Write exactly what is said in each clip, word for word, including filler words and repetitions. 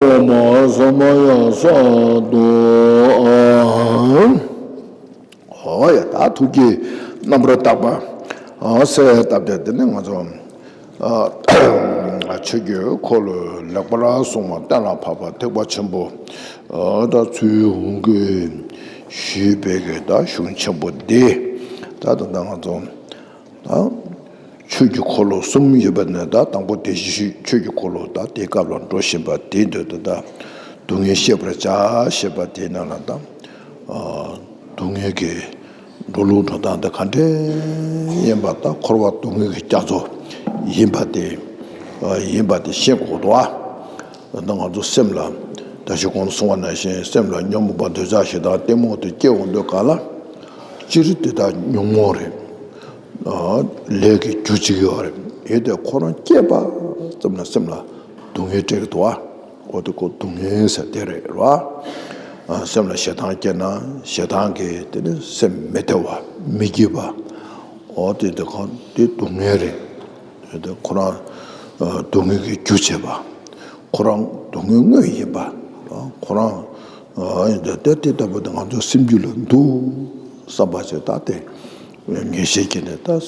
ཨོཾ་ཨཱཿསམ་ཡ་སྭཱ་ཧཱ། ཨོ་ཡ། ད་ཐུགས་ཀྱི་རྣམ་པར་དག་པ། ཨ་གསལ་བཏབ་སྟེ། དེ་ནས་ང་ཚོ་ཨ་ཆོས་ཀྱི་འཁོར་ལོ་ལེགས་པར་གསུངས་པ་གཏན་ལ་ཕབ་པ་ཐེག་པ་ཆེན་པོ། ཨ་ད་ཚུལ་འོང་གི་ཞུས་པའི་གི་ད་གཞུང་ཆེན་པོ་འདི། ད་ད་ལྟ་ང་ཚོ་ད་ཆོས་ཀྱི་འཁོར་ལོ་གསུམ་ཡོད་པ་ནས། ད་དང་པོ་བདེ་གཤེགས་ཆོས་ཀྱི་འཁོར་ལོ། ད་དེའི་སྐབས་ལ་འགྲོ་བཞིན་པ་དེའི་མདོ་དེ། ད་སྡུག་བསྔལ་ཤེས་པར་བྱ་ཞེས་པ་དེའི་ནང་ལ། ད་ཨ་སྡུག་བསྔལ་གྱི་འགྲོ་ལུགས་འགྲོ་སྟངས་དེ་ག་འདྲས་ཡིན་པ། ད་འཁོར་བ་སྡུག་བསྔལ་གྱི་རྒྱ་མཚོ་ཡིན་པ་དེ། ཨ་ཡིན་པ་དེ་ཤེས་དགོས་འདུག་ཨ། ད་ང་ཚོ་སེམས་ལ། ད་ཅི་གོང་དུ་གསུངས་པ་ནང་བཞིན། སེམས་ལ་ཉོན་མོངས་པ་འདོད་ཆགས་ཞེ་སྡང་གཏི་མུག་དེ་སྐྱེ་འོང་དུས་ག་ལ། སྤྱིར་དེ་དག་ཉོན་མོངས་རེད། ཨ་ལས་ཀྱི་རྒྱུ་བྱེད་ཀྱི་ཡོད་རེད། ཡིན་དེ་ཁོ་རང་སྐྱེས་པ་ཙམ་ལ་སེམས་ལ་སྡུག་བསྔལ་སྤྲད་ཀྱི་འདུག་ཨ། འོ་དེ་ཁོ་སྡུག་བསྔལ་ཟེར་དེ་རེད་རོ། ཨ་སེམས་ལ་ཞེ་སྡང་སྐྱེས་ན་ཞེ་སྡང་གིས་དེ་ནི་སེམས་མི་བདེ་བ་མི་སྐྱིད་པ། འོ་དེ་དེ་གང་དེ་སྡུག་བསྔལ་རེད། དེ་ཁོ་རང་ཨ་སྡུག་བསྔལ་གྱི་རྒྱུ་བྱེད་པ། ཁོ་རང་སྡུག་བསྔལ་དངོས་ཡིན་པ། ཨ་ཁོ་རང་ཨ་ཡིན་དེ་དེ་ལྟ་བུ་དེ་ང་ཚོའི་སེམས་རྒྱུད་ལ་འདུག་བསམ་པ་ཞིག་ད་དེ་ངེས་ཤེས་ཀྱིས་ནི། ད་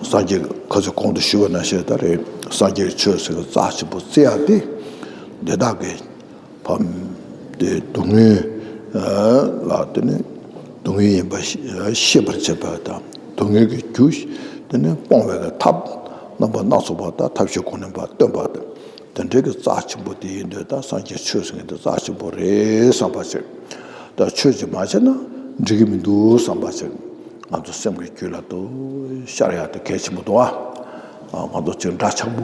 སངས་རྒྱས་ཁ་ཚོད་གོང་དུ་ཞུས་པ་ནང་བཞིན་ད་རེད། སངས་རྒྱས་ཆོས་ཟེར་བའི་རྩ་ཆེན་པོ་བརྩི་ཡ་དེ། དེ་དག་གི་ཕམ་དེ་སྡུག་བསྔལ་ལ་དེ་ནི་སྡུག་བསྔལ་ཡིན་པ་ཤེས་པར་བྱེད་པ་དང་། སྡུག་བསྔལ་གྱི་རྒྱུ་དེ་ནི་སྤོང་བའི་ཐབས་རྣམ་པ་སྣ་ཚོགས་པ་དང་། ཐབས་ཤེས་གོ་ནས་པ་སྟོན་པ་དང་། དེ་འདྲའི་གི་རྩ་ཆེན་པོ་དེ་ཡིན་དུས། ད་སངས་རྒྱས་ཆོས་ཟེར་མཁན་དེ་རྩ་ཆེན་པོ་རེད་བསམ་པ་ཞིག་ད་ཆོས་ཅིག་མ་བྱས་ན་འགྲིག་གི་མི་འདུག་བསམ་པ་ཞིག་ང་ཚོ་སེམས་ཀྱི་རྒྱུད་ལ་དུ་ཤར་ཡག་དེ་གལ་ཆེན་པོ་འདུག་ཨ། ང་ཚོ་ཅིག་འདྲ་ཆགས་པོ་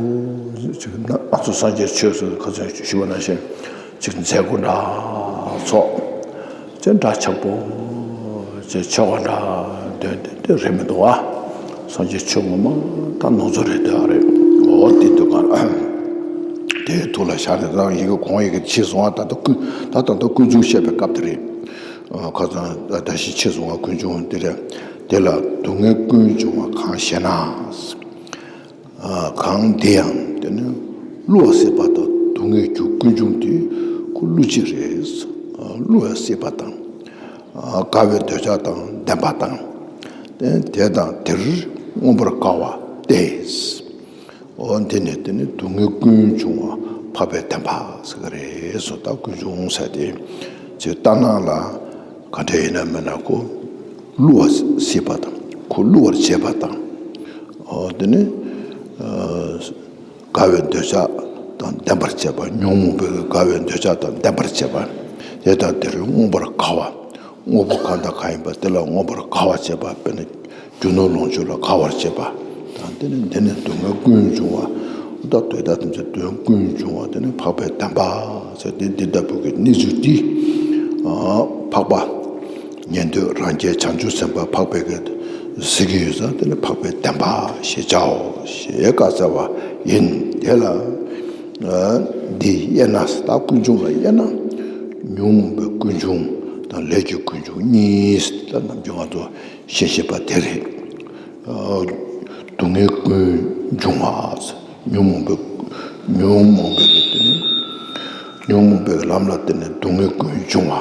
ཅིག་ན། ང་ཚོ་སངས་རྒྱས་ཆོས་ཟེར་ཁ་ཚོན་ཞུ་བ་ནང་བཞིན་ཅིག་མཛད་སྒོ་འདྲ་ཚོགས། དེ་འདྲ་ཆགས་པོ་ཅིག་ཆོ་ག་འདྲ་འདོན་དེ་དེ་རེད་མི་འདུག་ཨ། སངས་རྒྱས་ཆོས་ངོ་མ་ད་ནོར་འཛོལ་རེད་དེ་ཨ་རེད། འོ་དེ་འདུག་ག་དེའི་ཐུགས་ལ་བཞག་ནས། རང་ཡི་གེ་གོང་ཡི་གེ་ཕྱིས་སོང་ཨ། ད་ལྟ་ཀུན་ད་ལྟ་ཀུན་འབྱུང་བཤད་པའི་སྐབས་དེ་རེད། ཁ་སང་ད་ད་ཞིག་ཕྱིས་སོང་ཨ། ཀུན་འབྱུང་དེ་རེད། དེ་ལ་སྡུག་བསྔལ་ཀུན་འབྱུང་བ་གང་ཞེ་ན། གང་དེ་ཡང་དེ་ནི་བསླུ་བ་སྲིད་པ་དང་། སྡུག་བསྔལ་རྒྱུ་ཀུན་འབྱུང་དེ་ཁོ་བསླུ་བྱེད་རེད། བསླུ་བ་སྲིད་པ་དང་། དགའ་བའི་འདོད་ཆགས་དང་ལྡན་པ་དང་། དེ་དང་དེར་མངོན་པར་དགའ་བ་སྟེ། འོ་འདི་ནི་དེ་ནི་སྡུག་བསྔལ་ཀུན་འབྱུང་བ་འཕགས་པའི་བདེན་པ་ཟེར་གི་རེད་སོ། ད་ཀུན་འབྱུང་ཟེར་དེ་ཅིག་ལྟར་སྣང་ལ་ག་འདྲ་ཡིན་ན་མིན་ན་ཁོ་བསླུ་བ་སྲིད་པ་དང་། ཁོ་བསླུ་བར་བྱེད་པ་དང་། འོ་དེ་ནི་ཨ་དགའ་བའི་འདོད་ཆགས་དང་ལྡན་པར་བྱེད་པ། ཉོན་མོངས་པའི་དགའ་བའི་འདོད་ཆགས་དང་ལྡན་པར་བྱེད་པ། དེ་དང་དེར་མངོན་པར་དགའ་བ། དངོས་པོ་གང་དང་གང་ཡིན་པ་དེ་ལ་མངོན་པར་དགའ་བར་བྱེད་པ། དཔེར་ན་རྒྱུ་ནོར་ལོངས་སྤྱོད་ལ་དགའ་བར་བྱེད་པ་དང་། དེ་ནི་འདི་ནི་སྡུག་བསྔལ་ཀུན་འབྱུང་བ། ད་དོན་དག་ཐམས་ཅད་སྡུག་བསྔལ་ཀུན་འབྱུང་བ་དེ་ནི་འཕགས་པའི་བདེན་པ་ཟེར་ཏེ། འདི་ལྟ་བུ་གི་གནས་ཚུལ་འདི་ཨ་འཕགས་པ་ཉན་ཐོས་རང་རྒྱལ་བྱང་ཆུབ་སེམས་དཔའ་འཕགས་པའི་གི་གཟིགས་ཀྱི་ཡོད་ཙང་། དེ་ནི་འཕགས་པའི་བདེན་པ་ཞེས་བྱའོ་ཞེས་བཀའ་སྩལ་བ་ཡིན། དེ་ལ་ཨ་འདི་དབྱེ་ན། ད་ཀུན་འབྱུང་ལ་དབྱེ་ན་ཉོན་མོངས་པའི་ཀུན་འབྱུང་དང་ལས་ཀྱི་ཀུན་འབྱུང་གཉིས། ད་ནམ་རྒྱུན་ང་ཚོ་ཤེས་བཞིན་པ་དེ་རེད། ཨ་སྡུག་བསྔལ་ཀུན་འབྱུང་བ། ཉོན་མོངས་པའི་ཉོན་མོངས་པའི་དེ་ནི་ཉོན་མོངས་པའི་ལམ་ལ་བརྟེན་ནས་སྡུག་བསྔལ་ཀུན་འབྱུང་བ།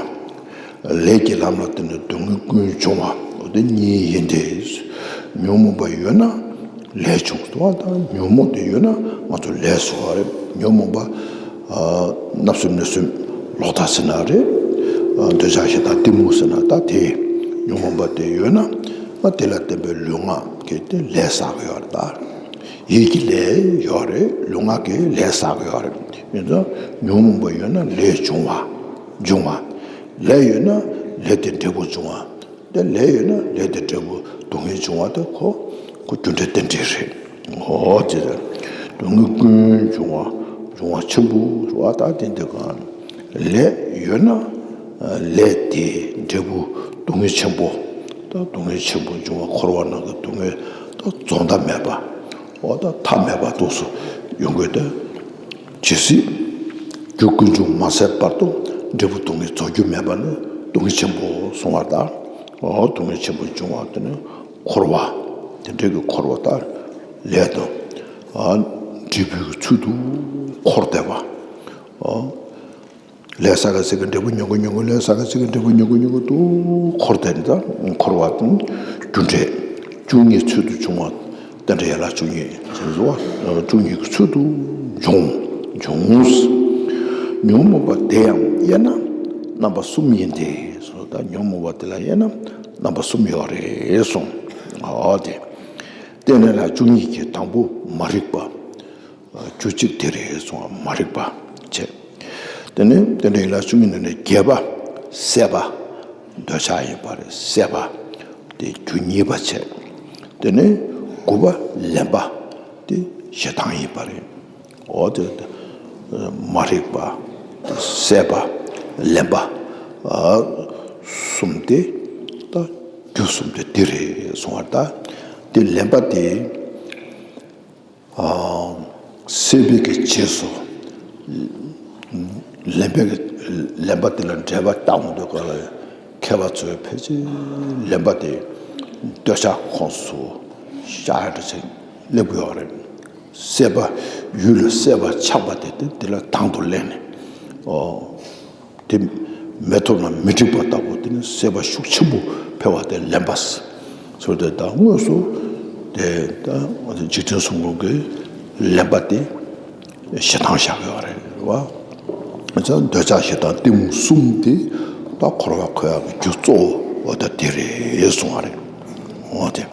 ལས་ཀྱི་ལམ་ལ་བརྟེན་ནས་སྡུག་བསྔལ་ཀུན་འབྱུང་བ། འོ་དེ་གཉིས་ཡིན་ཏེ། ཉོན་མོངས་པ་ཡོད་ན་ལས་བྱུང་བ་དང་། ཉོན་མོངས་དེ་ཡོད་ན་ང་ཚོ་ལས་བཟོ་བ་རེད། ཉོན་མོངས་པ་ཨ་བརྣབ་སེམས་གནོད་སེམས་ལོག་ལྟ་ཟེར་ན་རེད། ཨ་འདོད་ཆགས་ཞེ་སྡང་གཏི་མུག་ཟེར་ན། ད་དེ་ཉོན་མོངས་པ་དེ་ཡོད་ན་ཨ་དེ་ལ་བརྟེན་པའི་ལུས་ངག་གི་དེ་ལས་བསགས་ཀྱི་ཡོད་རེད། ད་ཡིད་ཀྱི་ལས་ཡོད་རེད། ལུས་ངག་གི་ལས་བསགས་ཀྱི་ཡོད་རེད། ཡིན་ཙང་ཉོན་མོངས་པ་ཡོད་ན་ལས་འབྱུང་བ། འབྱུང་བ། ལས་ཡོད་ན་ལས་དེ་འབྲས་བུ་འབྱུང་བ། དེ་ལས་ཡོད་ན་ལས་དེ་འབྲས་བུ་སྡུག་བསྔལ་འབྱུང་བ་དེ་ཁོ་ཁོ་རྒྱུ་འབྲས་རྟེན་འབྲེལ་རེད། འོ་དེ་རེད། སྡུག་བསྔལ་ཀུན་འབྱུང་བ། འབྱུང་བ་ཆེན་པོ་རེད་བ། ད་དེ་འདི་གང་ལས་ཡོད་ན་ལས་དེ་འབྲས་བུ་སྡུག་བསྔལ་ཆེན་པོ། ད་སྡུག་བསྔལ་ཆེན་པོ་འབྱུང་བ། འཁོར་བ་ནང་གི་སྡུག་བསྔལ་ད་རྫོགས་མཐའ་མེད་པ། འོ་ད་མཐའ་མེད་པ་འདུག་སུ་ཡོང་དགོས་ཏེ། ཇི་སྲིད་རྒྱུ་ཀུན་འབྱུང་མ་ཟད་བར་དུ་འབྲས་བུ་སྡུག་བསྔལ་རྫོགས་རྒྱུ་མེད་པ་ནི་སྡུག་བསྔལ་ཆེན་པོ་གསུང་བ་དང་། འོ་སྡུག་བསྔལ་ཆེན་པོ་འབྱུང་བ་དེ་ནི་འཁོར་བ། དེ་འདྲའི་གི་འཁོར་བ་དང་ལས་དང་ཨ་འབྲས་བུའི་ཚུལ་དུ་འཁོར་བསྡད་པ། ཨ་ ལས་བསགས་པའི་ཚིག་གི་འབྲས་བུ་མྱོང་གི་མྱོང་གི། ལས་བསགས་པའི་ཚིག་གི་འབྲས་བུ་མྱོང་གི་མྱོང་གི་འདུག་འཁོར་དེ་འདྲ་འཁོར་བ་དང་རྒྱུ་འབྲས་བཅུ་གཉིས་ཚུལ་དུ་བྱུང་བ། རྟེན་འབྲེལ་ཡན་ལག་བཅུ་གཉིས་ཟེར་བ། བཅུ་གཉིས་ཀྱི་ཚུལ་དུ་འབྱུང་འབྱུང་། ཉོན་མོངས་པ་དེ་ཡང་དབྱེ་ན་རྣམ་པ་གསུམ་ཡིན་ཏེ། སོ་ད་ཉོན་མོངས་པ་དེ་ལ་དབྱེ་ན་རྣམ་པ་གསུམ་ཡོད་རེད་གསུངས། འོ་དེ། རྟེན་འབྲེལ་ཡན་ལག་བཅུ་གཉིས་ཀྱི་དང་པོ་མ་རིག་པ། རྒྱུ་གཅིག་དེ་རེད་གསུངས་པ། མ་རིག་པ་བྱས། དེ་ནས་རྟེན་འབྲེལ་ཡན་ལག་བཅུ་གཉིས་ནང་ནས་བརྒྱད་པ་སྲེད་པ། འདོད་ཆགས་ཡིན་པ་རེད། སྲེད་པ་དེ་རྒྱུ་གཉིས་པ་བྱས། དེ་ནས་དགུ་པ་ལེན་པ་དེ་ཞེ་སྡང་ཡིན་པ་རེད། འོ་དེ་མ་རིག་པ། སྲེད་པ། ལེན་པ། གསུམ་དེ་ད་རྒྱུ་གསུམ་དེ་འདི་རེད་གསུངས་པ། ད་དེ་ལེན་པ་དེ། སྲེད་པའི་གི་རྗེས་སུ་ལེན་པའི་གི་ལེན་པ་དེ་ལ་འགྲེལ་པ་བཏང་འདུག་ག་ལ། མཁས་པ་ཚོས་ཕལ་ཆེར་ལེན་པ་དེ་འདོད་ཆགས་ཁོངས་སུ་བཞག་ཡ་འདྲ་ཅིག་སླེབས་ཀྱི་ཡོད་རེད། སྲེད་པ་ཡུལ་ལ་སྲེད་པ་ཆགས་པ་དེ་དེ་དེ་ལ་དང་དུ་ལེན་ནས། ཨོ། དེ་མེད་ཐབས་ལ་མི་འགྲིག་པ་ལྟ་བུ། དེ་ནི་སྲེད་པ་ཤུགས་ཆེན་པོ་འཕེལ་བ་དེ་ལེན་པ་ཟེར་ཏེ། ད་དངོས་སུ་དེ་ད་འཇིག་རྟེན་གསུམ་མགོན་གྱི་ལེན་པ་དེ་ཞེ་སྡང་བཞག་ཡོད་རེད་བ། ད་འདོད་ཆགས་ཞེ་སྡང་གཏི་མུག་གསུམ་དེ་ད་འཁོར་བ་འཁོར་ཡག་གི་རྒྱུ་གཙོ་བོ་ད་དེ་རེད་གསུངས་པ་རེད། འོ་དེ།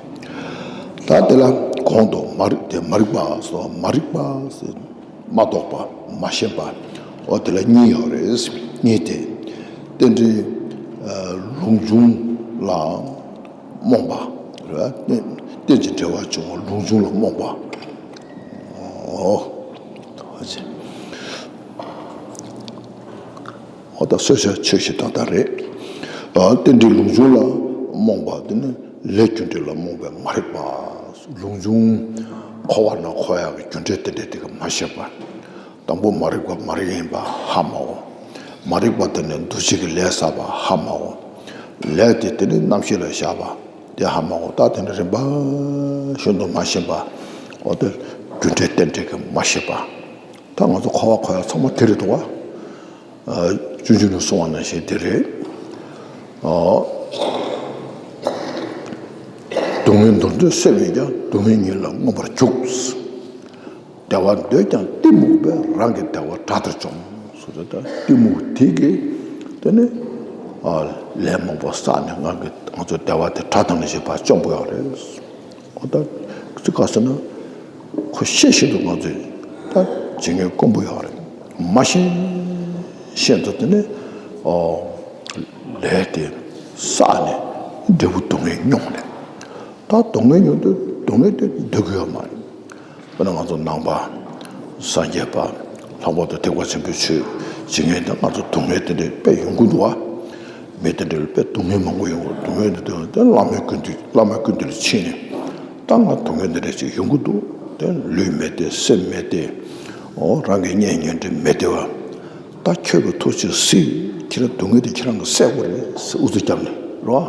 ད་དེ་ལ་གོང་དུ་མ་རིག་དེ་མ་རིག་པ་སོགས། མ་རིག་པ་ཟེར། མ་རྟོགས་པ། མ་ཤེས་པ། འོ་དེ་ལ་གཉིས་ཡོད་རེད། གཉིས་དེ། རྟེན་འབྲེལ་ལུགས་འབྱུང་ལ་རྨོངས་པ་རེད། རྟེན་ཅིང་འབྲེལ་བར་འབྱུང་བ་ལུགས་འབྱུང་ལ་རྨོངས་པ། འོ། འོ་ད་སོ་སོའི་ཆོས་བཞིན་ཏག་ཏག་རེད། རྟེན་འབྲེལ་ལུགས་འབྱུང་ལ་རྨོངས་པ་དེ་ནི་ལས་རྒྱུ་འབྲས་ལ་རྨོངས་པའི་མ་རིག་པ། ལུགས་འབྱུང་འཁོར་བ་ན་འཁོར་ཡག་གི་རྒྱུ་འབྲས་དེ་འདྲ་དེ་ག་མ་ཤེས་པ། དང་པོ་མ་རིག་པ་མ་རིག་ཡིན་པ་ཧ་མ་གོ། མ་རིག་པ་དེ་ནི་འདུ་བྱེད་ཀྱི་ལས་བསགས་པ་ཧ་མ་གོ། ལས་དེ་དེ་ནི་རྣམ་ཤེས་ལ་བཞག་པ་དེ་ཧ་མ་གོ། ད་དེ་ནི་རིམ་པ་བཞིན་དུ་མ་ཤེས་པ། འོ་དེ་རྒྱུ་འབྲས་རྟེན་འབྲེལ་གྱི་མ་ཤེས་པ། ད་ང་ཚོ་འཁོར་བ་འཁོར་ཡག་ཚང་མ་དེ་རེད་འདུག་བ། སྤྱོད་འཇུག་ནས་གསུངས་པ་ནང་བཞིན་དེ་རེད། སྡུག་བསྔལ་འདོར་འདོད་སེམས་ཡོད་ཀྱང་། སྡུག་བསྔལ་ཉིད་ལ་མངོན་པར་རྒྱུག་བདེ་བ་འདོད་ཀྱང་གཏི་མུག་པས། རང་གི་བདེ་བ་དགྲ་ལྟར་འཇོམས། ཟེར་ཏེ། ད་གཏི་མུག་དེ་གིས་དེ་ནི་ལས་མང་པོ་བསགས་ནས་ང་གི་ང་ཚོའི་བདེ་བ་དེ་དགྲ་དང་ནི་བཞིན་པར་བཅོམ་པ་ཡོད་རེད། འོ་ད་ཅི་ག་ཟེར་ན། ཁོ་ཤེས་བཞིན་དུ་ང་ཚོས་ད་བྱེད་མཁན་དཀོན་པོ་ཡོད་རེད། མ་ཤེས་བཞིན་དུ་དེ་ནས་ཨོ་ལས་དེ་བསགས་ནས་འབྲས་བུ་སྡུག་བསྔལ་མྱོང་ནས། ད་སྡུག་བསྔལ་མྱོང་དུས་སྡུག་བསྔལ་དེ་འདོད་ཀྱི་ཡོད་མ་རེད། དཔེར་ན་ང་ཚོ་ནང་པ། སངས་རྒྱས་པ། ལྷག་པར་དུ་ཐེག་པ་ཆེན་པོའི་ཆོས་བྱེད་མཁན་དེ་ང་ཚོ་སྡུག་བསྔལ་དེ་འདྲ་དཔེ་ཡོང་གི་འདུག་བ། མི་དེ་འདྲ་ལ་དཔེ་སྡུག་བསྔལ་མང་པོ་ཡོང་གི། སྡུག་བསྔལ་དེ་དེ་དེ་བླ་མའི་སྐུ་མདུན་བླ་མའི་སྐུ་མདུན་ལ་ཕྱིན་ནས། ད་ང་སྡུག་བསྔལ་འདི་འདྲ་ཅིག་ཡོང་གི་འདུག་དེ་ལུས་མེད་དེ་སེམས་མེད་དེ། འོ་རང་གི་གཉེན་ཉེ་འབྲེལ་མེད་དེ་བ། ད་ཁྱོད་ཀྱི་ཐུགས་རྗེས་གཟིགས། ཁྱེད་རང་སྡུག་བསྔལ་དེ་ཁྱེད་རང་གིས་སེལ་དགོས་རེད་ཟེར་ཨུ་ཚུགས་བརྒྱབ་ནས་རོ།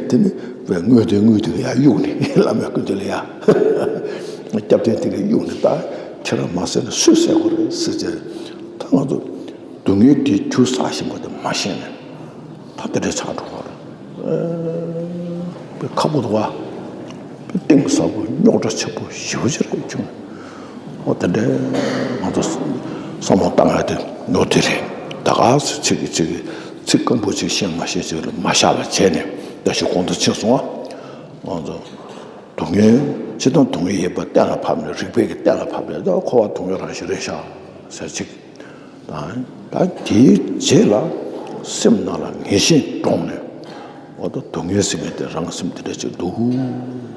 དེ་ནི་བའི་དངོས་དེ་དངོས་དེ་གི་ཡར་གཡུགས་ནས་བླ་མའི་སྐུ་མདུན་ལ་ཡར། སྐྱབས་རྟེན་དེ་གི་གཡུགས་ནས། ད་ཁྱེད་རང་མ་སེལ་ན་སུས་སེལ་དགོས་རེད་ཟེར་བྱས། ད་ང་ཚོ་སྡུག་བསྔལ་དེའི་རྒྱུ་བསགས་བཞིན་པ་དེ་མ་ཤེས་ནས། ད་དེ་འདྲའི་ཆགས་འགྲོ་བ་རེད། དཔེ་ཁག་པོ་འདུག་བ། དཔེ་གཏིང་ཟབ་པོ་རྙོག་དྲ་ཆེན་པོ་ཞེ་པོ་ཅིག་རེད་བྱུང་། འོ་དེ་འདྲའི་ང་ཚོ་བསམ་བློ་བཏང་ཡ་དེ་ནོར་དེ་རེད། ད་ག་ཚོད་ཅིག་གིས་ཅིག་གིས་ཚིག་སྐམ་པོ་ཅིག་བཤད་མ་ཤེས་ཅིག་ལ་མ་བཞག་པ་བྱས་ནས་ད་ཞིག་གོང་དུ་ཕྱིན་སོང་བ། ང་ཚོ་སྡུག་བསྔལ་ཇི་ལྟར་སྡུག་བསྔལ་ཡིན་པ་གཏན་ལ་ཕབ་ནས། རིགས་པས་ཀྱི་གཏན་ལ་ཕབ་ནས། ད་འཁོར་བ་སྡུག་བསྔལ་རང་བཞིན་རེད་ཤག་ཟེར་ཅིག་ད་ད་དེའི་རྗེས་ལ་སེམས་ནང་ལ་ངེས་ཤེས་འདྲོངས་ནས། འོ་ད་སྡུག་བསྔལ་ཟེར་མཁན་དེ་རང་སེམས་དེ་འདྲ་ཅིག་འདུག་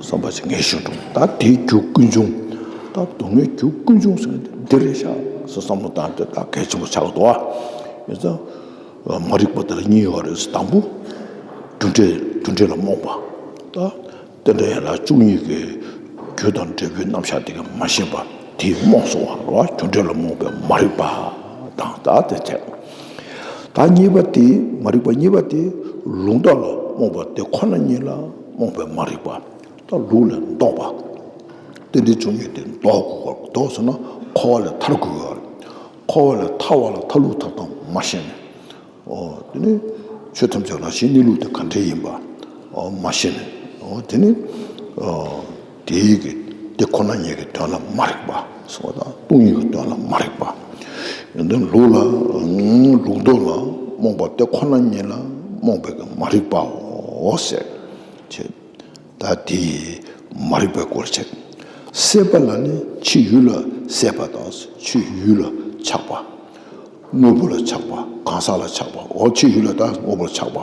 བསམ་པ་ཅིག་ངེས་ཤེས་འདྲོངས། ད་དེའི་རྒྱུ་ཀུན་འབྱུང་། ད་སྡུག་བསྔལ་རྒྱུ་ཀུན་འབྱུང་ཟེར་མཁན་དེ་འདི་རེད་ཤག་ཟེར་བསམ་བློ་བཏང་དུས་ད་གལ་ཆེན་པོ་ཆགས་འདུག་བ། ཡིན་ཙང་མ་རིག་པ་དེ་ལ་གཉིས་ཡོད་རེད། དང་པོ་རྒྱུ་འབྲས། རྒྱུ་འབྲས་ལ་རྨོངས་པ། ད་རྟེན་འབྲེལ་ཡན་ལག་བཅུ་གཉིས་ཀྱི་རྒྱུ་དང་འབྲས་བུའི་རྣམ་གཞག་དེ་ག་མ་ཤེས་པ་དེས་རྨོངས་སོང་བ་རེད་བ། རྒྱུ་འབྲས་ལ་རྨོངས་པའི་མ་རིག་པ་དང་། ད་དེ་བྱས། ད་གཉིས་པ་དེ། མ་རིག་པ་གཉིས་པ་དེ་ལུང་རྟོགས་ལ་རྨོངས་པ་དེ་ཁོ་ན་ཉིད་ལ་རྨོངས་པའི་མ་རིག་པ། ད་ལུགས་ལ་ལྡོག་པ། རྟེན་འབྲེལ་བཅུ་གཉིས་དེ་ལྡོག་དགོས། ལྡོག་ཟེར་ན་འཁོར་བ་ལས་ཐར་དགོས་ཡོད་རེད། འཁོར་བ་ལས་ཐར་བ་ལ་ཐར་ལུགས་ཐར་སྟངས་ མ་ཤེས་ནས། ཨོ་དེ་ནི་ཆོས་ཐམས་ཅད་རང་བཞིན་གནས་ལུགས་དེ་ག་འདྲ་ཡིན་པ་ཨོ་མ་ཤེས་ནས། ཨོ་དེ་ནི་ཨོ་དེའི་གི་དེ་ཁོ་ན་ཉིད་ཀྱི་དོན་ལ་མ་རིག་པ་ཟེར་བ་དང་སྟོང་ཉིད་ཀྱི་དོན་ལ་མ་རིག་པ། ཡོན་ཏན་ལུགས་ལ་ལུགས་ལྡོག་ལ་རྨོངས་པ་དེ་ཁོ་ན་ཉིད་ལ་རྨོངས་པའི་གི་མ་རིག་པའོ་ཟེར། ད་དེ་མ་རིག་པའི་སྐོར་བྱས། སྲེད་པ་ལ་ནི་ཕྱི་ཡུལ་ལ་སྲེད་པ་དང་ཕྱི་ཡུལ་ལ་ཆགས་པ། དངོས་པོ་ལ་ཆགས་པ། གང་ཟག་ལ་ཆགས་པ། འོ་ཕྱི་ཡུལ་ལ་དང་དངོས་པོ་ལ་ཆགས་པ།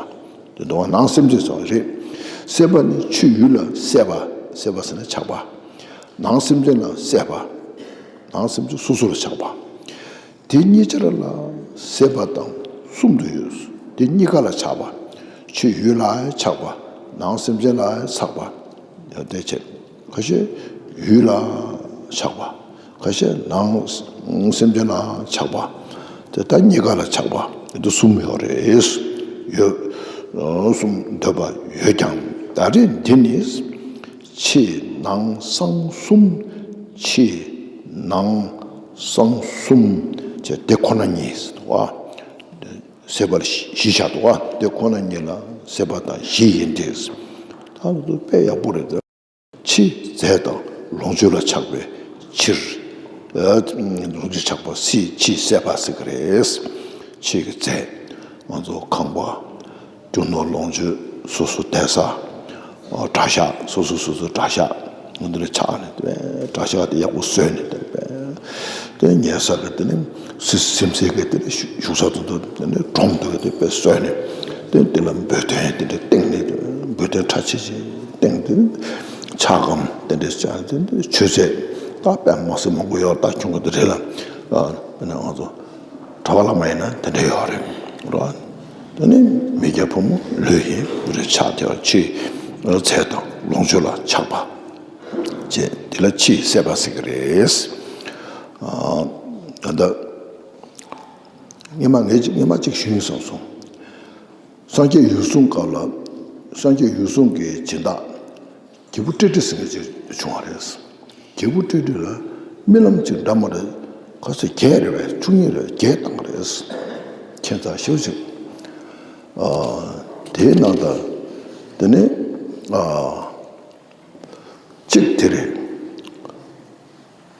དེ་དོན་ནང་སེམས་ཅན་ཚང་རེད། སྲེད་པ་ནི་ཕྱི་ཡུལ་ལ་སྲེད་པ། སྲེད་པ་ཟེར་ན་ཆགས་པ། ནང་སེམས་ཅན་ལ་སྲེད་པ། ནང་སེམས་ཅན་སོ་སོ་ལ་ཆགས་པ། དེ་གཉིས་ཆར་ལ་སྲེད་པ་དང་གསུམ་དུ་ཡོད། དེ་གཉིས་ཀ་ལ་ཆགས་པ། ཕྱི་ཡུལ་ལ་ཆགས་པ། ནང་སེམས་ཅན་ལ་ཆགས་པ། དེ་བྱས། ཁ་ཤས་ཡུལ་ལ་ཆགས་པ། ཁ་ཤས་ནང་སེམས་ཅན་ལ་ཆགས་པ། དེ་ལྟར་གཉིས་ཀ་ལ་ཆགས་པ་དེ་གསུམ་ཡོད་རེད། ཡོད། གསུམ་འདོད་པ་ཡོད་ཀྱང་ད་རེས་འདི་ནི། ཕྱི་ནང་གསང་གསུམ། ཕྱི་ནང་གསང་གསུམ་བྱས་དེ་ཁོ་ན་ཉིད་ཟེར་འདུག་བ། སྲེད་པ་ལ་བཞི་བཞི་ཆགས་འདུག་བ། དེ་ཁོ་ན་ཉིད་ལ་སྲེད་པ་དང་བཞི་ཡིན་ཏེ། ད་དཔེ་ཡག་པོ་རེད། ཕྱི་རྫས་དང་ལོངས་སྤྱོད་ལ་ཆགས་པའི་ཕྱིར། ལོངས་སྤྱོད་ཆགས་པ་སྲིད་ཕྱི་སྲེད་པ་ཟེར་གི་རེད། ཕྱི་གི་རྫས། ང་ཚོ་ཁང་པ། རྒྱུ་ནོར་ལོངས་སྤྱོད། སོ་སོ་བསྡད་ས། གྲྭ་ཤག་སོ་སོ་སོ་སོ་གྲྭ་ཤག་འོ་འདི་ལ་ཆགས་ནས་དེ་གྲྭ་ཤག་དེ་ཡག་པོ་བཟོས་ནས་དེ་དཔེ་དེ་ཉལ་ས་གི་དེ་ནི་སི་སིམ་སེ་གི་དེ་ནི་བཞུགས་ས་དེ་ཚོ་དེ་ནི་གྲོང་དེ་གི་དེ་དཔེ་བཟོས་ནས་དེ་དེ་ལ་འབོལ་གཏེར་དེ་འདྲ་བཏིང་ནས་འབོལ་གཏེར་ཁྲ་ཆིལ་ཆིལ་བཏིང་དེ་ནི་ཆགས་སྒམ་དེ་འདྲ་བྱས་དེ་ནི་མཆོད་རྫས་ད་དཔེ་མ་སྲིད་མང་པོ་ཡོད། ད་ཁྱུང་གི་དེ་རེད་ལ། དཔེར་ན་ང་ཚོ། གྲྭ་པ་བླ་མ་ཡིན་ན་དེ་འདྲ་ཡོད་རེད་རོ། དེ་ནི་མི་སྐྱ་ཕོ་མོ་ལོས་ཡིན་རེད། ཆགས་བསྡད་པ་ཕྱི་རྫས་དང་ལོངས་སྤྱོད་ལ་ཆགས་པ་བྱས་དེ་ལ་ཕྱི་སྲེད་པ་ཟེར་གི་རེད། ད་ལྟ་སྔོན་མ་ངས་ཅིག་སྔོན་མ་ཅིག་ཞུས་ཡིན་བསམ་སོང་། སངས་རྒྱས་འོད་སྲུང་སྐབས་ལ། སངས་རྒྱས་འོད་སྲུང་གི་སྦྱིན་བདག་རྒྱལ་པོ་ཏྲི་ཏྲི་ཟེར་མཁན་ཅིག་བྱུང་བ་རེད། རྒྱལ་པོ་ཏྲི་ཏྲི་ལ་རྨི་ལམ་ཅིག་འདྲ་མ་འདྲ་ག་ཚོད་བརྒྱད་རེད་པས། བཅུ་གཉིས་རེད། བརྒྱད་བཏང་རེད། ཁྱད་མཚར་ཞེ་པོ་ཅིག་ཨ། དེའི་ནང་དུ་དེ་ནས་ཨ། གཅིག་དེ་རེད།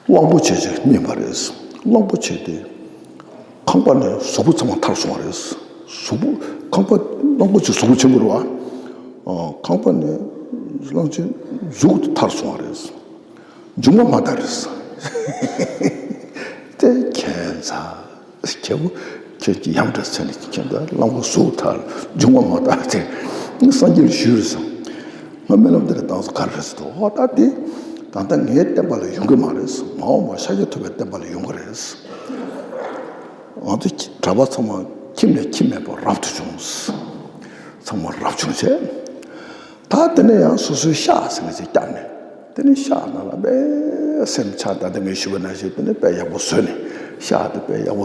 གླང་པོ་ཆེ་ཅིག་རྨིས་པ་རེད། གླང་པོ་ཆེ་དེ་ཁང་པ་ནས་གཟུགས་པོ་ཚང་མ་ཐར་སོང་བ་རེད། གཟུགས་པོ་ཁང་པ་གླང་པོ་ཆེ་གཟུགས་པོ་ཆེན་པོ་རེད་བ། ཨ། ཁང་པ་ནས་གླང་ཆེན་གཟུགས་ཐར་སོང་བ་རེད། མཇུག་མ་མ་དར་རེད། དེ་ཁྱད་མཚར། རྒྱལ་པོ་ཁྱེད་ཀྱི་ཡང་འདྲ་ཚེ་ནས་ཁྱེད་འདྲ་གླང་པོ་གཟུགས་ཐར་མཇུག་མ་མ་དར་དེ་སངས་རྒྱས་ལ་ཞུས་རེད་སོང་། ང་རྨི་ལམ་འདི་ལ་བཏང་སོང་ག་རེ་རེད་ཟེར་དུས། ཨོ་ད་འདི་ད་ལྟ་ངའི་བསྟན་པ་ལ་ཡོང་གི་མ་རེད། མ་འོངས་པ་ཤཱཀྱ་ཐུབ་པའི་བསྟན་པ་ལ་ཡོང་གི་རེད། ང་ཚོ་གྲྭ་པ་ཚང་མ་ཁྱིམ་ནས་ཁྱིམ་མེད་པར་རབ་ཏུ་བྱུང་། ཚང་མ་རབ་བྱུང་བྱས། ད་དེ་ནས་ཡང་སོ་སོའི་ཤག་ཟེར་མཁན་ཅིག་བརྒྱབ་ནས་དེ་ནས་ཤག་ནང་ལ་དཔེ་སེམས་ཆགས། ད་ལྟ་ངས་ཞུས་པ་ནང་བཞིན་དེ་ནས་དཔེ་ཡག་པོ་བཟོས་ནས་ཤག་དེ་དཔེ་ཡག་པོ་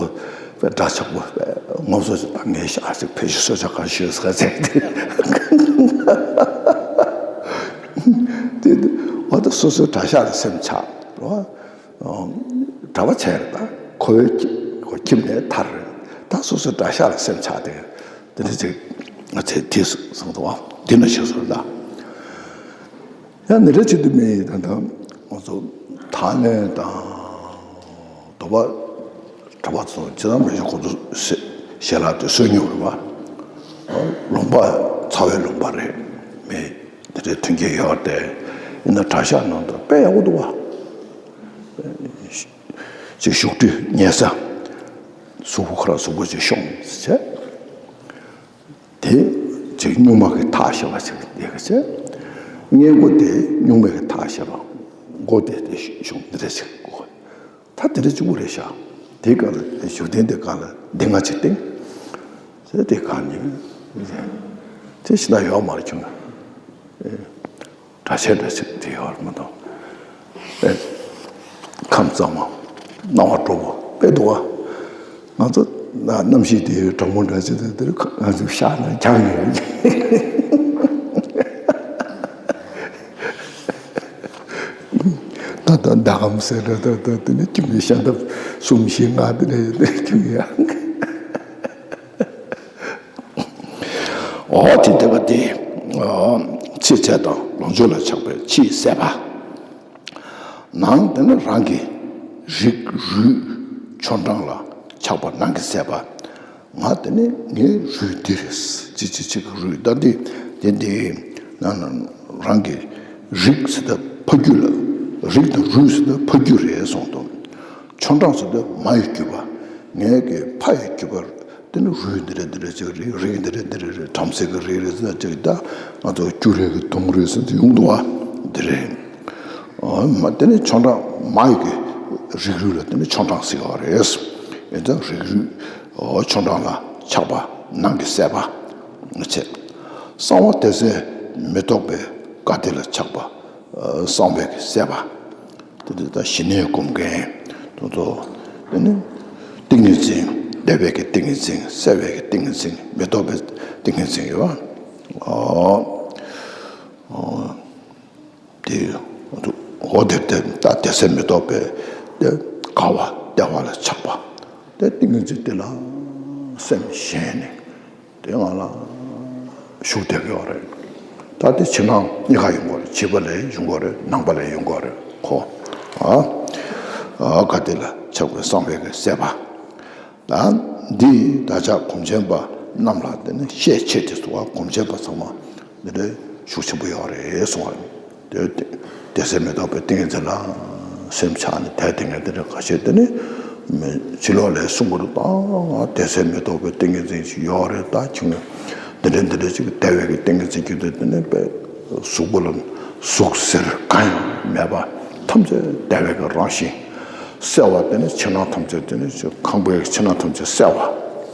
དཔེ་འདྲ་ཆགས་པོ་དཔེ་ངོམ་སོ་ཅིག་ད་ངས་ཤག་ཅིག་ཕལ་ཆེར་གསོལ་ཇ་གང་ཞུས་ཟེར་ཚེ་དེ་དེ་འོ་ད་སོ་སོའི་གྲྭ་ཤག་ལ་སེམས་ཆགས་རོ། གྲྭ་པ་བྱས་རེད། ད་ཁོའི་ཁྱིམ་ནས་ཐར་རེད། ད་སོ་སོའི་གྲྭ་ཤག་ལ་སེམས་ཆགས་དེ་དེ་འདྲ་ཅིག་ང་ཚོས་དེ་བཟང་དུ་བ་འདི་ན་ཞིག་བཟོ་ལ། ཡང་འདི་འདྲ་བྱེད་དུ་མེད། ད་ད་ང་ཚོ་ཐ་སྙད་དང་དོགས་པ་གྲྭ་པ་ཚོ་ཇི་ལྟར་མི་ཤེས་ཁོ་ཚོ་ཞལ་ལག་དེ་གསོལ་མྱོང་རེད་བ། ལུང་པ་ཚ་བའི་ལུང་པ་རེད། མི་དེ་འདྲའི་མཐུན་རྐྱེན་ཡོད་དེ་ཡིན་ན་གྲྭ་ཤག་ནང་དུ་དཔེ་ཡག་པོ་འདུག་བ། ཅིག་བཞུགས་ཁྲི་ཉལ་ས། གཟུགས་པོ་ཁོ་རང་གཟུགས་པོ་ཅིག་ཤོང་བྱས། དེ་ཅིག་སྨྱུག་མ་གི་ཐག་ཤེས་པ་ཅིག་དེ་ག་བྱས། སྔས་མགོ་དེ་སྨྱུག་མ་གི་ཐག་ཤེས་པ། མགོ་དེ་དེ་ཤོང་འདི་འདྲ་ཅིག་གོ། ད་དེ་འདྲ་གཅིག་པུ་རེད་ཤག་དེའི་སྐབས་ལ་བཞུགས་གདན་དེ་སྒང་ལ་སྡེ་ལྔ་ཅིག་བཏིང་། དེ་དེ་སྒང་ནས་དེ་ཕྱི་ན་ཡོད་མ་རེད་ཁྱོད། གྲྭ་ཆས་འདྲ་ཞིག་དེ་ཡོད་མ་གཏོགས། ཨེ། ཁམས་གཙང་མ། སྣང་བ་སྤྲོ་པོ་དཔེ་འདུག་བ། ང་ཚོ་ན་གནམ་གཤིས་དེ་གྲང་མོ་འདྲ་ཞིག་དེ་དེར་ང་ཚོ་ཤག་ན་འཁྱམ་ཡོད། ད་ལྟ་ཟླ་གམ་ཟེར་འདྲ་ད་ལྟ་དེ་ནས་ཁྱུང་གི་ཤ་འདབ་གསུམ་བཞི་ལྔ་དེ་འདྲ་ཡོད་དེ་ཁྱུང་ཡང་། འོ་དེ་དེ་ག་དེ། ཨ། ཚེ་ཚད་དང་ལོངས་སྤྱོད་ལ་ཆགས་པའི་ཕྱིའི་སྲེད་པ། ནང་དེ་ནི་རང་གི་རིགས་རུས་ཆོ་འབྲང་ལ་ཆགས་པ་ནང་གི་སྲེད་པ། ང་དེ་ནི་ངའི་རུས་འདི་རེད། ཅི་ཅི་ཅི་གི་རུས་ད་འདི་དེ་འདི་ནང་ན་རང་གི་རིགས་ཟེར་ད་ཕ་རྒྱུད་ལ། རིགས་དང་རུས་ཟེར་ད་ཕ་རྒྱུད་རེད་གསུངས་འདུག་ཆོ་འབྲང་ཟེར་ད་མ་ཡི་རྒྱུད་པ། ངའི་གི་ཕ་ཡི་རྒྱུད་པ། དེ་ནི་རུས་འདི་རེད་འདི་རེད་ཅིག་རེད། རིགས་འདི་རེད་འདི་རེད་རེད། བྲམ་ཟེ་གི་རིགས་རེད་ཟེར་ཅིག་ད་ང་ཚོ་སྐྱུ་རས་ཀྱི་དུང་རེད་ཟེར་དུ་ཡོང་འདུག་བ། འདི་རེད། ཨ་མ་དེ་ནི་ཆོ་འབྲང་མ་ཡི་གི་རིགས་རུས་ལ་དེ་ནི་ཆོ་འབྲང་ཟེར་བ་རེད། ཡིན་ཙང་རིགས་རུས་ཆོ་འབྲང་ལ་ཆགས་པ་ནང་གི་སྲེད་པ་བྱས། གསང་བ་དེ་ཚེ་མི་རྟོག་པའི་དགའ་བདེ་ལ་ཆགས་པ་གསང་བའི་གི་སྲེད་པ། དེ་འདྲ་ད་ཞི་གནས་སྒོམ་མཁན་དེ་ཚོ། དེ་ནི་ཏིང་ངེ་འཛིན། བདེ་བའི་གི་ཏིང་ངེ་འཛིན། སྲེད་པའི་གི་ཏིང་ངེ་འཛིན། མི་རྟོག་པའི་ཏིང་ངེ་འཛིན་ཡོད་པ། ཨོ། ཨོ། དེ། འོ་དེ་དེ་ད་དེ་ཚེ་མི་རྟོག་པའི་དེ་དགའ་བ་བདེ་བ་ལ་ཆགས་པ། དེ་ཏིང་ངེ་འཛིན་དེ་ལ་སེམས་ཞེན་ནས། དེ་ང་ལ་ཤུགས་ཐེབས་ཡོད་རེད། ད་དེ་ཕྱི་ནང་གཉིས་ཀ་ཡོང་གི་རེད། ཕྱི་པ་ལས་ཡོང་གི་རེད། ནང་པ་ལས་ཡོང་གི་རེད་ཁོ། ཨ། ཨ། ག་དེ་ལ་ཆགས་པའི་གསང་བའི་གི་སྲེད་པ། ད་འདི་བདག་ཅག་གོང་ཆེན་པ་རྣམས་ལ་དེ་ནི་ཤས་ཆེ་དེ་སུ་བ། གོང་ཆེན་པ་ཚང་མ་འདི་འདྲའི་ཤུགས་ཆེན་པོ་ཡོད་རེད་གསུང་བ་རེད། དེ་དེ་ཚེ་མི་རྟོག་པའི་ཏིང་ངེ་འཛིན་ལ་སེམས་ཆགས་ནས་དད་དེ་ངས་དེ་འདྲ་ག་བྱེད་དེ་ནི་མི་ཕྱི་ལོགས་ལས་གསུང་གི་རེད། ད་ང་དེ་ཚེ་མི་རྟོག་པའི་ཏིང་ངེ་འཛིན་ཞིག་ཡོད་རེད། ད་ཁྱོད་འདི་འདྲ་འདི་འདྲ་ཅིག་དད་པའི་གི་ཏིང་ངེ་འཛིན་གྱི་དེ་དེ་ནི་པའི་གཟུགས་པོ་ལ་ཟུག་གཟེར་གང་ཡང་མེད་པ་ཐམས་ཅད་བདེ་བའི་གི་རང་བཞིན་གསལ་བ། དེ་ནི་ཕྱི་ནང་ཐམས་ཅད་དེ་ནི་ཁང་པའི་ཕྱི་ནང་ཐམས་ཅད་གསལ་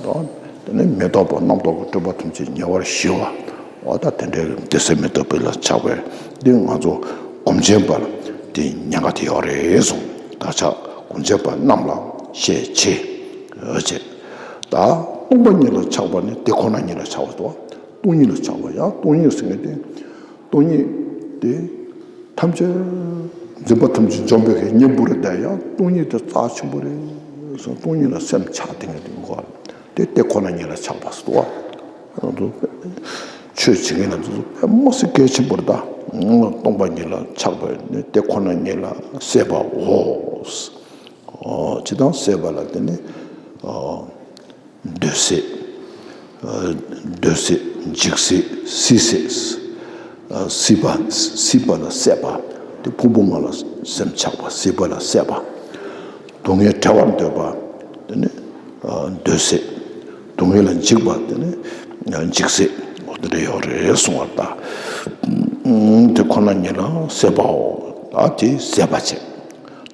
བ། དེ་ནི་མི་རྟོག་པ་རྣམ་རྟོག་གི་སྤྲོས་པ་ཐམས་ཅད་ཉེ་བར་ཞི་བ། འོ་ད་དེ་འདྲའི་དེ་ཚེ་མི་རྟོག་པའི་ལ་ཆགས་པའི་འདི་ང་ཚོ་སྒོམ་ཆེན་པ་ལ་དེ་ཉེན་ཁ་དེ་ཡོད་རེད་གསུངས། བདག་ཅག་སྒོམ་ཆེན་པ་རྣམས་ལ་ཤས་ཆེ་བྱས། ད་སྟོང་པ་ཉིད་ལ་ཆགས་པ་ནི་དེ་ཁོ་ན་ཉིད་ལ་ཆགས་པ་དང་། སྟོང་ཉིད་ལ་ཆགས་པ་ཡང་སྟོང་ཉིད་ཟེར་མཁན་དེ། སྟོང་ཉིད་དེ་ཐམས་ཅད་འཛིན་པ་ཐམས་ཅད་འཇོམས་པའི་གི་གཉེན་པོ་རེད། དེ་ཡང་སྟོང་ཉིད་དེ་རྩ་ཆེན་པོ་རེད་གསུངས། སྟོང་ཉིད་ལ་སེམས་ཆགས་དེ་ངས་དེ་གོ་བ། དེ་དེ་ཁོ་ན་ཉིད་ལ་ཆགས་པ་སོ། ཆོས་བྱེད་མཁན་ལ་དེ་ཚོ་དཔེ་མི་སྲིད་གལ་ཆེན་པོ་རེད། ད་སྟོང་པ་ཉིད་ལ་ཆགས་པ་ནི་དེ་ཁོ་ན་ཉིད་ལ་སྲེད་པའོ། ཨོ། ཇི་ལྟར་སྲེད་པ་ལ་དེ་ནི། ཨོ། འདོད་སྲེད། ཨ། འདོད་སྲེད། འཇིགས་སྲེད། སྲིད་སྲེད། ཨ། སྲིད་པ། སྲིད་པ་ལ་སྲེད་པ། དེ་ཕུང་པོ་ལྔ་ལ་སེམས་ཆགས་པ། སྲིད་པ་ལ་སྲེད་པ། སྡུག་བསྔལ་བྲལ་བར་འདོད་པ། དེ་ནི། ཨ། འདོད་སྲེད། སྡུག་བསྔལ་ལ་འཇིགས་པ། དེ་ནི། ཨ། འཇིགས་སྲེད། འོ་དེ་འདྲ་ཡོད་རེད་གསུང་བར་གདའ། དེ་ཁོ་ན་ཉིད་ལ་སྲེད་པའོ། ད་དེ་སྲེད་པ་བྱས།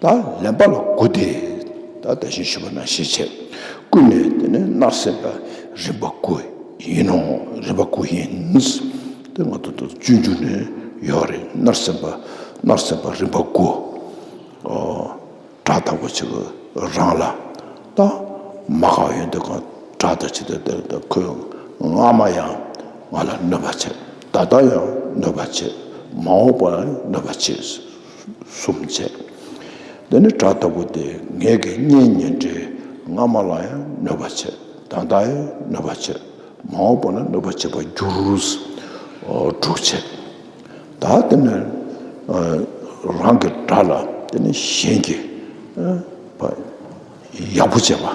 ད་ལེན་པ་ལ་དགུ་སྟེ། ད་དེ་བཞིན་ཞུས་པ་ནང་བཞིན་བྱས། ཀུན་ནས་དེ་ནི་མནར་སེམས་པ་རིམ་པ་དགུ་ཡིན་ནོ། རིམ་པ་དགུ་ཡིན། དེ་ང་ཚོ་དང་སྤྱོད་འཇུག་ནས་ཡོད་རེད། མནར་སེམས་པ། མནར་སེམས་པ་རིམ་པ་དགུ། ཨོ། དགྲ་ལྟ་བུ་ཅིག་རང་ལ། ད་མ་དགའ་ཡོང་དུས་གང་དགྲ་དང་ཅི་དེ་དེ་དེ་ཁོས་སྔ་མ་ཡང་ང་ལ་གནོད་པ་བྱས། ད་ལྟ་ཡང་གནོད་པ་བྱས། མ་འོངས་པ་ཡང་གནོད་པ་བྱས། གསུམ་བྱས། དེ་ནི་དགྲ་ལྟ་བུ་དེ་ངེད་ཀྱི་གཉེན་ཉེ་འབྲེལ་སྔ་མ་ལ་ཡང་གནོད་པ་བྱས། ད་ལྟ་ཡང་གནོད་པ་བྱས། མ་འོངས་པ་ན་གནོད་པ་བྱེད་པར་འགྱུར། ཨོ། དྲུག་བྱས། ད་དེ་ནི། ཨ། རང་གི་དགྲ་ལ་དེ་ནི་གཞན་གྱིས། ཨ། ཡག་པོ་བྱེད་པ་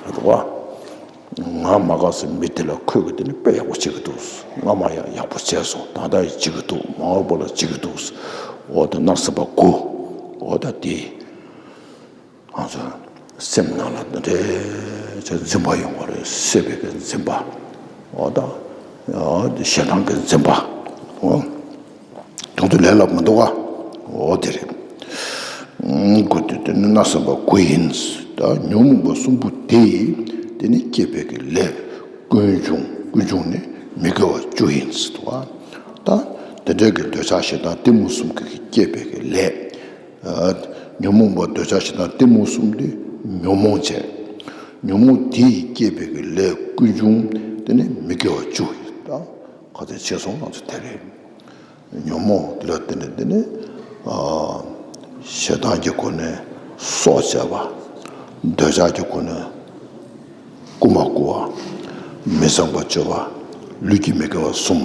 རེད་པ། ང་མ་དགའ་སའི་མི་དེ་ལ་ཁོས་གི་དེ་ནི་དཔེ་ཡག་པོ་བྱེད་ཀྱི་འདུག་སྔ་མ་ཡང་ཡག་པོ་བྱས་སོང་། ད་ལྟ་ཡང་བྱེད་ཀྱི་འདུག་མ་འོངས་པ་ལ་བྱེད་ཀྱི་འདུག་འོ་དེ་མནར་སེམས་པ་དགུ། འོ་ད་དེ། ང་ཚོ་སེམས་ནང་ལ་འདི་འདྲའི་ཅིག་འཛིན་པ་ཡོང་བ་རེད། སྲེད་པའི་གི་འཛིན་པ། འོ་ད། ཨ། ཞེ་སྡང་གི་འཛིན་པ། འོ། དུང་དུ་ལས་སླ་པོ་མི་འདུག་ག་འོ་དེ་རེད། ཨུམ། དགུ་དེ་དེ་ནི་མནར་སེམས་པ་དགུ་ཡིན། ད་ཉོན་མོངས་པ་གསུམ་པོ་དེ་ཡིས་དེ་ནི་བསྐྱེད་པའི་གི་ལས་ཀུན་འབྱུང་། ཀུན་འབྱུང་ནི་མི་དགེ་བ་བཅུ་ཡིན་ཟེར་འདུག་ག་ད་དེ་འདྲའི་གི་འདོད་ཆགས་ཞེ་སྡང་གཏི་མུག་གསུམ་གྱིས་བསྐྱེད་པའི་གི་ལས། ཉོན་མོངས་པ་འདོད་ཆགས་ཞེ་སྡང་གཏི་མུག་གསུམ་དེ་ཉོན་མོངས་བྱས། ཉོན་མོངས་དེ་ཡིས་བསྐྱེད་པའི་གི་ལས་ཀུན་འབྱུང་དེ་ནི་མི་དགེ་བ་བཅུ་ཡིན། ད་ག་ཚོད་བྱས་སོང་ང་ཚོ་དེ་རེད། ཉོན་མོངས་དེ་ལ་བརྟེན་ནས་དེ་ནི། ཨ། ཞེ་སྡང་གི་སྒོ་ནས་སྲོག་བཅད་པ། འདོད་ཆགས་ཀྱི་སྒོ་ནས་རྐུན་མ་རྐུ་བ། མི་བཟང་པོ་སྤྱོད་པ། ལུས་ཀྱི་མི་དགེ་བ་གསུམ།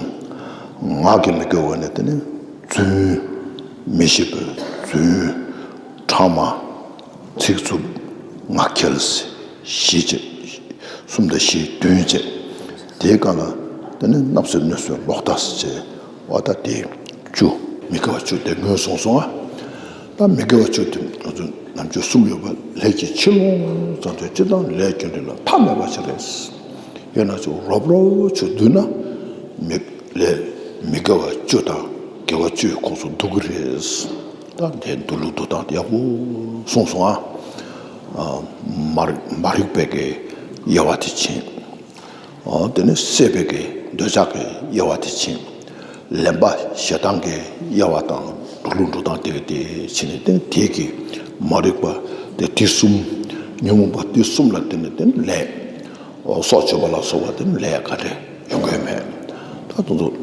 ངག་གི་མི་དགེ་བ་ནི་དེ་ནི་རྫུན། མི་ཤེས་པའི་རྫུན། ཕྲ་མ། ཚིག་རྩུབ། ངག་འཁྱལ། བཞི་བཅས། གསུམ་དང་བཞི་བདུན་བཅས། དེའི་སྒང་ལ་དེ་ནི་བརྣབ་སེམས་གནོད་སེམས་ལོག་ལྟ་བཅས། འོ་ད་དེ་བཅུ། མི་དགེ་བ་བཅུ་དེ་སྔོན་སོང་སོང་ང་། ད་མི་དགེ་བ་བཅུ་དེ་ང་ཚོ་ནམ་རྒྱུན་གསུམ་ཡོད་པ། ལས་ཀྱི་ཕྱིར་ལོངས་སྤྱོད་དང་། སྤྱིར་བཏང་ལས་རྒྱུ་འབྲས་ལ་མཐའ་མེད་པ་ཞིག་རེད། ཡང་ན་ཅིག་རོབ་རོབ་ཅིག་བསྡུས་ན། མི་ལས་མི་དགེ་བ་བཅུ་དང་དགེ་བ་བཅུའི་ཁོངས་སུ་འདུ་གི་རེད། ད་དེ་འདུ་ལུགས་འདུ་སྟངས་དེ་ཡག་པོ་གསུངས་སོང་ཨ། ཨ། མ་རིག་མ་རིག་པའི་གི་དབྱེ་བ་དེ་ཕྱིན། ཨ། དེ་ནས་སྲེད་པའི་གི་འདོད་ཆགས་ཀྱི་དབྱེ་བ་དེ་ཕྱིན། ལེན་པ་ཞེ་སྡང་གི་དབྱེ་བ་དང་འགྲོ་ལུགས་འགྲོ་སྟངས་དེ་གི་དེ་ཕྱིན་ནས། དེ་དེ་གི་མ་རིག་པ་དེ་དེ་གསུམ། ཉོན་མོངས་པ་དེ་གསུམ་ལ་བརྟེན་ནས་དེ་ནས་ལས། སྲོག་གཅོད་པ་ལ་སོགས་པ་དེ་ནི་ལས་ག་རེ་ཡོང་གི་མེད། ད་དུང་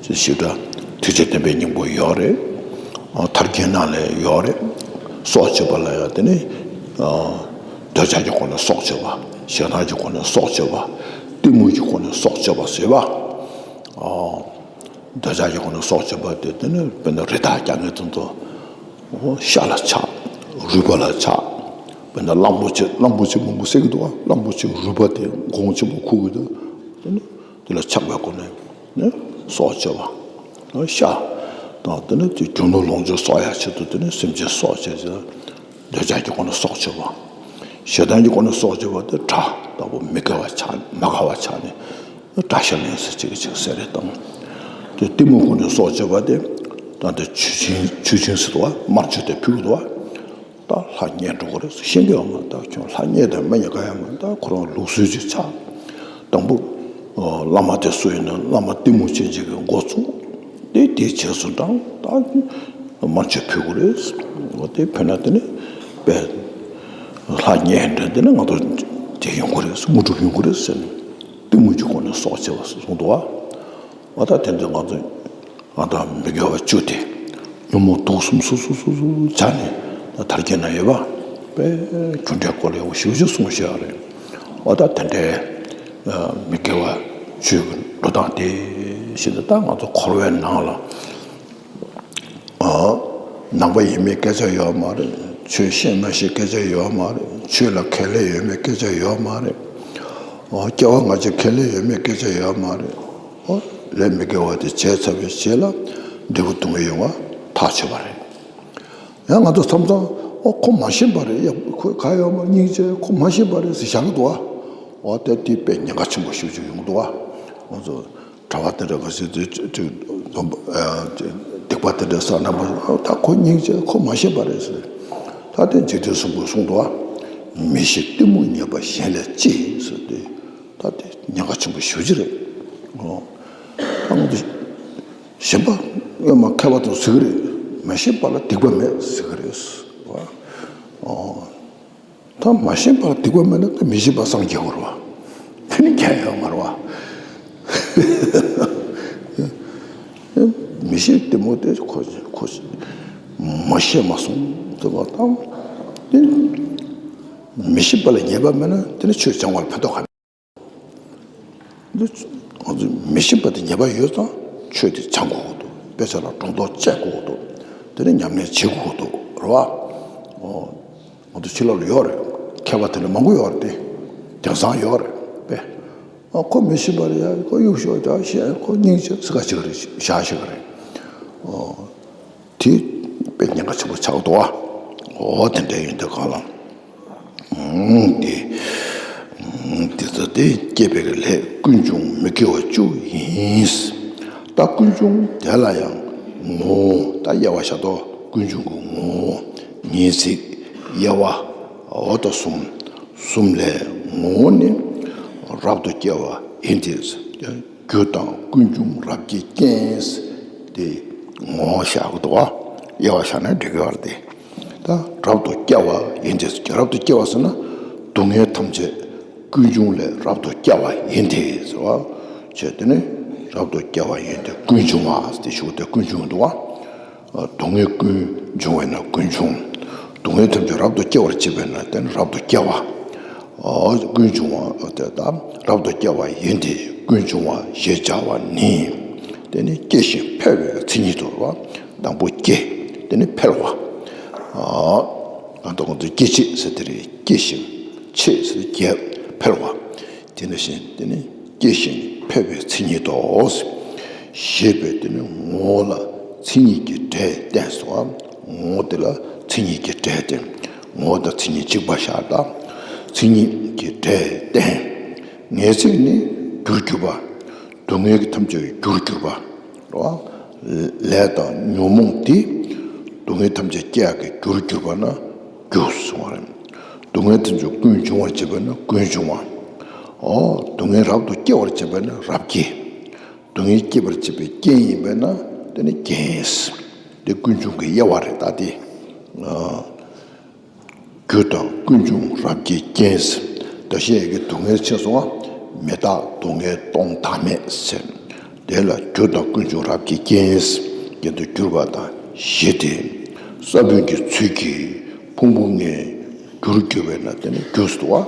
ཞེ་དྲག་ཐུགས་རྗེ་བསྟན་པའི་སྙིང་པོ་ཡོད་རེད། ཨ། ཐར་རྒྱན་ནང་ལ་ཡོད་རེད། སྲོག་གཅོད་པ་ལ་ཡང་དེ་ནི། ཨ། འདོད་ཆགས་ཀྱི་སྒོ་ནས་སྲོག་གཅོད་པ། ཞེ་སྡང་གི་སྒོ་ནས་སྲོག་གཅོད་པ། གཏི་མུག་གི་སྒོ་ནས་སྲོག་གཅོད་པ་ཟེར་བ། ཨ། འདོད་ཆགས་ཀྱི་སྒོ་ནས་སྲོག་གཅོད་པ་དེ་དེ་ནི་དཔེར་ན་རི་དྭགས་རྒྱག་མཁན་དེ་ཚོ། ཤ་ལ་ཆགས། རུས་པ་ལ་ཆགས། དཔེར་ན་གླང་པོ་ཆེ། གླང་པོ་ཆེ་མང་པོ་བསད་ཀྱི་འདུག་ག་གླང་པོ་ཆེའི་རུས་པ་དེ་གོང་ཆེན་པོ་ཁུར་གྱི་འདུག་དེ་ནི་དེ་ལ་ཆགས་པའི་སྒོ་ནས་ནི་སྲོག་གཅོད་པ། ཤ་དང་དེ་ནི་དེ་རྒྱུ་ནོར་ལོངས་སྤྱོད་གསོག་ཡག་ཆེད་དུ་དེ་ནི་སེམས་ཅན་སྲོག་བཅད་ཅིང་། འདོད་ཆགས་ཀྱི་སྒོ་ནས་སྲོག་གཅོད་པ། ཞེ་སྡང་གི་སྒོ་ནས་སྲོག་གཅོད་པ་དེ་དགྲ་ལྟ་བུ་མི་དགེ་བ་ཆགས། མ་དགའ་བ་ཆགས་ནས། དགྲ་ཤ་ལེན་ཟེར་གཅིག་གཅིག་ཟེར་རེད་དང་། དེ་གཏི་མུག་སྒོ་ནས་སྲོག་གཅོད་པ་དེ། ད་ལྟ་ཆོས་སྦྱིན། ཆོས་སྦྱིན་ཟེར་འདུག་ག་དམར་མཆོད་དེ་ཕུལ་གྱི་འདུག་ག་ད་ལྷ་མཉེས་འགྲོ་གི་རེད། ཤེས་ཀྱི་ཡོད་མ་རེད། ད་ཁྱོད་ལྷ་མཉེས་དང་མི་མཉེས་གང་ཡང་མ་རེད། ད་ཁོ་རང་ལུགས་སྲོལ་ཅིག་ཆགས། དང་པོ། ཨོ། བླ་མ་དེ་སུ་ཡིན་ན་བླ་མ་གཏི་མུག་ཅན་ཅིག་གིས་འགོ་བཙུགས། དེ་དེའི་རྗེས་སུ་འབྲངས། ད་དམར་མཆོད་ཕུལ་དགོས་རེད། འོ་དེ་ཕུལ་ན་དེ་ནི་དཔེ་ལྷ་མཉེས་འདྲ་དེ་ནི་ང་ཚོ་དེ་ཡོང་གི་རེད། དངོས་གྲུབ་ཡོང་གི་རེད་ཟེར་ནས་གཏི་མུག་གི་སྒོ་ནས་སྲོག་བཅད་པ་གསུངས་འདུག་ག་འོ་ད་དེ་འདྲ་ང་ཚོ། ཨ། ད་མི་དགེ་བ་བཅུ་དེ་ཉོན་མོངས་དུག་གསུམ་སོ་སོ་སོ་སོ་སྦྱར་ནས། ད་ཐར་རྒྱན་ན་ཡོད་པ་དཔེ་རྒྱུ་འབྲས་སྐོར་ལ་ཡག་པོ་ཞེ་པོ་ཅིག་གསུངས་བཞག་རེད། འོ་ད་དེ་འདྲའི། ཨ། མི་དགེ་བ་བཅུ་གི་འགྲོ་སྟངས་དེ་བཞིན་དུ། ད་ང་ཚོ་འཁོར་བའི་ནང་ལ། ཨ། ནང་པ་ཡིན་མིན་སྐད་ཆ་ཡོད་མ་རེད། ཆོས་ཤེས་མ་ཤེས་སྐད་ཆ་ཡོད་མ་རེད། ཆོས་ལ་ཁས་ལེན་ཡོད་མེད་སྐད་ཆ་ཡོད་མ་རེད། ཨ། སྐྱེ་བ་སྔ་ཕྱི་ཁས་ལེན་ཡོད་མེད་སྐད་ཆ་ཡོད་མ་རེད། ཨོ། ལས་མི་དགེ་བ་དེ་བྱས་ཚར་བའི་རྗེས་ལ་འབྲས་བུ་སྡུག་བསྔལ་ཡོང་བ་ཐག་ཆོད་པ་རེད། ཡང་ང་ཚོ་མཚམས་མཚམས། ཨོ། ཁོ་མ་ཤེས་པ་རེད། ཡ། ཁོ་ག་ཡོད་མ། སྙིང་རྗེ། ཁོ་མ་ཤེས་པ་རེད་ཟེར་བཞག་གི་འདུག་ག་འོ་དེ་དེ་དཔེ་ཉེན་ཁ་ཆེན་པོ་ཞེ་པོ་ཅིག་ཡོང་གི་འདུག་ག་ང་ཚོ་གྲྭ་པ་དེ་འདྲ་ག་ཚོད་ཅིག་ཅིག་ཅིག་འཛོམས་པ། ཨ། ཅིག་སྡིག་པ་དེ་འདྲ་བསགས་ན་མ། ཨོ། ད་ཁོ་སྙིང་རྗེ། ཁོ་མ་ཤེས་པ་རེད་ཟེར། ད་དེ་འཇིག་རྟེན་གསུམ་པོས་གསུངས་འདུག་ག་མི་ཤེས་གཏི་མུག་ཉེས་པ་གཞན་ལས་ལྕི་ཟེར་ཏེ། ད་དེ་ཉེན་ཁ་ཆེན་པོ་ཞེ་པོ་ཅིག་རེད། ཨོ། ད་ང་ཚོ་གཞན་པ་སྔོན་མ་མཁས་པ་དེ་ཚོས་ཟེར་གི་རེད། མ་ཤེས་པ་ལ་སྡིག་པ་མེད་ཟེར་གི་རེད། ཨོ། ད་མ་ཤེས་པ་ལ་སྡིག་པ་མེད་ན་ད་མི་ཤེས་པ་སངས་རྒྱས་དགོས་རེད་པ། དེ་ནི་ཁྱད་ཡོད་མ་རེད་པ། མི་ཤེས་གཏི་མུག་དེ་ཁོ་ཁོ་མ་ཤེས་མ་སོང་དེ་བ་དང་། དེ་མི་ཤེས་པ་ལ་ཉེས་པ་མེད་ན་དེ་ནི་ཆོས་སྦྱང་བ་ལ་ཕན་ཐོགས་ག་འདི་ང་ཚོ་མི་ཤེས་པ་དེ་ཉེས་པ་ཡོད་ཙང་ཆོས་དེ་སྦྱང་དགོས་འདུག་དཔེ་ཆ་ལ་སྒྲོ་འདོགས་བཅད་དགོས་འདུག་དེ་ནས་ཉམས་ལེན་བྱེད་དགོས་འདུག་རེད་པ། ཨོ། ང་ཚོ་ཕྱི་ལོགས་ལ་ཡོད་རེད། མཁས་པ་དེ་འདྲ་མང་པོ་ཡོད་རེད་དེ། དེང་སང་ཡོད་རེད་པས། ཨ། ཁོ་མི་ཤེས་པ་རེད་ཡ། ཁོ་གཡུག་ཞོག་བྱ་ཤེས། ཁོ་སྙིང་རྗེ་ཟེར་ག་ཅིག་རེད་བཞག་ཤེས་ག་རེད། ཨོ། དེ་དཔེ་ཉེན་ཁ་ཆེན་པོ་ཆགས་འདུག་ག་འོ་དེ་འདྲ་ཡིན་དུས་གང་ལ། ཨང་། དེ། ཨང་། དེ་ཚོ་དེ་སྐྱེས་པའི་ལས་ཀུན་འབྱུང་མི་དགེ་བ་བཅུ་ཡིན། ད་ཀུན་འབྱུང་དེ་ལ་ཡང་ངོ་བོ། ད་དབྱེ་བ་བཞག་ཏོ། ཀུན་འབྱུང་གི་ངོ་བོ། ངེས་ཚིག་དབྱེ་བ། འོ་ད་གསུམ། གསུམ་ལས་ངོ་བོ་ནི་རབ་ཏུ་སྐྱེ་བ་ཡིན་ཏེ། རྒྱུ་དང་ཀུན་འབྱུང་རབ་ཀྱི་རྐྱེན། དེ་ངོ་བོ་བཞག་གི་འདུག་ག་དབྱེ་བ་བཞག་ན་འགྲིག་གི་རེད་དེ། ད་རབ་ཏུ་སྐྱེ་བ་ཡིན་ཏེ། རབ་ཏུ་སྐྱེ་བ་ཟེར་ན་སྡུག་བསྔལ་ཐམས་ཅད་ཀུན་འབྱུང་ལས་རབ་ཏུ་སྐྱེ་བ་ཡིན་ཏེ་ཟེར་བ། བྱས་དེ་ནི་རབ་ཏུ་སྐྱེ་བ་ཡིན་ཏེ་ཀུན་འབྱུང་བ་དེ་ཞུ་དེ་ཀུན་འབྱུང་འདུག་ག་སྡུག་བསྔལ་ཀུན་འབྱུང་བས་ན་ཀུན་འབྱུང་། སྡུག་བསྔལ་ཐམས་ཅད་རབ་ཏུ་སྐྱེ་བར་བྱེད་པས་ན་དེ་ནི་རབ་ཏུ་སྐྱེ་བ། ཀུན་འབྱུང་བ་དེ་དང་རབ་ཏུ་སྐྱེ་བ་ཡིན་ཏེ། ཀུན་འབྱུང་བ་ཞེས་བྱ་བ་ནི། དེ་ནི་སྐྱེ་ཞིང་འཕེལ་བའི་མཚན་ཉིད་དུ་རོ། དང་པོ་སྐྱེ། དེ་ནི་འཕེལ་བ། ཨ་ད་ང་ཚོ་སྐྱེ་མཆེད་ཟེར་དེ་རེད། སྐྱེ་ཞིང་མཆེད་ཟེར་རྒྱས་འཕེལ་བ། དེ་ནི་བཞིན་དེ་ནི་སྐྱེ་ཞིང་འཕེལ་བའི་མཚན་ཉིད་དོ། ཞེས་པས་དེ་ནི་ངོ་བོ་ལ་མཚན་ཉིད་ཀྱི་སྒྲས་བསྟན་སོ། ངོ་བོ་དེ་ལ་མཚན་ཉིད་ཀྱི་སྒྲས་བསྟན། ངོ་བོ་དང་མཚན་ཉིད་གཅིག་པ་ཤར་དང་། མཚན་ཉིད་ཀྱི་སྒྲས་བསྟན། ངེས་ཚིག་ནི་རྒྱུར་གྱུར་པ། སྡུག་བསྔལ་གྱི་ཐམས་ཅད་རྒྱུར་གྱུར་པ། རོ། ལས་དང་ཉོན་མོངས་དེ། སྡུག་བསྔལ་ཐམས་ཅད་སྐྱེ་ཡག་གི་རྒྱུར་གྱུར་པ་ན་རྒྱུ་གསུང་བ་རེད། སྡུག་བསྔལ་ཐམས་ཅད་ཀུན་འབྱུང་བར་བྱེད་པ་ན་ཀུན་འབྱུང་བ། ཨོ། སྡུག་བསྔལ་རབ་ཏུ་སྐྱེ་བར་བྱེད་པ་ན་རབ་སྐྱེ། སྡུག་བསྔལ་སྐྱེད་པར་བྱེད་པའི་རྐྱེན་ཡིན་པས་ན་དེ་ནི་རྐྱེན། དེ་ཀུན་འབྱུང་གི་དབྱེ་བ་རེད་ད་དེ། རྒྱུ་དང་ཀུན་འབྱུང་རབ་ཀྱི་རྐྱེན། ད་ཞེས་ཀྱི་སྡུག་བསྔལ་ཆེ་སོང་བ། མི་རྟག་སྡུག་བསྔལ་སྟོང་བདག་མེད་ཟེར། དེ་ལ་རྒྱུ་དང་ཀུན་འབྱུང་རབ་ཀྱི་རྐྱེན། རྐྱེན་དུ་གྱུར་པ་དང་བཞི་སྟེ། ས་བོན་གྱི་ཚུལ་གྱིས་ཕུང་པོ་ལྔའི་རྒྱུར་གྱུར་པས་ན་དེ་ནི་རྒྱུ་ཟེར་བ།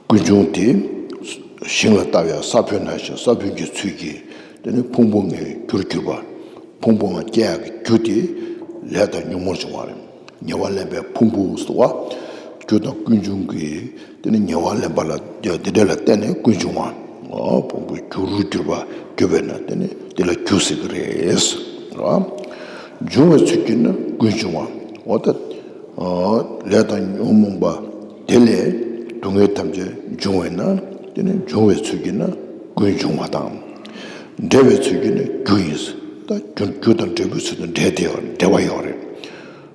ཀུན་འབྱུང་དེ། ཞིང་ལ་ལྟ་བའི་ས་བོན་ནང་བཞིན་ས་བོན་གྱི་ཚུལ་གྱིས་དེ་ནི་ཕུང་པོ་ལྔའི་རྒྱུར་གྱུར་པ། ཕུང་པོ་ལྔ་སྐྱེ་ཡག་གི་རྒྱུ་དེ་ལས་དང་ཉོན་མོངས་བྱུང་བ་རེད། ཉེ་བར་ལེན་པའི་ཕུང་པོ་ཟེར་བ། རྒྱུ་དང་ཀུན་འབྱུང་གི་དེ་ནི་ཉེ་བར་ལེན་པ་ལ་དེ་འདྲ་ལ་བརྟེན་ནས་ཀུན་འབྱུང་བ། ཕུང་པོའི་རྒྱུར་གྱུར་པ་གྱུར་པས་ན་དེ་ནི་དེ་ལ་རྒྱུ་ཟེར་གི་རེད། རོ། འབྱུང་བའི་ཚུལ་གྱིས་ན་ཀུན་འབྱུང་བ། འོ་ད། ལས་དང་ཉོན་མོངས་པ་དེ་ལས་སྡུག་བསྔལ་ཐམས་ཅད་འབྱུང་བས་ན་དེ་ནི་འབྱུང་བའི་ཚུལ་གྱིས་ན་ཀུན་འབྱུང་བ་དང་། འབྲེལ་བའི་ཚུལ་གྱིས་ན་རྒྱུ་ཡིན། ད་རྒྱུ་རྒྱུ་དང་འབྲས་བུའི་ཚུལ་དུ་འབྲེལ་དེ་ཡོད་འབྲེལ་བ་ཡོད་རེད།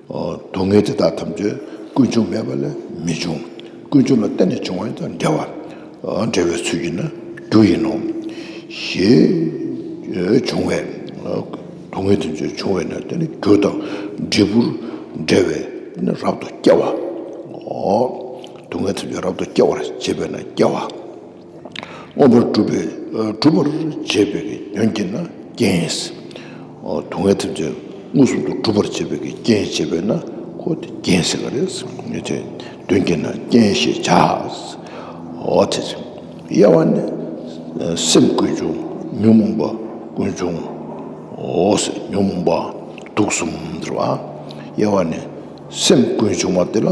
སྡུག་བསྔལ་དེ་དག་ཐམས་ཅད་ཀུན་འབྱུང་མེད་པ་ལས་མི་འབྱུང་། ཀུན་འབྱུང་ལ་བརྟེན་ནས་བྱུང་བ་ཡིན་ཙང་འབྲེལ་བ། འབྲེལ་བའི་ཚུལ་གྱིས་ན་རྒྱུ་ཡིན་ནོ། ཞེས་བྱུང་བས། སྡུག་བསྔལ་དེ་ཚོ་བྱུང་བས་ན་དེ་ནི་རྒྱུ་དང་འབྲས་བུར་འབྲེལ་བས་དེ་ནི་རབ་ཏུ་སྐྱེ་བ། སྡུག་བསྔལ་དེ་ཚོ་རབ་ཏུ་སྐྱེ་བར་བྱེད་པས་ན་སྐྱེ་བ། མངོན་པར་སྒྲུབ་པའི་སྒྲུབ་པར་བྱེད་པའི་ཉོན་གྱིས་ན་རྐྱེན། སྡུག་བསྔལ་དེ་ཚོ་མངོན་སུམ་དུ་སྒྲུབ་པར་བྱེད་པའི་རྐྱེན་བྱེད་པས་ན་ཁོ་དེ་རྐྱེན་ཟེར་ག་རེད། དོན་གྱིས་ན་རྐྱེན་ཞེས་བྱ། འོ་དེ་དབྱེ་བ་ནི། སེམས་ཀུན་འབྱུང་ཉོན་མོངས་པ་ཀུན་འབྱུང་། འོ་ཟེར་ཉོན་མོངས་པ་དུག་གསུམ་ཟེར་བ། དབྱེ་བ་ནི། སེམས་ཀུན་འབྱུང་བ་དེ་ལ་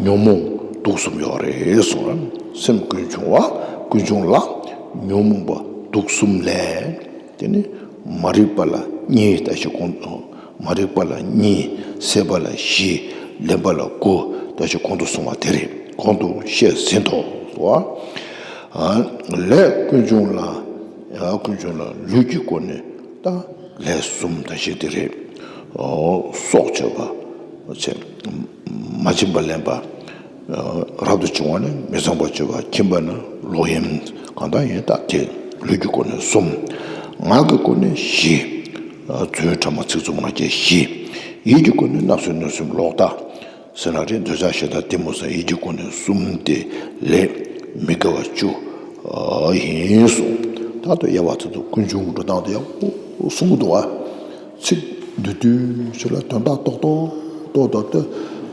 ཉོན་མོངས་དུག་གསུམ་ཡོད་རེད་གསུངས་ར། སེམས་ཀུན་འབྱུང་བ་ཀུན་འབྱུང་ལ་ཉོན་མོངས་པ་དུག་གསུམ་ལས། དེ་ནི་མ་རིག་པ་ལ་གཉིས་ད་ཞིག་གོང་དུ། མ་རིག་པ་ལ་གཉིས། སྲེད་པ་ལ་བཞི། ལེན་པ་ལ་དགུ། ད་ཞིག་གོང་དུ་སོང་བ་དེ་རེད། གོང་དུ་བཤད་ཟིན་ཏོ། ལས་ཀུན་འབྱུང་ལ། ཡང་ཀུན་འབྱུང་ལ་ལུས་ཀྱི་སྒོ་ནས་ད་ལས་གསུམ་ད་ཞིག་དེ་རེད། སྲོག་གཅོད་པ། མ་བྱིན་པ་ལེན་པ། རབ་ཏུ་བྱུང་བ་ནི་མི་ཚངས་པར་སྤྱོད་པ། ཁྱིམ་པ་ནི་ལོག་གཡེམ། གང་དག་ཡིན་དག་དེ་ལུས་ཀྱི་སྒོ་ནས་གསུམ། ངག་གི་སྒོ་ནས་བཞི། རྫུན་ཕྲ་མ་ཚིག་རྩུབ་ངག་འཁྱལ་བཞི། ཡིད་ཀྱི་སྒོ་ནས་བརྣབ་སེམས་གནོད་སེམས་ལོག་ལྟ། ཟེར་ན་རེད། འདོད་ཆགས་ཞེ་སྡང་གཏི་མུག་གསུམ། ཡིད་ཀྱི་སྒོ་ནས་གསུམ་སྟེ་ལས་མི་དགེ་བ་བཅུ་ཡིན་གསུངས། ད་ལྟ་དབྱེ་བ་དེ་ཚོ་ཀུན་འབྱུང་འགྲོ་སྟངས་དེ་ཡག་པོ་གསུང་གི་འདུག་བ། ཚིག་བསྡུས་བསྡུས་ཚུལ་ལ་དོན་དག་རྡོག་རྡོག་རྡོག་རྡོག་དེ་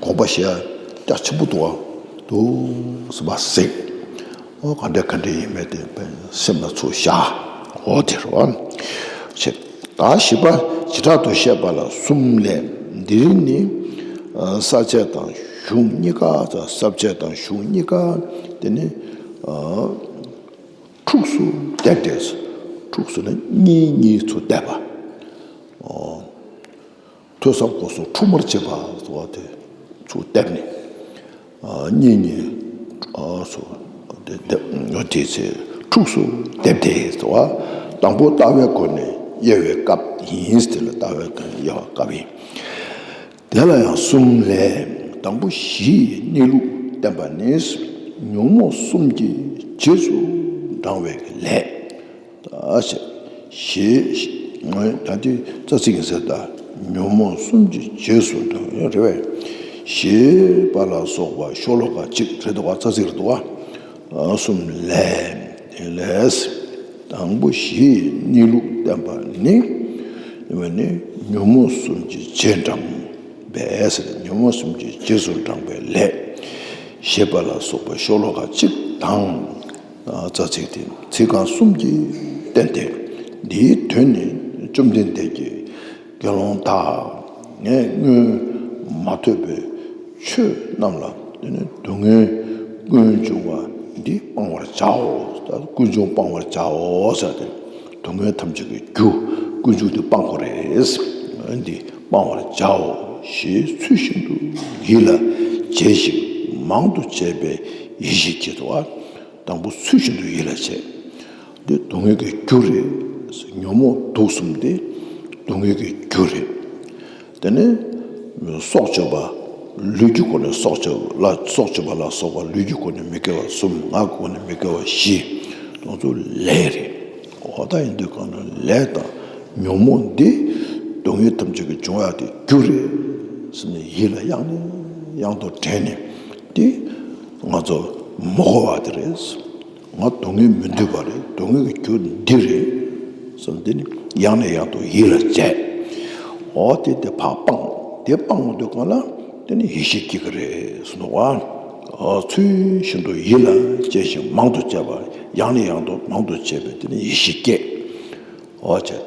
དགོངས་པ་བཞེས་ཡ་རྒྱ་ཆེན་པོ་འདུག་བ། འདུག་སེ་མ་ཟེར། ཨོ་ག་འདྲ་ག་འདྲ་ཡིན་མིན་དེ་སེམས་ལ་ཚུར་བཞག་ཨོ་དེ་རེད་བ། ཆེ། ད་བཞི་པ་བྱེ་བྲག་ཏུ་བཤད་པ་ལ་གསུམ་ལས། འདིར་ནི་ས་བཅད་དང་གཞུང་གཉིས་ཀ། ས་བཅད་དང་གཞུང་གཉིས་ཀ་དེ་ནི་ཁྲུགས་སུ་བསྡེབས་ཏེ། ཁྲུགས་སུ་ནི་གཉིས་གཉིས་ཚུར་བསྡེབས་པ། ཐོས་བསམ་སྒོམ་གསུམ་འཁྲུག་མར་བྱེད་པ་ཟེར་བ་དེ་ཚུར་བསྡེབས་ནས། གཉིས་གཉིས་སུ་དེ་བསྡེབས་ཡོད་དེ་ཚེ་ཁྲུགས་སུ་བསྡེབས་ཏེ་ཟེར་བ། དང་པོ་ལྟ་བའི་སྒོ་ནས་དབྱེ་བའི་སྐབས་ཡིན། དེ་ལ་ལྟ་བའི་སྒོ་ནས་དབྱེ་བའི་སྐབས་ཡིན། དེ་ལ་ཡང་གསུམ་ལས། དང་པོ་གཞི་ཡི་གནས་ལུགས་བསྟན་པ་ནི། ཉོན་མོངས་གསུམ་གྱི་རྗེས་སུ་འབྲང་བའི་ལས། ད་ཞེས་ཞེས་ད་དེ་རྩ་ཚིག་ཡིན་ཟེར། ད་ཉོན་མོངས་གསུམ་གྱི་རྗེས་སུ་འབྲང་ཡོད་རེད་བས། ཞེས་པ་ལ་སོགས་པ་ཤོ་ལོ་ཀ་གཅིག་རེད་འདུག་བ། རྩ་ཚིག་རེད་འདུག་བ། གསུམ་ལས། དེ་ལས། དང་པོ་གཞི་ཡི་གནས་ལུགས་བསྟན་པ་ནི། ཡིན་པ་ནི་ཉོན་མོངས་གསུམ་གྱི་རྗེས་འབྲང་བས། ཉོན་མོངས་གསུམ་གྱི་རྗེས་སུ་འབྲང་བའི་ལས། ཞེས་པ་ལ་སོགས་པའི་ཤོ་ལོ་ཀ་གཅིག་དང་། རྩ་ཚིག་དེ་ཚིག་རྐང་གསུམ་གྱིས་བསྟན་ཏེ། འདིའི་དོན་ནི་བཅོམ་ལྡན་འདས་ཀྱིས་དགེ་སློང་དག། ངས་སྔོན་མ་ཐོས་པའི་ཆོས་རྣམས་ལ་དེ་ནི་སྡུག་བསྔལ་ཀུན་འབྱུང་བ་འདི་སྤང་བར་བྱའོ། ཀུན་འབྱུང་སྤང་བར་བྱའོ་ཟེར་ཏེ། སྡུག་བསྔལ་ཐམས་ཅད་ཀྱི་རྒྱུ་ཀུན་འབྱུང་དེ་སྤང་དགོས་རེད། འདི་སྤང་བར་བྱའོ་ཞེས་ཚུལ་བཞིན་དུ་ཡིད་ལ་བྱས་ཤིང་མང་དུ་བྱས་པས་ཡིད་ཆེས་བགྱིད་དོ། དང་པོ་ཚུལ་བཞིན་དུ་ཡིད་ལ་བྱས། འདི་སྡུག་བསྔལ་གྱི་རྒྱུ་རེད། ཉོན་མོངས་དུག་གསུམ་དེ་སྡུག་བསྔལ་གྱི་རྒྱུ་རེད། དེ་ནས་སྲོག་གཅོད་པ། ལུས་ཀྱི་སྒོ་ནས་སྲོག་གཅོད་ལ་སྲོག་གཅོད་པ་ལ་སོགས་པ། ལུས་ཀྱི་སྒོ་ནས་མི་དགེ་བ་གསུམ། ངག་གི་སྒོ་ནས་མི་དགེ་བ་བཞི། དེ་ཚོ་ལས་རེད། འོ་ད་ཡིན་དུས་གང་ན་ལས་དང་ཉོན་མོངས་འདི་སྡུག་བསྔལ་ཐམས་ཅད་ཀྱི་འབྱུང་ཡག་དེ་རྒྱུ་རེད་ཟེར་ནས་ཡིད་ལ་ཡང་ནས་ཡང་དུ་དྲན་ནས། དེ་ང་ཚོ་མི་དགོས་པ་དེ་རེད། ང་སྡུག་བསྔལ་མི་འདོད་པ་རེད། སྡུག་བསྔལ་གྱི་རྒྱུ་འདི་རེད་ཟེར་ནས་དེ་ནི་ཡང་ནས་ཡང་དུ་ཡིད་ལ་བྱས། འོ་དེ་དེ་ཕར་སྤངས། དེ་སྤང་འོང་དུས་གང་ལ་དེ་ནི་ཡིད་ཆེས་བགྱིད་ཀྱི་རེད་ཟེར་འདུག་བ། ཚུལ་བཞིན་དུ་ཡིད་ལ་བྱས་ཤིང་མང་དུ་བྱས་པ། ཡང་ནས་ཡང་དུ་མང་དུ་བྱས་པས་དེ་ནི་ཡིད་ཆེས་སྐྱེས། འོ་བྱས།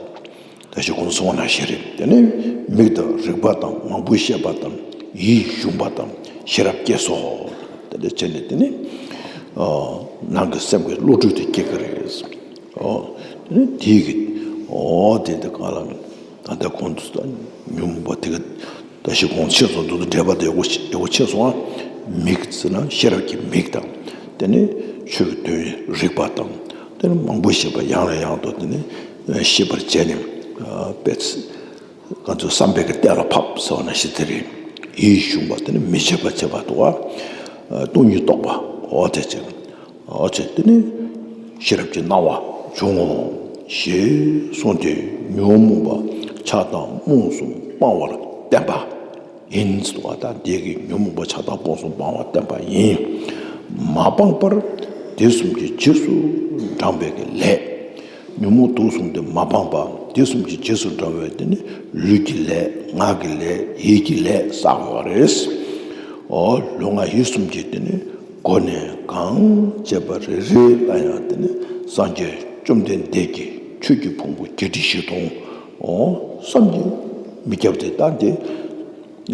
ད་ཅི་གོང་དུ་གསུངས་པ་ནང་བཞིན་རེད། དེ་ནས་མིག་དང་རིག་པ་དང་མང་པོ་ཤེས་པ་དང་ཡིད་གཞུངས་པ་དང་ཤེས་རབ་སྐྱེས་སོ། དེ་འདྲ་བྱས་ནས་དེ་ནས་ནང་གི་སེམས་ཀྱི་བློ་གྲོས་དེ་སྐྱེ་གི་རེད། འོ་དེ་ནས་དེའི་གི་འོ་དེ་འདི་གང་ལ་ད་ལྟ་གོང་དུ་ཉོན་མོངས་པ་དེ་གི་ད་ཞིག་གོང་ཆེ་སོང་། འདུག་འདུག་འགྲེལ་པ་དེ་ཡག་པོ་ཆེ་ཡག་པོ་ཆེ་སོང་ཨ། མིག་ཟེར་ན་ཤེས་རབ་ཀྱི་མིག་དང་། དེ་ནས་ཆོས་ཀྱི་དོན་རིག་པ་དང་། དེ་ནས་མང་པོ་ཤེས་པ་ཡང་ལ་ཡང་དུ་དེ་ནས་ཤེས་པར་བྱས་ནས་དཔེ་ང་ཚོ་བསམ་པའི་གི་གཏེར་ལ་ཕབ་ཟེར་བ་ནང་བཞིན་དེ་རེད། ཡིད་གཞུངས་པ་དེ་ནས་མི་བརྗེད་པར་བྱེད་པ་འདུག་ཨ། སྟོང་ཉིད་རྟོགས་པ་འོ་དེ་ཅིག་འོ་ཅིག་དེ་ནས་ཤེས་རབ་ཀྱི་སྣང་བ་བྱུང་ངོ་། ཞེས་གསུངས་ཏེ་ཉོན་མོངས་པ་ཆགས་སྡང་རྨོངས་གསུམ་སྤང་བར་བསྟན་པ་ཡིན། ཟེར་བ་དང་། འདི་གིས་ཉོན་མོངས་པ་ཆགས་སྡང་རྨོངས་གསུམ་སྤང་བར་བསྟན་པ་ཡིན། མ་སྤངས་པར་དེ་གསུམ་གྱི་རྗེས་སུ་འབྲང་བའི་གི་ལས། ཉོན་མོངས་དུག་གསུམ་དེ་མ་སྤངས་པ། དེ་གསུམ་གྱི་རྗེས་སུ་འབྲང་བའི་དེ་ནི་ལུས་ཀྱི་ལས། ངག་གི་ལས། ཡིད་ཀྱི་ལས་བསགས་དགོས་པ་རེད། འོ་ལུས་ངག་ཡིད་གསུམ་གྱི་དེ་ནི་སྒོ་ནས་གང་བྱས་པ་རེ་རེ་ལ་ཡང་དེ་ནི་སངས་རྒྱས་བཅོམ་ལྡན་འདས་ཀྱི་ཆོས་ཀྱི་ཕུང་པོ་བརྒྱད་ཁྲི་བཞི་སྟོང་། འོ་བསམ་གྱིས་མི་ཁྱབ་སྟེ། ད་འདི་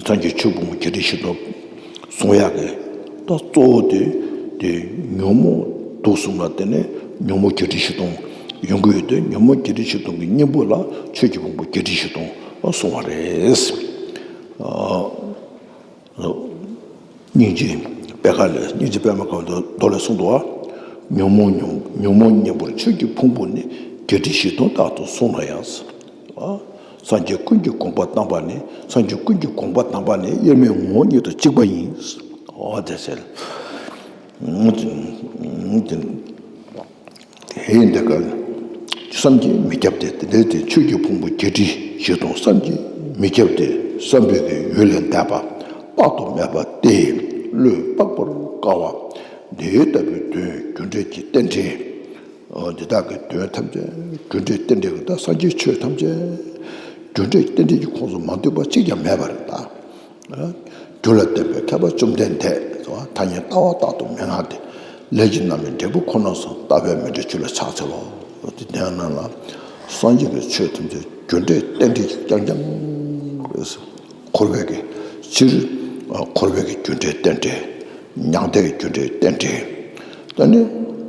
སངས་རྒྱས་ཆོས་ཕུང་པོ་བརྒྱད་ཁྲི་བཞི་སྟོང་གསུང་ཡག་གི་ད་གཙོ་བོ་དེ་དེ་ཉོན་མོངས་དུག་གསུམ་ལ་བརྟེན་ནས་ཉོན་མོངས་བརྒྱད་ཁྲི་བཞི་སྟོང་ཡོང་གི་ཡོད་དེ། ཉོན་མོངས་བརྒྱད་ཁྲི་བཞི་སྟོང་གི་གཉེན་པོ་ལ་ཆོས་ཀྱི་ཕུང་པོ་བརྒྱད་ཁྲི་བཞི་སྟོང་གསུང་བ་རེད། སྙིང་རྗེ་པད་དཀར་ལས། སྙིང་རྗེ་པད་མ་དཀར་པོའི་མདོ་ལས་གསུངས་འདུག་བ། ཉོན་མོངས་ཉོན་ཉོན་མོངས་གཉེན་པོར་ཆོས་ཀྱི་ཕུང་པོ་ནི། བརྒྱད་ཁྲི་བཞི་སྟོང་དག་ཏུ་གསུངས་ན་ཡང་། སངས་རྒྱས་ཀུན་གྱི་དགོངས་པ་དམ་པ་ནི། སངས་རྒྱས་ཀུན་གྱི་དགོངས་པ་དམ་པ་ནི་དབྱེར་མེད་ངོ་བོ་ཉིད་དང་གཅིག་པ་ཡིན། འོ་དེ་ཟེར། དེ་ཡིན་དེ་ག་བསམ་གྱིས་མི་ཁྱབ་སྟེ། དེ་འདྲའི་དེ་ཆོས་ཀྱི་ཕུང་པོ་བརྒྱད་ཁྲི་བཞི་སྟོང་བསམ་གྱིས་མི་ཁྱབ་སྟེ། བསམ་པའི་གི་ཡུལ་ལས་འདས་པ་དཔག་ཏུ་མེད་པ་སྟེ། བློས་དཔག་པར་དཀའ་བ་འདི་ལྟ་བུའི་དོན་རྒྱུ་འབྲས་ཀྱི་རྟེན་འབྲེལ། འོ་འདི་དག་གི་དོན་ཐམས་ཅད་རྒྱུ་འབྲས་རྟེན་འབྲེལ་གྱི། ད་སངས་རྒྱས་ཆོས་ཐམས་ཅད་རྒྱུ་འབྲས་རྟེན་འབྲེལ་གྱི་ཁོངས་སུ་མ་འདུས་པ་གཅིག་ཀྱང་མེད་པ་རེད་ད། རྒྱུ་ལ་བརྟེན་པའི་མཁས་པ་བཅོམ་ལྡན་འདས་ཟེར་བ། ཐ་སྙད་ལྟ་བ་རྟག་ཏུ་མི་མངའ་སྟེ། ལས་ཀྱི་རྣམ་སྨིན་འབྲས་བུ་ཁོ་ན་བཟུང་། ལྟ་བས་མི་འབྲས་རྒྱུ་ལ་ཕྱག་འཚལ་ལོ། དེ་ལྟར་ན་ལ་སངས་རྒྱས་ཀྱི་ཆོས་ཐམས་ཅད་རྒྱུ་འབྲས་རྟེན་འབྲེལ་གྱི་རྐྱང་རྐྱང་རེད། འཁོར་བའི་གི་སྤྱིར་འཁོར་བའི་གི་རྒྱུ་འབྲས་རྟེན་འབྲེལ། མྱང་འདས་ཀྱི་རྒྱུ་འབྲས་རྟེན་འབྲེལ། ད་ནི་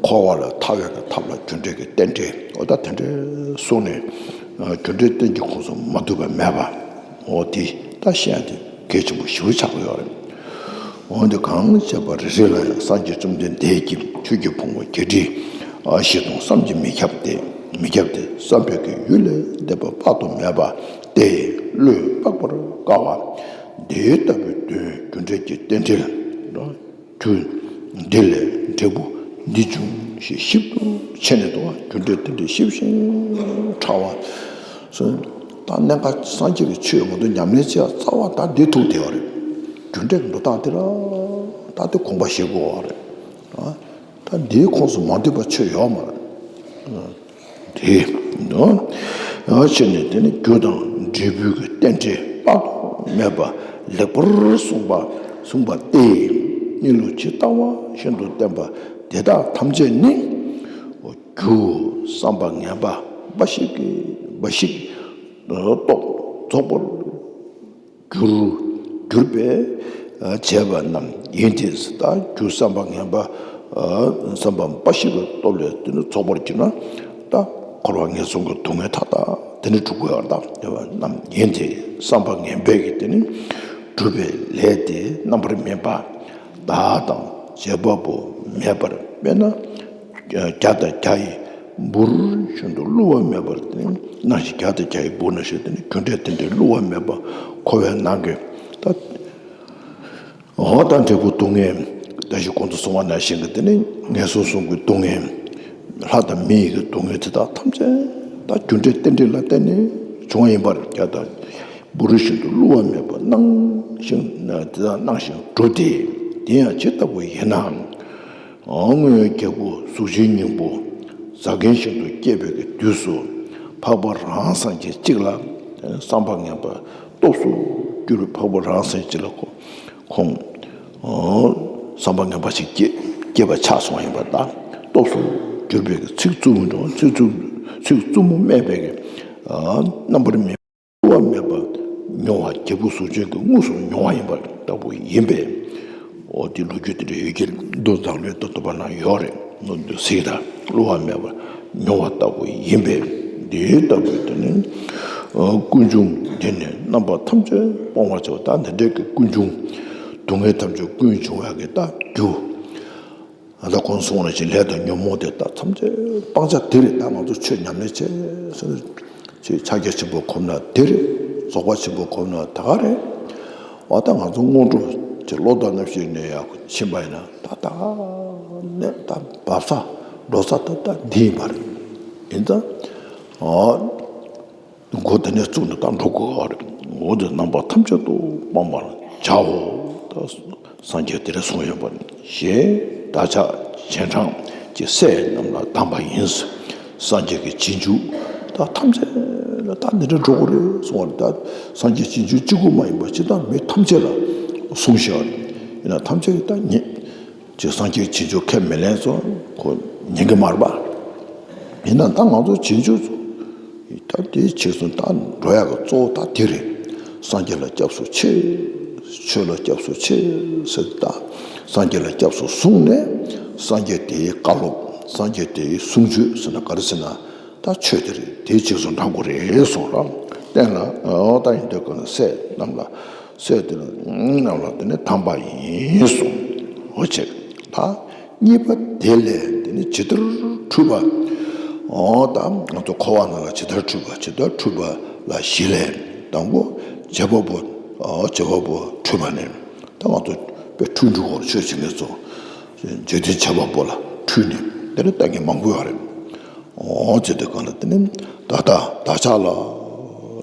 འཁོར་བ་ལས་ཐར་བའི་གི་ཐབས་ལ་རྒྱུ་འབྲས་ཀྱི་རྟེན་འབྲེལ། འོ་ད་དེ་འདྲའི་གསུངས་ནས་རྒྱུ་འབྲས་རྟེན་གྱི་ཁོངས་སུ་མ་འདུས་པ་མེད་པ། འོ་དེ་ད་བཤད་ཡ་དེ་གལ་ཆེན་པོ་ཞེ་པོ་ཆགས་ཀྱི་ཡོད་རེད། འོ་དེ་གང་བྱས་པ་རེ་རེ་ལ་ཡང་སངས་རྒྱས་བཅོམ་ལྡན་འདས་ཀྱི་ཆོས་ཀྱི་ཕུང་པོ་བརྒྱད་ཁྲི་བཞི་སྟོང་བསམ་གྱིས་མི་ཁྱབ་སྟེ། མི་ཁྱབ་སྟེ། བསམ་པའི་གི་ཡུལ་ལས་འདས་པ་དཔག་ཏུ་མེད་པ་སྟེ། བློས་དཔག་པར་དཀའ་བ་འདི་ལྟ་བུའི་དོན་རྒྱུ་འབྲས་ཀྱི་རྟེན་འབྲེལ། རྒྱུ་འདི་ལས་འབྲས་བུ་འདི་འབྱུང་ཞེས་ཞིབ་ཏུ་ཕྱེ་ནས་འདུག་བ། རྒྱུ་འབྲས་རྟེན་འབྲེལ་ཞིབ་ཅིང་ཕྲ་བ། ད་གནད་འགག་སངས་རྒྱས་ཀྱི་ཆོས་མ་གཏོགས་ཉམས་ལེན་བྱེད་ཡ་རྩ་བ་ད་འདི་ཐུག་བསྡད་པ་རེད། རྒྱུ་འབྲས་ཀྱི་འགྲོ་སྟངས་འདི་ལ་ད་འདི་དགོངས་པ་བཞེས་དགོས་པ་རེད། ད་འདིའི་ཁོངས་སུ་མ་འདུས་པ་ཆོས་ཡོད་མ་རེད། དེ་ནོ། ཡང་ཕྱིར་ནི་དེ་ནི་རྒྱུ་དང་འབྲས་བུའི་གི་རྟེན་འབྲེལ་དཔག་ཏུ་མེད་པ་ལེགས་པར་གསུངས་པ་གསུངས་པ་སྟེ། གཉིད་ལུགས་ཇི་ལྟ་བ་བཞིན་དུ་བསྟན་པ་དེ་དག་ཐམས་ཅད་ནི། རྒྱུ་བསམ་པ་ངན་པ་འབའ་ཞིག་གིས་འབའ་ཞིག་རྟོགས་རྫོགས་པར་འགྱུར་འགྱུར་བས་བྱས་པ་རྣམས་ཡིན་ཏེ། ད་རྒྱུ་བསམ་པ་ངན་པ་བསམ་པ་འབའ་ཞིག་གི་སྟོབས་ལས་དེ་ནི་རྫོགས་པར་གྱུར་ན། ད་འཁོར་བ་ངན་སོང་གི་སྡུག་བསྔལ་མཐའ་དག་དེ་ནི་འགྲུབ་དགོས་པ་དང་། བསྟན་པ་རྣམས་ཡིན་ཏེ། བསམ་པ་ངན་པས་ཀྱི་དེ་ནི་སྒྲུབ་པའི་ལས་དེ་རྣམ་པར་སྨིན་པ་བདག་དང་བྱེད་པ་པོ་མེད་པར། དཔེར་ན་བྱ་དང་བྱ་ཡི་འབུར་བཞིན་དུ་བསླུ་བ་མེད་པར་དེ་ནི་སྣང་ཞིང་། བྱ་དང་བྱ་ཡི་འབུར་ནང་བཞིན་དེ་ནི་རྒྱུ་འབྲས་རྟེན་འབྲེལ་བསླུ་བ་མེད་པ་འཁོར་བའི་ནང་གི་ད། འོ་ད་འབྲས་བུ་སྡུག་བསྔལ་ད་གཞི་གོང་དུ་སོང་བ་ནང་བཞིན་གྱི་དེ་ནི་ངན་སོང་གསུམ་གྱི་སྡུག་བསྔལ། ལྷ་དང་མི་ཡི་གི་སྡུག་བསྔལ་དེ་དག་ཐམས་ཅད་ད་རྒྱུ་འབྲས་རྟེན་འབྲེལ་ལ་བརྟེན་ནས་བྱུང་བ་ཡིན་པར། བྱ་དང་འབུར་བཞིན་དུ་བསླུ་བ་མེད་པར་སྣང་ཞིང་དེ་དག་སྣང་ཞིང་གྲུབ་སྟེ། དེ་ཡང་ཇི་ལྟ་བུ་ཡིན་ནའང་། སྔོན་རྒྱལ་པོ་གཟུགས་ཅན་སྙིང་པོ་ཟ་མཁན་བཞིན་དུ་སྐྱེས་པའི་གི་དུས་སུ། འཕགས་པ་རང་སངས་རྒྱས་གཅིག་ལ་བསམ་པ་ངན་པ་སྟོབས་སུ་གྱུར་པའི་འཕགས་པ་རང་སངས་རྒྱས་གཅིག་ལ་ཁོ། ཁོང་། ཨོ། བསམ་པ་ངན་པ་ཞིག་སྐྱེས་སྐྱེས་པ་ཆགས་སོང་ཡིན་པ་དང་། སྟོབས་སུ་གྱུར་པའི་ཚིག་རྩུབ་མོ་འགྲོ། ཚིག་རྩུབ་ཚིག་རྩུབ་མོ་སྨྲས་པའི་གི། ཨ། རྣམ་པར་སྨིན་བསླུ་བ་མེད་པར་མྱོང་བ། རྒྱལ་པོ་གཟུགས་ཅན་གྱིས་དངོས་སུ་མྱོང་བ་ཡིན་པ་ལྟ་བུ་ཡིན་པས། ཨོ། དེ་ལོ་རྒྱུས་དེ་འདྲ་ཡོད་ཀྱི་རེད། མདོ་མཛངས་བླུན་ལྟ་བུ་ན་ཡོད་རེད། མདོ་འདི་ཚིག་དང་བསླུ་བ་མེད་པར་མྱོང་བ་ལྟ་བུ་ཡིན་པས། འདི་ལྟ་བུའི་དེ་ནི། ཨ། ཀུན་འབྱུང་འདི་ནི་རྣམ་པ་ཐམས་ཅད་སྤང་བར་བྱའོ། ད་འདི་འདྲའི་གི་ཀུན་འབྱུང་སྡུག་བསྔལ་ཐམས་ཅད་ཀུན་འབྱུང་བ་གི་ད་རྒྱུ། ད་ལྟ་གོང་གསུངས་པ་ནང་བཞིན་ལས་དང་ཉོན་མོངས་དེ་དག་ཐམས་ཅད་སྤང་བྱ་དེ་རེད། ད་ང་ཚོ་ཆོས་ཉམས་ལེན་བྱེད་ཟེར་ན། ཆོས་ཕྱག་རྒྱ་ཆེན་པོ་གོམས་ན་དེ་རེད། རྫོགས་པ་ཆེན་པོ་གོམས་ན་ད་ག་རེད། འོ་ད་ང་ཚོ་སྔོན་འགྲོ་ཆེ་བློ་ལྡན་རྣམ་ཤེས་ནས་ཡར་ཕྱིན་པ་ཡིན་ན། ད་ད་ནས་ད་བབས་ས་འགྲོ་ས་ད་ད་འདི་ཡིན་པ་རེད། ཡིན་ཙང་། འོ། འགོ་དེ་ནས་བཙུགས་ནས་ད་འགྲོ་དགོས་པ་རེད། འོ་དེ་རྣམ་པ་ཐམས་ཅད་དུ་སྤང་བར་བྱའོ། ད་སངས་རྒྱས་དེ་རེ་གསུངས་ཡོད་པ་ནི། ཞེས་བདག་ཅག་རྗེས་འབྲང་གི་སྲས་རྣམས་ལ་གདམས་པ་ཡིན། སངས་རྒྱས་ཀྱི་རྗེས་འཇུག་ད་ཐམས་ཅད་ལ་ད་འདི་འདྲ་འགྲོ་དགོས་རེད་གསུངས་པ་རེད། ད་སངས་རྒྱས་རྗེས་འཇུག་གཅིག་པུ་མ་ཡིན་པ་སྤྱིར་བཏང་མི་ཐམས་ཅད་ལ་གསུངས་བཞག་པ་རེད། ཡིན་ན་ཐམས་ཅད་ཀྱིས་ད་ཉན། ཅིག་སངས་རྒྱས་རྗེས་འཇུག་ཁས་མི་ལེན་ཚོ་ཁོ་ཉན་གི་མ་རེད་པ། ཡིན་ན་ད་ང་ཚོ་རྗེས་འཇུག་ཚོ་ད་དེའི་ཕྱིར་སོང་ད་འགྲོ་ཡག་གི་གཙོ་བོ་ད་དེ་རེད། སངས་རྒྱས་ལ་སྐྱབས་སུ་མཆི། ཆོས་ལ་སྐྱབས་སུ་མཆི་ཟེར། ད་སངས་རྒྱས་ལ་སྐྱབས་སུ་བཟུང་ནས་སངས་རྒྱས་དེའི་བཀའ་སློབ། སངས་རྒྱས་དེའི་གསུང་ཆོས་ཟེར་ན་ག་རེ་ཟེར་ན། ད་ཆོས་དེ་རེད། དེའི་རྗེས་སུ་འབྲང་དགོས་རེད་གསུངས་ར། བསྟན་ལ། འོ་ད་ཡིན་དུས་ཀ་ནས་སྲས་རྣམས་ལ། སྲས་དེ་རྣམས་ལ་དེ་ནས་གདམས་པ་ཡིན་གསུངས། འོ་བྱས། ད་གཉིས་པ་དེ་ལས་དེ་ནི་ཇི་ལྟར་འཁྲུལ་པ། འོ་ད་ང་ཚོ་འཁོར་བ་ནང་ལ་ཇི་ལྟར་འཁྲུལ་པ། ཇི་ལྟར་འཁྲུལ་པ་ལ་བཞི་ལས། དང་པོ་བྱེད་པ་པོ། འོ་བྱེད་པ་པོ་འཁྲུལ་པ་ནས། ད་ང་ཚོ་དཔེ་འཁྲུལ་འགྲོ་གི་རེད། ཆོས་བྱེད་མཁན་ཚོ་རྗེས་མཐུན་བྱེད་པ་པོ་ལ་འཁྲུལ་ནས་དེ་ནི་ལྟ་མཁན་མང་པོ་ཡོད་རེད། འོ་བྱས་དུས་ག་ལ་དེ་ནི་ད་ལྟ་བདག་ཅག་ལ།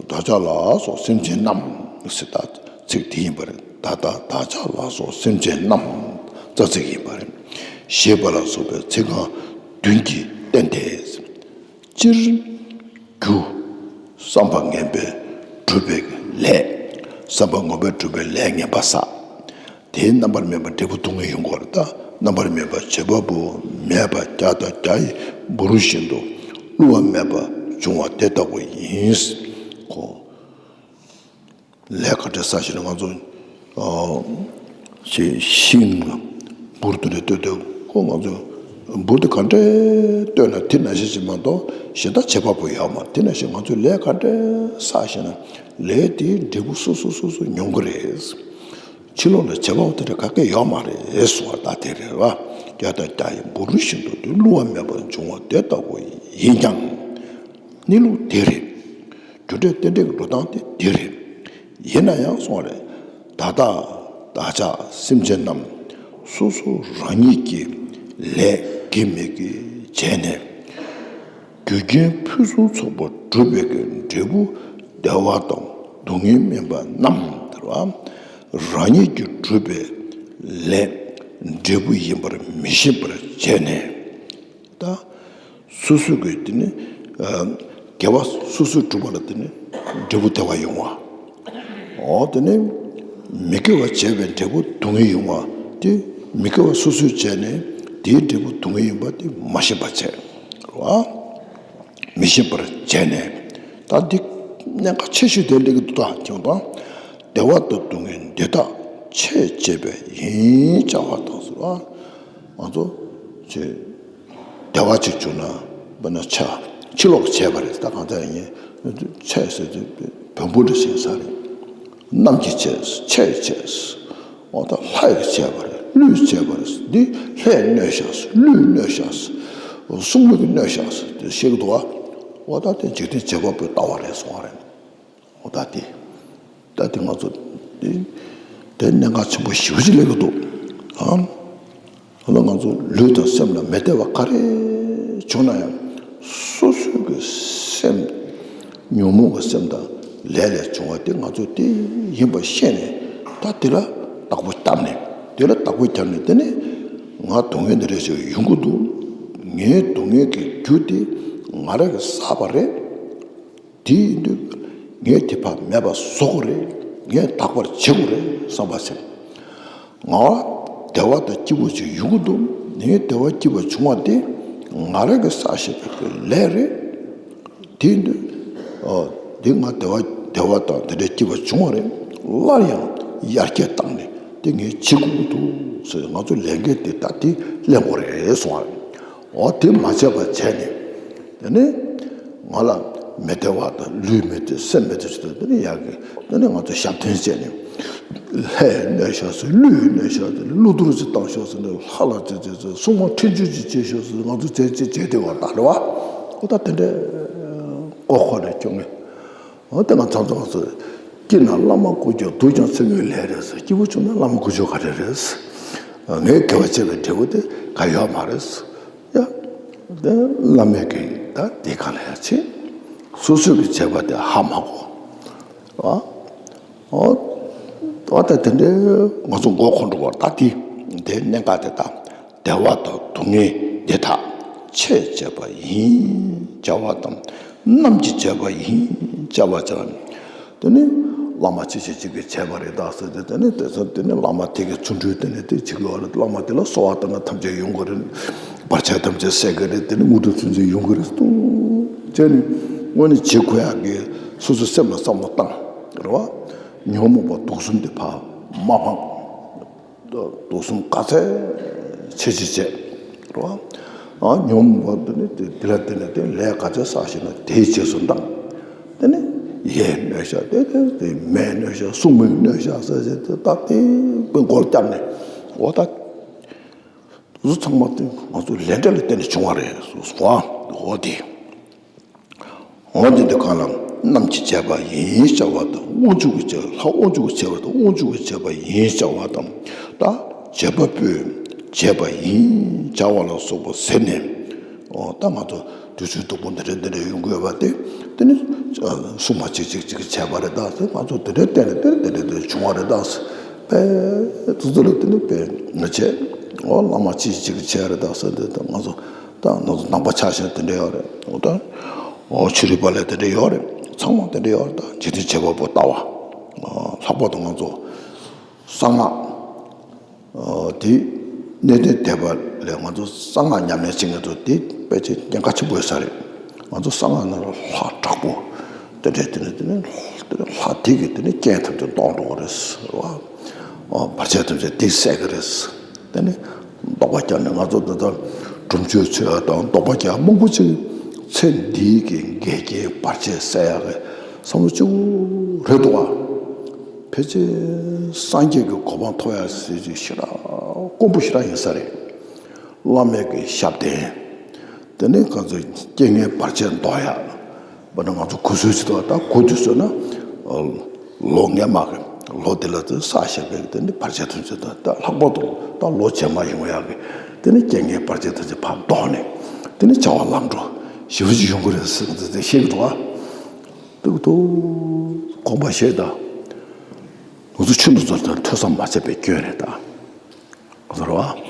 བདག་ཅག་ལ་སོགས་སེམས་ཅན་རྣམས་ཟེར། ད་ཚིག་དེ་ཡིན་པ་རེད། ད་ལྟ་བདག་ཅག་ལ་སོགས་སེམས་ཅན་རྣམས། རྩ་ཚིག་ཡིན་པ་རེད། ཞེས་པ་ལ་སོགས་པའི་ཚིག་རྐང་བདུན་གྱིས་བསྟན་ཏེ། སྤྱིར་རྒྱུ་བསམ་པ་ངན་པས་གྲུབ་པའི་ལས། བསམ་པ་ངན་པས་གྲུབ་པའི་ལས་ངན་པ་བསགས། དེའི་རྣམ་པར་སྨིན་པ་འབྲས་བུ་སྡུག་བསྔལ་ཡོང་གི་རེད། ད་རྣམ་པར་སྨིན་པ་བྱེད་པ་པོ་མེད་པ་བྱ་དང་བྱ་ཡི་འབུར་བཞིན་དུ་བསླུ་བ་མེད་པ་འབྱུང་བ་དེ་ལྟ་བུ་ཡིན། ཁོ་ལས་ག་འདྲ་བསགས་ཤེ་ན་ང་ཚོ། ཨ། ཤི་ཤིང་ལ་འབུར་དེ་འདྲ་གཏོད་དུས་ཁོ་ང་ཚོ་འབུར་དེ་ག་འདྲ་གཏོད་ན་དེ་ནང་བཞིན་ཅིག་མ་གཏོགས་གཞན་དག་བྱེད་པ་པོ་ཡོད་མ་རེད། དེ་ནང་བཞིན་ང་ཚོས་ལས་ག་འདྲ་བསགས་ཤེ་ན་ལས་དེའི་འབྲས་བུ་སོ་སོ་སོ་སོ་མྱོང་གི་རེད། ཕྱི་ལོགས་ལ་བྱེད་པ་པོ་དེ་འདྲ་ག་གེ་ཡོད་མ་རེད་གསུངས་པ་ད་དེ་རེད་བ། བྱ་དང་བྱ་ཡི་འབུར་བཞིན་དུ་དེ་བསླུ་བ་མེད་པར་འབྱུང་བ་དེ་ལྟ་བུ་ཡིན་ཀྱང་། གནས་ལུགས་དེ་རེད། རྒྱུ་འབྲས་རྟེན་འབྲེལ་གྱི་འགྲོ་སྟངས་དེ་དེ་རེད། ཡིན་ན་ཡང་གསུངས་པ་རེད། ད་ལྟ་བདག་ཅག་སེམས་ཅན་རྣམས། སོ་སོ་རང་ཉིད་ཀྱི་ལས་དགེ་མི་དགེ་བྱས་ནས། རྒྱུ་རྐྱེན་ཕུན་སུམ་ཚོགས་པ་སྒྲུབ་པའི་གི་འབྲས་བུ་བདེ་བ་དང་སྡུག་བསྔལ་སྨིན་པ་རྣམས་དེ་ར། རང་ཉིད་ཀྱིས་བསྒྲུབས་པའི་ལས་འབྲས་བུ་ཡིན་པར་མི་ཤེས་པར་བྱས་ནས། ད་སོ་སོ་གི་དེ་ནི། ཨ། དགེ་བ་སོ་སོས་བསྒྲུབས་པ་ལ་དེ་ནི་འབྲས་བུ་བདེ་བ་ཡོང་བ། འོ་དེ་ནི་མི་དགེ་བ་བྱས་པའི་འབྲས་བུ་སྡུག་བསྔལ་ཡོང་བ་དེ་ མི་དགེ་བ་སོ་སོས་བྱས་ནས་དེའི་འབྲས་བུ་སྡུག་བསྔལ་ཡིན་པ་དེ་མ་ཤེས་པར་བྱས་རེད་བ། མི་ཤེས་པར་བྱས་ནས། ད་འདི་གནད་འགག་ཆེ་ཤོས་དེ་འགྲིག་གི་འདུག་ད་ཁྱོད་དང་། བདེ་བ་དང་སྡུག་བསྔལ་འདི་དག་ཆེས་བྱས་པ་ཡིན་བྱ་བ་དང་ཟེར་བ། ང་ཚོ་ཆེ་བདེ་བ་ཅིག་བྱུང་ན། དཔེར་ན་ཆ་ཕྱི་ལོགས་ཀྱི་བྱས་པ་རེད། ད་གང་ལྟར་ཡིན། ཆེས་ཟེར་དུས་བོན་པོ་འདྲ་ཞིག་ས་རེད། གནམ་གྱིས་བྱས། ཆེས་བྱས། འོ་ད་ལྷ་ཡིས་བྱས་པ་རེད། ཀླུས་བྱས་པ་རེད། འདི་ལྷས་གནོད་བཞག། ཀླུས་གནོད་བཞག། སྲུང་མས་གནོད་བཞག་ཟེར་དུས་ཤེས་ཀྱི་འདུག་བ། འོ་ད་དེ་འཇིག་རྟེན་བྱེད་པ་པོའི་ལྟ་བ་རེད་གསུང་བ་རེད། འོ་ད་དེ། ད་དེ་ང་ཚོ་དེ་དེ་གནད་འགག་ཆེན་པོ་ཞེ་པོ་ཅིག་སླེབས་ཀྱི་འདུག་ཨང་། འོ་ན་ང་ཚོ་ལུས་དང་སེམས་ལ་མི་བདེ་བ་ག་རེ་བྱུང་ན་ཡང་སོ་སོའི་གི་སེམས། ཉོན་མོངས་པའི་སེམས་དང་ལས་ལས་བྱུང་བ་དེ་ང་ཚོ་དེ་ཡིན་པ་ཤེས་ནས། ད་དེ་ལ་བདག་པོ་བརྒྱབ་ནས། དེ་ལ་བདག་པོ་བརྒྱབ་ནས། དེ་ནས་ང་སྡུག་བསྔལ་འདི་འདྲ་ཞིག་ཡོང་གི་འདུག་ངའི་སྡུག་བསྔལ་གྱི་རྒྱུ་དེ་ང་རང་གིས་བསགས་པ་རེད། དེ་ཡིན་དུས་ངས་དེ་ཕར་མེད་པ་བཟོ་དགོས་རེད། ངས་དག་པར་བྱེད་དགོས་རེད་བསམ་པ་བྱས། ང་བདེ་བ་དང་སྐྱིད་པོ་ཅིག་ཡོང་གི་འདུག་ངས་བདེ་བ་སྐྱིད་པ་བྱུང་བ་དེ་ང་རང་གིས་བསགས་བཞག་པའི་ལས་རེད། དེ་ཡིན་དུས་འདི་ང་བདེ་བ་བདེ་བ་དང་དེ་འདྲའི་སྐྱིད་པ་བྱུང་བ་རེད། སླར་ཡང་ཡར་རྒྱས་བཏང་ནས་དེ་ངས་བྱེད་དགོས་ཀྱི་འདུག་ཟེར། ང་ཚོ་ལས་འགན་དེ་ད་དེ་ལེན་དགོས་རེད་གསུང་བ་རེད། འོ་དེ་མ་བྱས་པ་བྱས་ནས། དེ་ནས་ང་ལ་མི་བདེ་བ་དང་ལུས་མི་བདེ་སེམས་མི་བདེ་ཞིག་དང་། དེ་ནས་ཡག་གི་དེ་ནས་ང་ཚོ་ཞབས་བརྟན་བྱས་ནས། ལྷས་གནོད་ཤོག་ཟེར། ཀླུས་གནོད་ཤོག་ཟེར། ཀླུ་གཏོར་ཅིག་བཏང་ཤོག་ཟེར་ནས། ལྷ་ལ་ཅི་ཅི་ཅི་སྲུང་མ་ཁྲི་འཇུག་ཅིག་བྱེད་ཤོག་ཟེར། ང་ཚོ་བྱས་བྱས་བྱས་བསྡད་པ་ད་རེད་བ། ཨོ་ད་དེ་འདྲའི་མགོ་འཁོར་ནས་སྐྱོ་ངེས། འོ་དེ་ང་ཚང་ཚང་ཚོ། སྐྱིད་ན་བླ་མ་སྐུ་མཆོག་སྡུག་ཀྱང་སེམས་ཀྱི་ལས་རེད་ཟེར། སྐྱིད་པོ་བྱུང་ན་བླ་མ་སྐུ་མཆོག་ག་རེ་རེད་ཟེར། ངའི་དགེ་བ་བྱས་པའི་འབྲས་བུ་དེ་ག་ཡོད་མ་རེད་ཟེར། ཡ། དེ་བླ་མས་གི་ད་དེ་ག་ལ་ཡ་བྱེད། སོ་སོས་གི་བྱས་པ་དེ་ཧ་མ་གོ། ཨ། འོ། འོ་ད་དེ་འདྲའི་ང་ཚོ་མགོ་འཁོར་འགྲོ་བ་ད་དེ། དེ་གནད་འགག་དེ་ད། བདེ་བ་དང་སྡུག་བསྔལ་འདི་དག་ཆེས་བྱས་པ་ཡིན་བྱ་བ་དང་། རྣམས་ཀྱིས་བྱས་པ་ཡིན་བྱ་བ་བྱ་བ། དེ་ནི་བླ་མ་ཅི་ཞིག་ཅིག་གིས་བྱས་པ་རེད་ད་ཟེར་ཏེ། དེ་ནི་དེ་ཚོ་དེ་ནི་བླ་མ་དེ་གི་བརྩོན་འགྲུས་དེ་ནི་དེ་བྱེད་ཀྱི་ཡོད་རེད། བླ་མ་དེ་ལ་གསོལ་བ་བཏབ་ན་ཐམས་ཅད་ཡོང་གི་རེད། བར་ཆད་ཐམས་ཅད་སེལ་གི་རེད། དེ་ནི་དངོས་གྲུབ་ཚུན་ཆད་ཡོང་གི་རེད་ཟེར་དུས། བྱས་ནས་དངོས་གནས་བྱེད་དགོས་ཡག་གི་སོ་སོའི་སེམས་ལ་བསམ་བློ་བཏང་རེད་བ། ཉོན་མོངས་པ་དུག་གསུམ་དེ་ཕར་མ་སྤངས། དུག་གསུམ་དཀའ་ཚེགས་ཆེ་ཆེ་བྱས། རེད་བ། ཨ། ཉོན་མོངས་པ་དེ་ནི་དེ་དེ་ལ་བརྟེན་ནས་དེ་ལས་ག་ཚོད་བསགས་ཤེ་ན་དེའི་རྗེས་སུ་འབྲང་། དེ་ནི་ཡས་གནོད་ཤོག་དེ་དེ་དེ་མས་གནོད་ཤོག་སྲུང་མས་གནོད་ཤོག་ཟེར་བྱས་དེ་ད་དེ་དཔེ་མགོ་ལ་བརྒྱབ་ནས། འོ་ད། དེ་ཚོ་ཚང་མ་དེ་ང་ཚོ་ལས་འབྲས་ལ་བརྟེན་ནས་བྱུང་བ་རེད་གསུངས་སོང་བ། འོ་དེ། འོ་དེ་འདི་གང་ལ་རྣམས་ཀྱིས་བྱས་པ་ཡིན་བྱ་བ་དང་། དབང་ཕྱུག་གིས་བྱས། ལྷ་དབང་ཕྱུག་གིས་བྱས་པ་དང་། དབང་ཕྱུག་གིས་བྱས་པ་ཡིན་བྱ་བ་དང་། ད་བྱེད་པ་པོས་བྱས་པ་ཡིན་བྱ་བ་ལ་སོགས་པ་ཟེར་ནས། འོ་ད་ང་ཚོ་དུས་ཚོད་སྡུག་པོ་འདི་འདྲ་འདི་འདྲ་ཡོང་གི་ཡོད་པ་དེ། དེ་ནི་སྲུང་མ་གཅིག་གཅིག་གཅིག་གིས་བྱས་པ་རེད་ད་ཟེར། ང་ཚོ་དེ་འདྲའི་སྟེང་ནས་དེ་དེ་འདྲ་དེ་བྱུང་བ་རེད་ད་ཟེར། དེ་ཚོ་ལ་དེ་ནི་དཔེ་ང་བྱས། འོ་བླ་མ་གཅིག་གཅིག་གིས་བྱས་རེད་ད་ཟེར། དེ་ད་ང་ཚོ་ད་ང་ཚོ་ནང་པ་ཆ་བཞག་དེ་འདྲ་ཡོད་རེད། འོ་ད། འོ་ཆོས་རིག་པ་ལ་དེ་འདྲ་ཡོད་རེད། ཚང་མ་དེ་འདྲ་ཡོད་རེད། ད་འཇིག་རྟེན་བྱེད་པ་པོ་ལྟ་བ། ལྷག་པར་དུ་ང་ཚོ་གསང་སྔགས། དེ་གནས་བརྟན་སྡེ་པ་ལས་ང་ཚོ་གསང་སྔགས་ཉམས་ལེན་བྱེད་མཁན་ཚོ་དེ་དཔེ་ཆ་ཉེན་ཁ་ཆེན་པོ་ཡོད་ས་རེད། ང་ཚོ་གསང་སྔགས་ནང་ལ་ལྷ་དྲག་པོ་དེ་འདྲས་དེ་ནས་དེ་ནས་ལྷ་དེ་གིས་དེ་ནས་རྐྱེན་ཐམས་ཅད་སྟོང་འགྲོ་གི་རེད་ཟེར་བ། བར་ཆད་ཐམས་ཅད་དེས་སེལ་གི་རེད་ཟེར། དེ་ནས་བཟློག་པ་རྒྱག་ནས་ང་ཚོ་འདི་ལྟར་སྒྲུབ་མཆོད་འཚོལ་ཡག་དང་བཟློག་པ་རྒྱག་མང་པོ་ཅིག་ཚེ་འདིའི་གི་འགལ་རྐྱེན་བར་ཆད་སེལ་ཡག་གི་བསམ་བློ་གཅིག་པུ་རེད་འདུག་བ། ཕལ་ཆེར་སངས་རྒྱས་ཀྱི་གོ་འཕང་ཐོབ་ཡག་ཟེར་གྱི་ཞེ་དྲག་དཀོན་པོ་ཞེ་དྲག་ཡིན་ས་རེད། བླ་མའི་གི་ཞབས་བརྟན། དེ་ནས་ག་ཚོད་རྐྱེན་ངན་བར་ཆད་ཟློག་ཡག། དཔེར་ན་ང་ཚོ་གུར་གསོལ་ཞིག་འདུག་ད་གུར་དེ་གསོལ་ན། ལོ་སྔོན་མ་གི་ལོ་དེ་ལ་དེ་བསགས་བཞག་པའི་དེ་ནི་བར་ཆད་ཐམས་ཅད་དང་། ད་ལྷག་པར་དུ་ད་ལོ་རྗེས་མ་ཡོང་ཡག་གི་དེ་ནི་རྐྱེན་ངན་བར་ཆད་ཐམས་ཅད་ཕར་ཟློག་ནས། དེ་ནི་བྱ་བ་ལམ་འགྲོ་ཞེ་པོ་ཅིག་ཡོང་གི་རེད་ཟེར་ཏེ་བཤད་ཀྱི་འདུག་ཨ། ཏུག་ཏུག་དགོངས་པ་བཞེས་དང་། ང་ཚོ་ཆོས་འདི་ཚོ་དང་ཐོས་བསམ་མ་བྱས་པའི་སྐྱོན་རེད་ད། ཟེར་བ།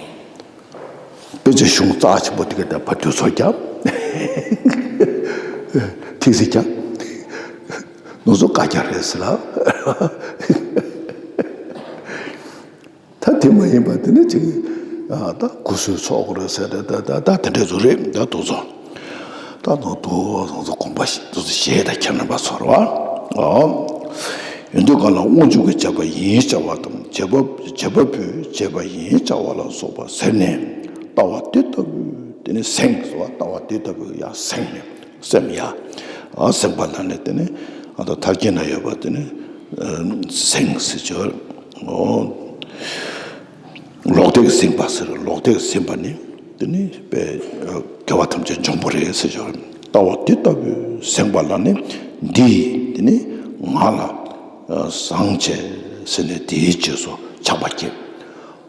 དཔེ་ཆ་གཞུང་རྩ་ཆེན་པོ་དེ་ག་དེ་ཕར་དུས་ཚོད་བརྒྱབ། ཐིག་ཚིག་བརྒྱབ། ནུ་ཚོ་བཀའ་རྒྱ་རེད་ཟེར་ལ། ད་ དེ་མ་ཡིན་པ་དེ་ནི་ཅིག་ཨ་ད་སྐུ་གསོལ་ཚོགས་དགོས་རེད་ཟེར་ཏེ་ད་ད་ད་དེ་འདྲས་ཚོ་རེད། ད་དུ་ཚོ་ད་དུ་དུ་དུ་ཚོ་དགོངས་པ་དུ་ཚོ་བཞེས་ད་ཁྱེད་རྣམ་པ་ཚོར་བ་ཨ། ཡོན་ཏན་གང་ལ་དབང་ཕྱུག་གིས་བྱས་པ་ཡིན་བྱ་བ་དང་། བྱེད་པ་བྱེད་པ་པོས་བྱས་པ་ཡིན་བྱ་བ་ལ་སོགས་པ་ཟེར་ནས་ལྟ་བ་དེ་ལྟ་བུའི་དེ་ནི་སེམས་སོ། ལྟ་བ་དེ་ལྟ་བུའི་ཡ་སེམས་ནི་སེམས་ཡ་ཨ་སེམས་པ་ལ་ནི་དེ་ནི་ཨ་ད་ཐར་རྒྱན་ན་ཡོད་པ་དེ་ནི་སེམས་ཟེར་བྱ་བ་ཨོ། ལོག་ལྟས་ཀྱིས་ཟིན་པ་ཟེར། ལོག་ལྟས་ཀྱིས་ཟིན་པ་ནི་དེ་ནི་དཔེ་དགེ་བ་ཐམས་ཅད་འཇོམས་པ་རེད་ཟེར་བྱ་བ། ལྟ་བ་དེ་ལྟ་བུའི་ཟིན་པ་ལ་ནི་འདི་དེ་ནི་ང་ལ་བཟང་བྱས་ཟེར་ནས་དེའི་རྗེས་སུ་ཆགས་པ་སྐྱེ།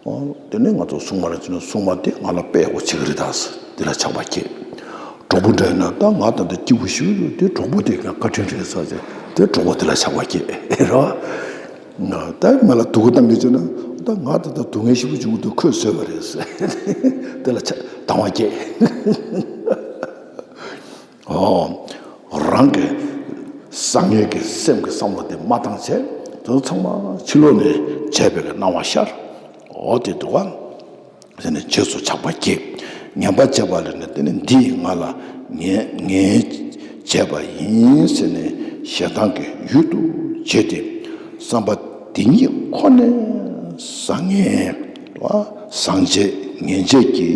ཨོ། དེ་ནས་ང་ཚོ་སྲུང་མ་རེ་བྱས་ན་སྲུང་མ་དེ་ང་ལ་དཔེ་ཡག་པོ་བྱེད་ཀྱི་རེད་ད་ཟེར་དེ་ལ་ཆགས་པ་སྐྱེ། གྲོགས་པོ་འདྲ་ཡིན་ན་ད་ང་ད་ལྟ་སྐྱིད་པོ་ཞིག་ཡོད་དེ་གྲོགས་པོ་དེ་ང་བཀའ་དྲིན་རེད་ཟེར་བྱས་དེ་གྲོགས་པོ་དེ་ལ་ཆགས་པ་སྐྱེ་རེད་བ། ད་ང་ལ་སྡུག་པོ་བཏང་གི་བྱས་ན་ད་ང་ད་ལྟ་སྡུག་བསྔལ་ཞེ་པོ་བྱུང་གི་འདུག་ཁོས་བཟོས་པ་རེད་ཟེར་དེ་ལ་ཆགས་སྡང་བ་སྐྱེ། ཨོ། རང་གི་བཟང་ངན་གྱི་སེམས་ཀྱི་བསམ་བློ་དེ་མ་བཏང་བྱས་དེ་ཚོ་ཚང་མ་ཕྱི་ལོགས་ནས་བྱས་པའི་གི་སྣང་བ་ཤར། ཨོ་དེ་འདུག་ག་དེ་ནས་རྗེས་སུ་ཆགས་པ་སྐྱེ། ངན་པ་བྱས་པ་ལ་ནི་དེ་ནི་འདིས་ང་ལ་ངན་ངན་བྱས་པ་ཡིན་ཟེར་ནས་ཞེ་སྡང་གི་ཡུལ་དུ་བྱེད་དེ། བསམ་པ་དེ་ཉིད་ཁོ་ནས་བཟང་ངན་བ་བཟང་བྱས་ངན་བྱས་ཀྱི་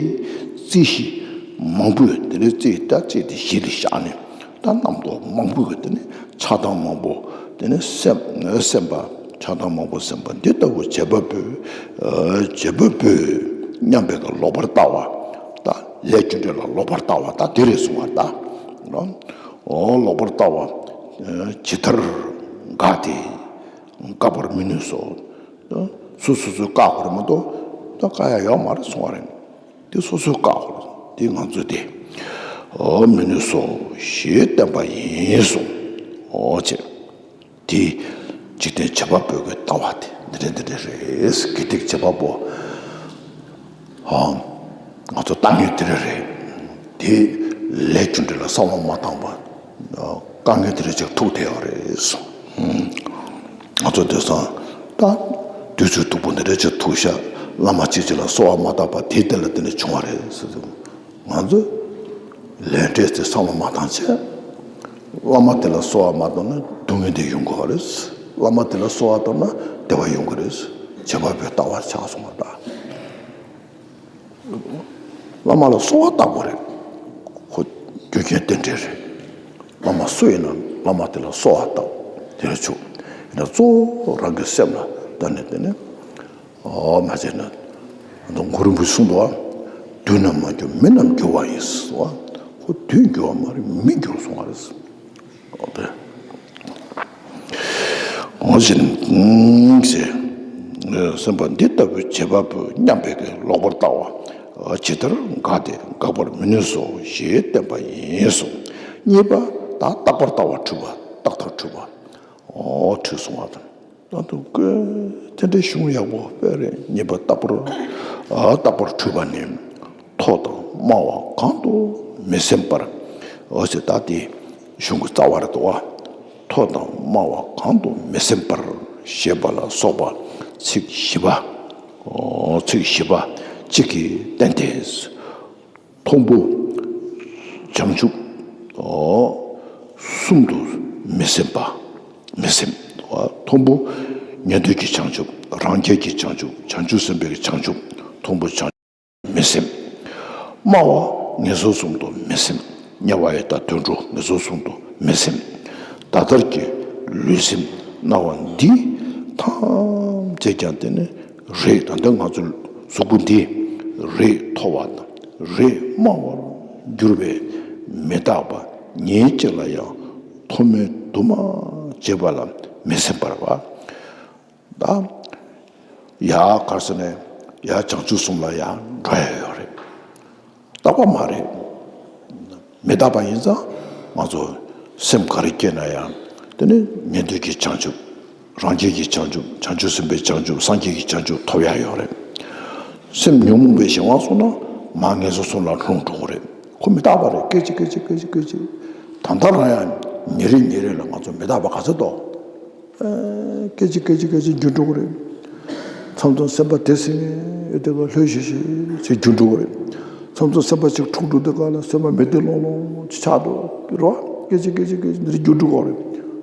རྩིས་གཞི་མང་པོས་དེ་ནི་རྩིས་ལྟ་རྩིས་དེ་གཞི་ལ་བཞག་ནས་ད་རྣམ་རྟོག་མང་པོས་དེ་ནི་ཆགས་སྡང་མང་པོ་དེ་ནི་སེམས་སེམས་པ་ཆགས་སྡང་མང་པོ་སེམས་པ་འདི་ལྟ་བུ་བྱེད་པ་པོས་བྱེད་པ་པོས་མཉམ་པའི་གི་ལོག་པར་ལྟ་བ་ད་ལས་རྒྱུ་འབྲས་ལ་ལོག་པར་ལྟ་བ་ད་དེ་རེད་གསུང་བ་ད། ཨོ་ལོག་པར་ལྟ་བ་ཇི་ལྟར་འགགས་ཏེ། བཀག་པར་མི་ནུས་སོ། སོ་སོ་སོས་བཀག་དགོས་རེད་མ་གཏོགས་ད་བཀག་ཡ་ཡོད་མ་རེད་གསུང་བ་རེད། དེ་སོ་སོས་བཀག་དགོས་རེད། དེ་ང་ཚོས་དེ་ཨོ་མི་ནུས་སོ་ཞེས་བསྟན་པ་ཡིན་གསུངས། ཨོ་ཅེ། དེ་འཇིག་རྟེན་བྱེད་པ་པོའི་གི་ལྟ་བ་དེ་འདི་འདྲ་འདི་འདྲ་རེད། དགེ་སྡིག་བྱེད་པ་པོ་ཨོ་ང་ཚོ་ལྟ་ངན་དེ་འདྲ་རེད། དེ་ལས་རྒྱུ་འབྲས་ལ་བསམ་བློ་མ་བཏང་བར་དཀའ་ངལ་དེ་འདྲ་ཅིག་ཐུག་བསྡད་ཡོད་རེད་གསུངས། ང་ཚོ་དེང་སང་ད་དུས་ཚོད་སྡུག་པོ་འདི་འདྲ་ཅིག་ཐུག་ཤག་བླ་མ་གཅིག་གཅིག་ལ་གསོལ་བ་མ་བཏབ་པ་དེའི་སྟེང་ལ་དེ་འདྲ་བྱུང་བ་རེད་ཟེར་དུས་ང་ཚོས་ལས་འབྲས་དེ་བསམ་བློ་མ་བཏང་བྱས་བླ་མ་དེ་ལ་གསོལ་བ་མ་བཏབ་ན་སྡུག་བསྔལ་དེ་ཡོང་གི་རེད། བླ་མ་དེ་ལ་གསོལ་བ་བཏབ་ན་བདེ་བ་ཡོང་གི་རེད། བྱེད་པ་པོའི་ལྟ་བ་ཆགས་སོང་བ་ད། བླ་མ་ལ་གསོལ་བ་བཏབ་དགོས་རེད། ཁོ་རྒྱུ་རྐྱེན་རྟེན་འབྲེལ་རེད། བླ་མ་སུ་ཡིན་ན་བླ་མ་དེ་ལ་གསོལ་བ་བཏབ་དེ་ལ་ཆུག་ཡིན་ན་གཙོ་བོ་རང་གི་སེམས་ལ་བལྟས་ནས་དེ་ནས་ཨོ་མ་བྱས་ན་གུ་རུ་རིན་པོ་ཆེས་གསུངས་འདུག་བ། དུས་རྣམས་མ་གྱུར་མི་རྣམས་འགྱུར་བ་ཡིན་ཟེར་བ། ཁོ་དུས་འགྱུར་བ་མ་རེད། མི་འགྱུར་སོང་བ་རེད། འོ་ཞེས་ནས་ཞེས། སེམས་པ་འདི་ལྟ་བུའི་བྱེད་པ་པོ་མཉམ་པའི་གི་ལོག་པར་ལྟ་བ། ཇི་ལྟར་འགགས་ཏེ་འགག་པར་མི་ནུས་སོ་ཞེས་བསྟན་པ་ཡིན་གསུངས། གཉིས་པ་ད་རྟག་པར་ལྟ་བ་འཁྲུལ་པ་རྟག་ལྟར་འཁྲུལ་པ། འོ་འཁྲུལ་སོང་བ་དང་། ད་དུང་ཀོ་དེ་འདྲའི་གཞུང་ཡག་པོ་དཔེ་རེད། གཉིས་པ་རྟག་པར་ཨ་རྟག་པར་འཁྲུལ་པ་ནི། མཐོ་དང་དམའ་བ་གང་དུ་མི་སེམས་པར། འོ་ཟེར་ད་དེ་གཞུང་གི་རྩ་བ་རེད་དོ། མཐོ་དང་དམའ་བ་གང་དུ་མི་སེམས་པར་ཞེས་པ་ལ་སོགས་པ་ཚིག་བཞི་པ། འོ་ཚིག་བཞི་པ་གཅིག་གིས་བསྟན་ཏེ། མཐོན་པོ་བྱང་ཆུབ། འོ་གསུམ་དུ་མི་སེམས་པ། མི་སེམས། འོ་མཐོན་པོ་ཉན་ཐོས་ཀྱི་བྱང་ཆུབ། རང་རྒྱལ་གྱི་བྱང་ཆུབ། བྱང་ཆུབ་སེམས་དཔའི་གི་བྱང་ཆུབ། མཐོན་པོ་བྱང་མི་སེམས། དམའ་བ་ངན་སོང་གསུམ་དུ་མི་སེམས། དམྱལ་བ་ཡི་དྭགས་དུད་འགྲོ་ངན་སོང་གསུམ་དུ་མི་སེམས། ད་ལྟར་གྱི་ལུས་སེམས་སྣང་བ་འདི་ཐམས་ཅད་ཀྱང་དེ་ནི་རེག་ད་ལྟ་ང་ཚོ་གཟུགས་པོ་འདི་རེག་མཐོ་བ་དང་རེག་དམའ་བར་གྱུར་པའི་མི་རྟག་པ་ཉིད་ཅིག་ལ་ཡང་མཐོ་དམན་དུ་མ་བྱེད་པ་ལ་མི་སེམས་པར་བ། ད་ཡ་ག་རེ་ཟེར་ནས་ཡ་བྱང་ཆུབ་གསུམ་ལ་ཡ་འགྲོ་ཡ་ཡོད་རེད། རྟག་པ་མ་རེད། མི་རྟག་པ་ཡིན་ཙང་ང་ཚོ་སེམས་ག་རེ་སྐྱེས་ན་ཡང་དེ་ནི་ཉན་ཐོས་ཀྱི་བྱང་ཆུབ། རང་རྒྱལ་གྱི་བྱང་ཆུབ། བྱང་ཆུབ་སེམས་དཔའི་བྱང་ཆུབ། སངས་རྒྱས་ཀྱི་བྱང་ཆུབ་ཐོབ་ཡ་ཡོད་རེད། སེམས་ཉོན་མོངས་པའི་གཞན་དབང་སོང་ན་མར་ངན་སོང་གསུམ་ལ་ལྷུང་འགྲོ་གི་རེད། ཁོ་མི་རྟག་པ་རེད། སྐད་ཅིག་སྐད་ཅིག་སྐད་ཅིག་སྐད་ཅིག་ད་ལྟ་རང་ཡང་ཉིན་རེ་ཉིན་རེ་ལ་ང་ཚོ་མི་རྟག་པ་ག་ཚོད་འདུག་སྐད་ཅིག་སྐད་ཅིག་སྐད་ཅིག་འགྱུར་འགྲོ་གི་རེད། མཚམས་མཚམས་སེམས་པ་དེ་སེམས་ཡོད་དེ་ག་ལྷོད་ཤིག་ཤིག་ཅིག་འགྱུར་འགྲོ་གི་རེད། མཚམས་མཚམས་སེམས་པ་ཅིག་འཁྲུག་འགྲོ་དེ་ག་ལ་སེམས་པ་མེ་དེ་ལོང་ལོང་ཅིག་ཆགས་འགྲོ་གི་རེད་བ། སྐད་ཅིག་སྐད་ཅིག་སྐད་ཅིག་འདི་འགྱུར་འགྲོ་གི་རེད།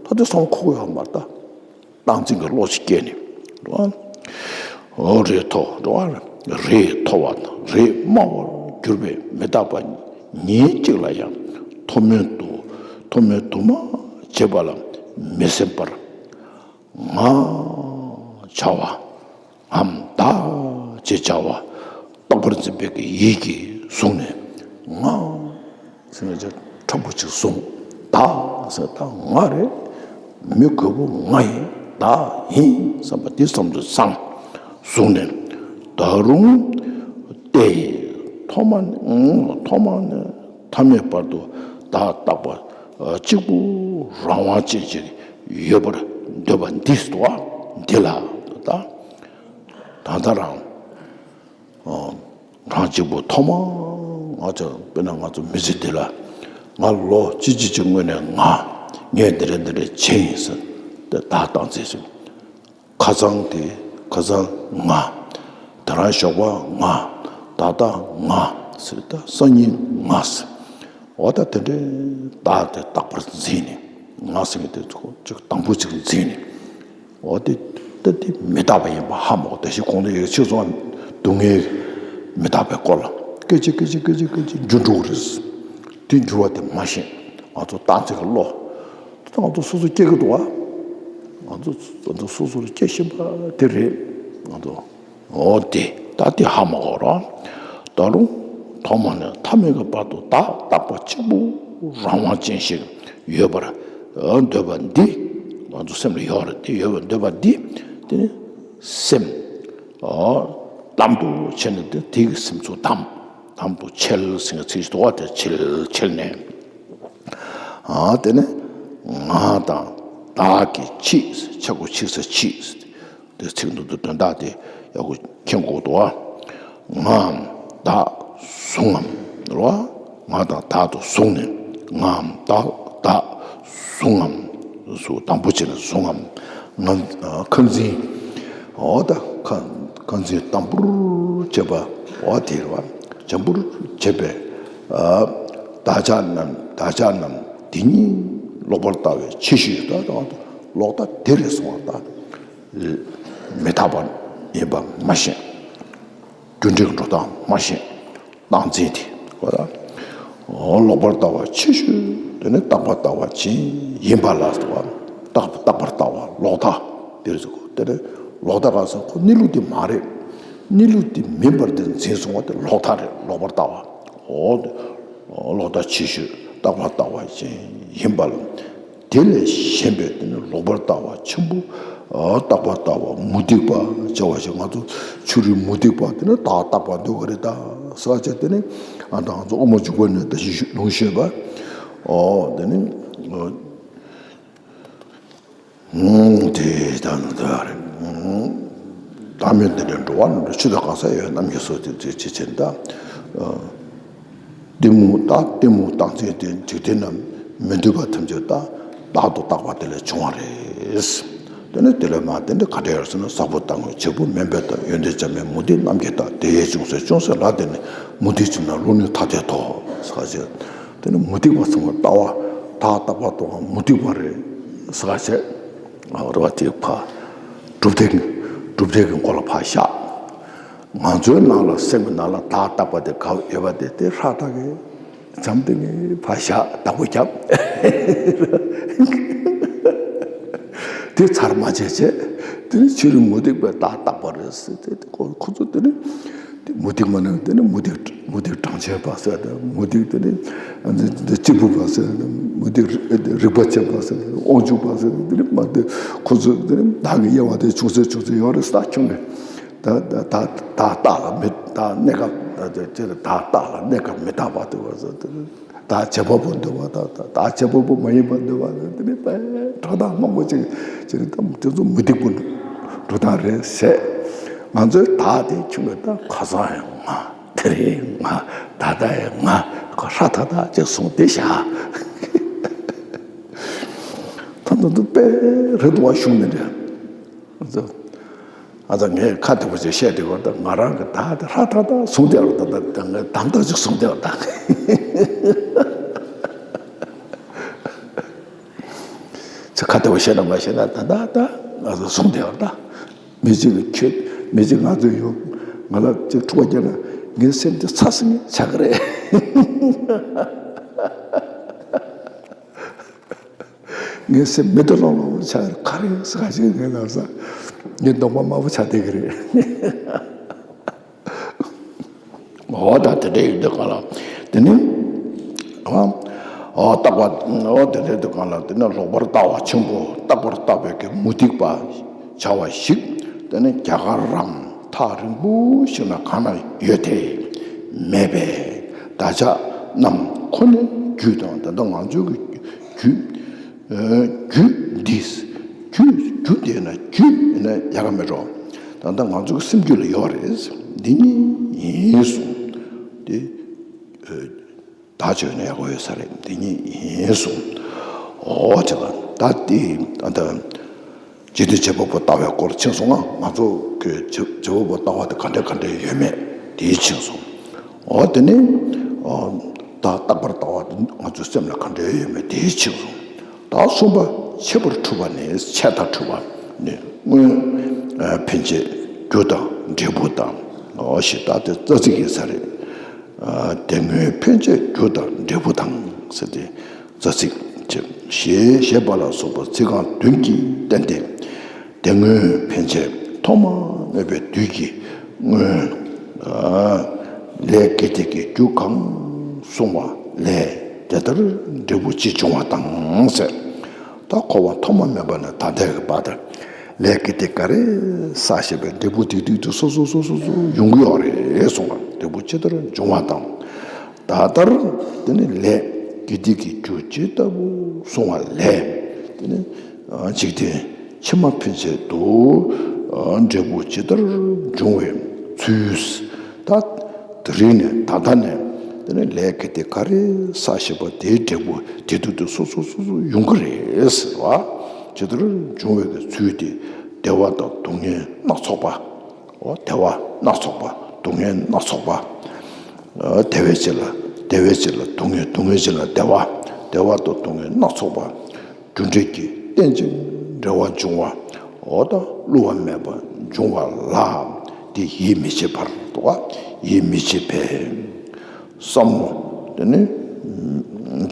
ད་དེ་བསམ་ཁོག་ཡོད་མ་རེད་ད། སྟངས་འཛིན་གྱི་བློ་ཞིག་སྐྱེས་ནས་རེད་བ། འོ་རེ་མཐོ་རེད་བ། རེ་མཐོ་བ་དང་རེ་དམའ་བར་གྱུར་པའི་མི་རྟག་པ་ཉིད་གཅིག་ལ་ཡང་མཐོ་དམན་དུ་མཐོ་དམན་དུ་མ་བྱས་པ་ལ་མི་སེམས་པར། ང་བྱ་བ་ངའམ་བདག་ཅེས་བྱ་བ་རྟག་པར་འཛིན་པའི་གི་ཡིད་ཀྱིས་བཟུང་ནས་ང་ཟེར་ནས་ཅིག་མཁྲེགས་པོ་ཅིག་བཟུང་། བདག་ཟེར་ད་ང་རེད། མི་རྒོད་པོ་ང་ཡིན། བདག་ཡིན་བསམ་པ་འདི་བསམ་དུ་བཟང་བཟུང་ནས་ད་རུང་སྟེ། ཐོག་མ་ནས་ཐོག་མ་ནས་མཐའ་མེད་བར་དུ་བདག་རྟག་པ་གཅིག་པུ་རང་དབང་ཅན་ཅིག་ཡོད་པར་འདོད་པ་འདི་སྟོ་བ་འདི་ལ་ད་ད་ལྟ་རང་རང་གཅིག་པུ་ཐོག་མ་ང་ཚོ་དཔེར་ན་ང་ཚོ་མི་ཚེ་འདི་ལ་ང་ལོ་གཅིག་གཅིག་གཅིག་སྔོན་ནས་ང་ངས་འདི་འདྲ་འདི་འདྲ་བྱས་ཡིན་ཟེར་ཏེ་བདག་བཏང་ཚེ་ཞིག་ཁ་སང་དེ་ཁ་སང་ང་། དེ་རང་ཞོགས་པ་ང་། ད་ལྟ་ང་ཟེར་ད་སང་ཉིན་ང་ཟེར། འོ་ད་དེ་འདྲའི་བདག་དེ་རྟག་པར་འཛིན་ནས་ང་ཟེར་མཁན་དེ་ཚོ་ཅིག་དང་པོ་ཅིག་འཛིན་ནས། འོ་དེ་ད་དེ་མི་རྟག་པ་ཡིན་པ་ཧ་མ་གོ། ད་ཞིག་གོང་དུ་ཡོད་ཆེ་སོང་སྡུག་བསྔལ་མི་རྟག་པའི་སྐོར་ལ་སྐད་ཅིག་སྐད་ཅིག་སྐད་ཅིག་སྐད་ཅིག་འགྱུར་འགྲོ་གི་རེད། དེ་འགྱུར་བ་དེ་མ་ཤེས། ང་ཚོ་རྟག་འཛིན་གྱི་བློ། ད་ང་ཚོ་སོ་སོ་སྐྱེ་གི་འདུག་བ། ང་ཚོ་ང་ཚོ་སོ་སོར་སྐྱེ་བཞིན་པ་དེ་རེད། ང་ཚོ་འོ་དེ་ད་དེ་ཧ་མ་གོ་ར། ད་རུང་ཐོག་མ་ནས་མཐའ་མེད་ཀྱི་བར་དུ་བདག་རྟག་པ་གཅིག་པུ་རང་དབང་ཅན་ཞིག་ཡོད་པར་འདོད་པ་འདི་ང་ཚོ་སེམས་ལ་ཡོད་རེད། དེ་ཡོད་པར་འདོད་པ་འདི་དེ་ནི་སེམས་གཏམ་དུ་བྱས་ནས་དེ་དེ་གི་སེམས་ཚོ་དམ་དམ་དུ་འཆལ་ཟེར་བའི་ཚིག་ཞིག་འདུག་བ། དེ་འཆལ་འཆལ་ནས། ཨ་དེ་ནས་ང་དང་བདག་གི་ཕྱིས་ཆ་གོ་ཕྱིས་ས་ཕྱིས། དེ་ཚིག་འདུག་དོན་དག་དེ་ཡག་པོ་མཁྱེན་དགོས་འདུག་ཨ། ངའམ་བདག་བཟུང་ངམ་རེད་བ། ང་དང་བདག་ཏུ་བཟུང་ནས་ངའམ་བདག་བདག་བཟུང་ངམ་སུ་དང་པོ་བྱས་ནས་བཟུང་ངམ། ང་ཁ་འཛིན། འོ་ད་ཁ་ཁ་འཛིན་དམ་པོར་བྱེད་པ་འོ་དེ་རེད་བ། འཇམ་པོར་བྱེད་པའི་བདག་ཅག་རྣམས་བདག་ཅག་རྣམས་དེ་ཉིད་ལོག་པར་ལྟ་བའི་ཕྱི་ཤོས་ད་ལོག་ལྟ་དེ་རེད་སོང་བ་ད། མི་རྟག་པ་ཡིན་པ་མ་ཤེས། རྒྱུ་འབྲས་ཀྱི་འགྲོ་སྟངས་མ་ཤེས། སྟངས་འཛིན་དེ་གོ་ད། ལོག་པར་ལྟ་བ་ཕྱི་ཤོས་དེ་ནི་རྟག་པར་ལྟ་བ་ཅན་ཡིན་པ་ལ་ཟེར་བ། རྟག་རྟག་པར་ལྟ་བ་ལོག་ལྟ་དེ་རེད་ཟེར་གོ། དེ་ནི་ལོག་ལྟ་ག་ཟེར་ཁོ་གནས་ལུགས་དེ་མ་རེད། གནས་ལུགས་དེ་མིན་པར་དེ་འཛིན་སོང་བ་དེ་ལོག་ལྟ་རེད། ལོག་པར་ལྟ་བ། འོ་དེ་ལོག་ལྟ་ཕྱི་ཤོས་རྟག་པར་ལྟ་བ་ཅན་ཡིན་པ་ལ། དེ་ལས་གཞན་པའི་དེ་ནི་ལོག་པར་ལྟ་བ་ཆེན་པོ། རྟག་པར་ལྟ་བ་མུ་སྟེགས་པ་བྱ་བ་ཞིག་ང་ཚོ་ཆོས་རིག་མུ་སྟེགས་པ་དེ་ནི་བདག་རྟག་པར་འདོད་པ་རེད་ད་ཟེར་བྱས། དེ་ནི་ཨ་ད་ང་ཚོ་དབུ་མ་འཇུག་པ་ནས་ད་ཞིག་ལུང་ཤོད་པ། ཨོ་དེ་ནི་དེ་ད་ནི་ད་རེད། བདག་མེད་འདི་འདྲའི་འགྲོ་བ་ནི་ཆུ་དང་གང་ས་ཡོད་རྣམས་ཀྱི་སོ་དེ་དེ་ཅི་ཆེན་ད། གཏི་མུག་དང་གཏི་མུག་དང་ཚེ་དེ་འཇིག་རྟེན་ན་མི་འདུས་པ་ཐམས་ཅད་དག་བདག་ཏུ་བཏགས་པ་དེ་ལས་བྱུང་བ་རེད། དེ་ནི་དེ་ལས་མ་དེ་འདི་ག་འདྲ་ཡོད་ཟེར་ན། བཟང་པོ་ལྟ་སྔོན་བྱེད་པོ་དམན་པའི་དང་། ཡོན་ཏན་བྱ་མིན་མུ་སྟེགས་རྣམས་ཀྱི་མཐའ། དེ་ཡི་ཅུང་ཟད་ཅུང་ཟད་ལ་བརྟེན་ནས། མུ་སྟེགས་བྱུང་ན་བློ་ནི་ཐ་དད་དོ། ཟེར་བ་ཞིག་དེ་ནི་མུ་སྟེགས་པ་ཚང་མ་ལྟ་བ་བདག་རྟག་པར་རྟོགས་པ་མུ་སྟེགས་པ་རེད་ཟེར་བ་ཞིག་རེད་བ། དེ་ཕ་གྲུབ་མཐའ་གྲུབ་མཐའ་གི་མགོ་ལ་ཕར་བཞག་ང་ཚོའི་ནང་ལ་སེམས་ཀྱི་ནང་ལ་བདག་རྟག་པ་དེ་ག་ཡོད་པ་དེ་དེ་ཧྲ་ཐག་གི་འཇམ་ཐིང་ངེ་ཕར་བཞག་བདག་པོ་རྒྱབ། དེ་ཚར་མ་བྱས་བྱས། དེ་ནི་ཕྱི་རོལ་མུ་སྟེགས་པའི་བདག་རྟག་པ་རེད་ཟེར་ཏེ། དེ་ཁོ་ཁོ་ཚོ་དེ་ནི་དེ་མུ་སྟེགས་མ་ནི་དེ་ནི་མུ་སྟེགས་མུ་སྟེགས་གྲངས་ཅན་པ་ཟེར་དང་། མུ་སྟེགས་དེ་ནི་འདི་འདི་གཅེར་བུ་པ་ཟེར་དང་། མུ་སྟེགས་རིག་པ་ཆེ་བ་ཟེར་དང་། དབང་ཕྱུག་པ་ཟེར་དང་། དེ་ནི་མ་དེ་ཁོ་ཚོ་དེ་ནི་བདག་གི་དབྱེ་བ་དེ་ཆུང་ཟད་ཆུང་ཟད་ཡོད་རེད་ས་ཁྱོན་ནས། ད་ད་ད་ད་རྟག་ལ་མི་ད་གནས་སྐབས་ད་ད་ད་རྟག་ལ་གནས་སྐབས་མི་རྟག་པ་དེ་བ་ཟེར་དེ་ནི། བདག་བྱེད་པ་པོ་འདོད་པ་དང་། བདག་བྱེད་པ་པོ་མ་ཡིན་པ་འདོད་པ་དང་། དེ་ནི་དཔེ་འགྲོ་སྟངས་མང་པོ་ཅིག་ཅིག་ད་དེ་ཚོ་མུ་སྟེགས་པོ་འགྲོ་སྟངས་རེད་ཟེར། ང་ཚོའི་བདག་དེ་ཁྱོད་ཀྱི་ད་ཁ་སང་ཡང་ང་། དེ་རིང་ང་། ད་ལྟ་ཡང་ང་། ཁོ་ཧྲ་ཐག་ཐག་ཅིག་སོང་བསྡད་བཞག་ད་ད་དུང་དཔེ་རེད་འདུག་བ། གཞུང་ནས་འདྲ། ང་ཚོ་ངས་ཁ་བདེ་པོ་ཅིག་བཤད་དེ་བར་ད་ང་རང་གི་ད་ད་ཧྲ་ད་ད་བཟུང་དེ་བར་ད་ད་ད་ངས་དམ་ཐག་ཅིག་བཟུང་དེ་བར་ད། ཚེ་ཁ་བདེ་པོ་བཤད་ན་མ་བཤད་ན་ད་ད་ད་ང་ཚོ་བཟུང་དེ་བར་ད། མི་གཅིག་གིས་ཁྱོད་མི་གཅིག་ང་ཚོ་ཡོང་ང་ལ་ཅིག་འཁྲུག་པ་རྒྱག་ན་ངའི་སེམས་དེ་ཚ་སེ་ངས་ཆགས་ཀྱི་རེད། ངའི་སེམས་མེ་དུ་ལོང་ལོང་ཆགས་ཀྱི་རེད། ག་རེ་ཟ་ཞིག་ངའི་ལབ་ས་ངའི་གདོང་པ་དམར་པོ་ཆགས་བསྡད་ཀྱི་རེད། འོ་ད་དེ་འདྲ་ཡོད་དུས་གང་ལ་དེ་ནི་ཨ་ཨོ་རྟག་པ་ཨོ་དེ་འདྲ་ཡོད་དུས་གང་ལ་དེ་ནི་ལོག་པར་ལྟ་བ་ཆེན་པོ་རྟག་པར་ལྟ་བའི་གི་མུ་སྟེགས་པ་བྱ་བ་ཞིག་དེ་ནི་རྒྱ་གར་རམ་ཐག་རིང་པོ་ཞིག་ན་གང་ན་ཡོད་དེ་མེད་པས་བདག་ཅག་རྣམས་ཁོ་ནའི་རྒྱུད་དང་ད་ལྟ་ང་ཚོའི་གི་རྒྱུད། རྒྱུད་འདི། རྒྱུད་རྒྱུད་དེ་ན་རྒྱུད་ཡིན་ན་ཡག་ག་མེད་འགྲོ། ད་ལྟ་ང་ཚོ་གི་སེམས་རྒྱུད་ལ་ཡོད་རེད། འདི་ཉིད་ཡིན་གསུངས་ཏེ། བདག་ཅག་ཡོད་ན་ཡག་པོ་ཡོད་ས་རེད། འདི་ཉིད་ཡིན་གསུངས། འོ་བྱས་པ་ད་དེ་ད་ལྟ། འཇིག་རྟེན་བྱེད་པ་པོ་ལྟ་བའི་སྐོར་ཕྱིན་སོང་ང་། ང་ཚོ་གི་བྱེད་བྱེད་པ་པོ་ལྟ་བ་དེ་ག་འདྲ་ག་འདྲ་ཡོད་མེད་དེའི་ཕྱིན་སོང་། འོ་དེ་ནི་ཨོ་ད་རྟག་པར་ལྟ་བ་དེ་ང་ཚོའི་སེམས་ལ་ག་འདྲ་ཡོད་མེད་དེའི་ཕྱིན་སོང་། ད་གསུམ་པ་འཆད་པར་འཁྲུལ་པ་ནི། འཆད་དང་འཁྲུལ་པ་ནི་སྔོན་ཕན་ཆད་རྒྱུ་དང་འབྲས་བུ་དང་། འོ་ཞེས་ད་དེ་རྩ་ཚིག་ཡིན་ས་རེད། དེ་སྔོན་ཕན་ཆད་རྒྱུ་དང་འབྲས་བུ་དང་ཟེར་ཏེ། རྩ་ཚིག་ཅེས་ཞེས་བཤད་པ་ལ་སོགས་པ་ཚིག་རྐང་བདུན་གྱིས་བསྟན་ཏེ། དེ་སྔོན་ཕན་ཆད་ཐོག་མ་མེད་པའི་དུས་ཀྱི་སྔོན། ལས་དགེ་སྡིག་གི་རྒྱུ་གང་བསྲུང་བ་ལས་དེ་ལྟར་འབྲས་བུ་ཅི་འབྱུང་བ་དང་ཟེར། ད་འཁོར་བ་ཐོག་མ་མེད་པ་ནས་ད་ལྟའི་བར་དུ་ལས་དགེ་སྡིག་ག་རེ་བསགས་བཞིན་པའི་འབྲས་བུ་དེ་དུས་དུ་སོ་སོ་སོ་སོ་སོ་ཡོང་གི་ཡོད་རེད་གསུངས་པ། འབྲས་བུ་ཇི་ལྟར་འབྱུང་བ་དང་། ད་ལྟར་དེ་ནི་ལས་དགེ་སྡིག་གི་རྒྱུ་ཇི་ལྟ་བུ་བསྲུང་བ་ལས་དེ་ནི་འཇིག་རྟེན་ཕྱི་མ་ཕན་ཆད་དུ་འབྲས་བུ་ཇི་ལྟར་འབྱུང་བའི་ཚུལ། ད་དེ་རིང་ནས་ད་ལྟ་ནས་དེ་ནི་ལས་དགེ་སྡིག་ག་རེ་བསགས་བཞིན་པ་དེའི་འབྲས་བུ་དེ་དུས་དུ་སོ་སོ་སོ་སོ་ཡོང་གི་རེད་ཟེར་བ། ཇི་ལྟར་འབྱུང་བའི་ཚུལ་དེ་བདེ་བ་དང་སྡུག་བསྔལ་སྣ་ཚོགས་པ། འོ་བདེ་བ་སྣ་ཚོགས་པ། སྡུག་བསྔལ་སྣ་ཚོགས་པ། བདེ་བའི་རྗེས་ལ་བདེ་བའི་རྗེས་ལ་སྡུག་བསྔལ། སྡུག་བསྔལ་རྗེས་ལ་བདེ་བ། བདེ་བ་དང་སྡུག་བསྔལ་སྣ་ཚོགས་པ། རྒྱུ་འབྲས་ཀྱི་རྟེན་ཅིང་འབྲེལ་བར་འབྱུང་བ། འོ་ད་བསླུ་བ་མེད་པར་འབྱུང་བ་ལ་དེ་ཡིད་མི་ཆེས་པར་འདུག་ག་ཡིད་མི་ཆེས་པས། བསམ་བློ་དེ་ནི་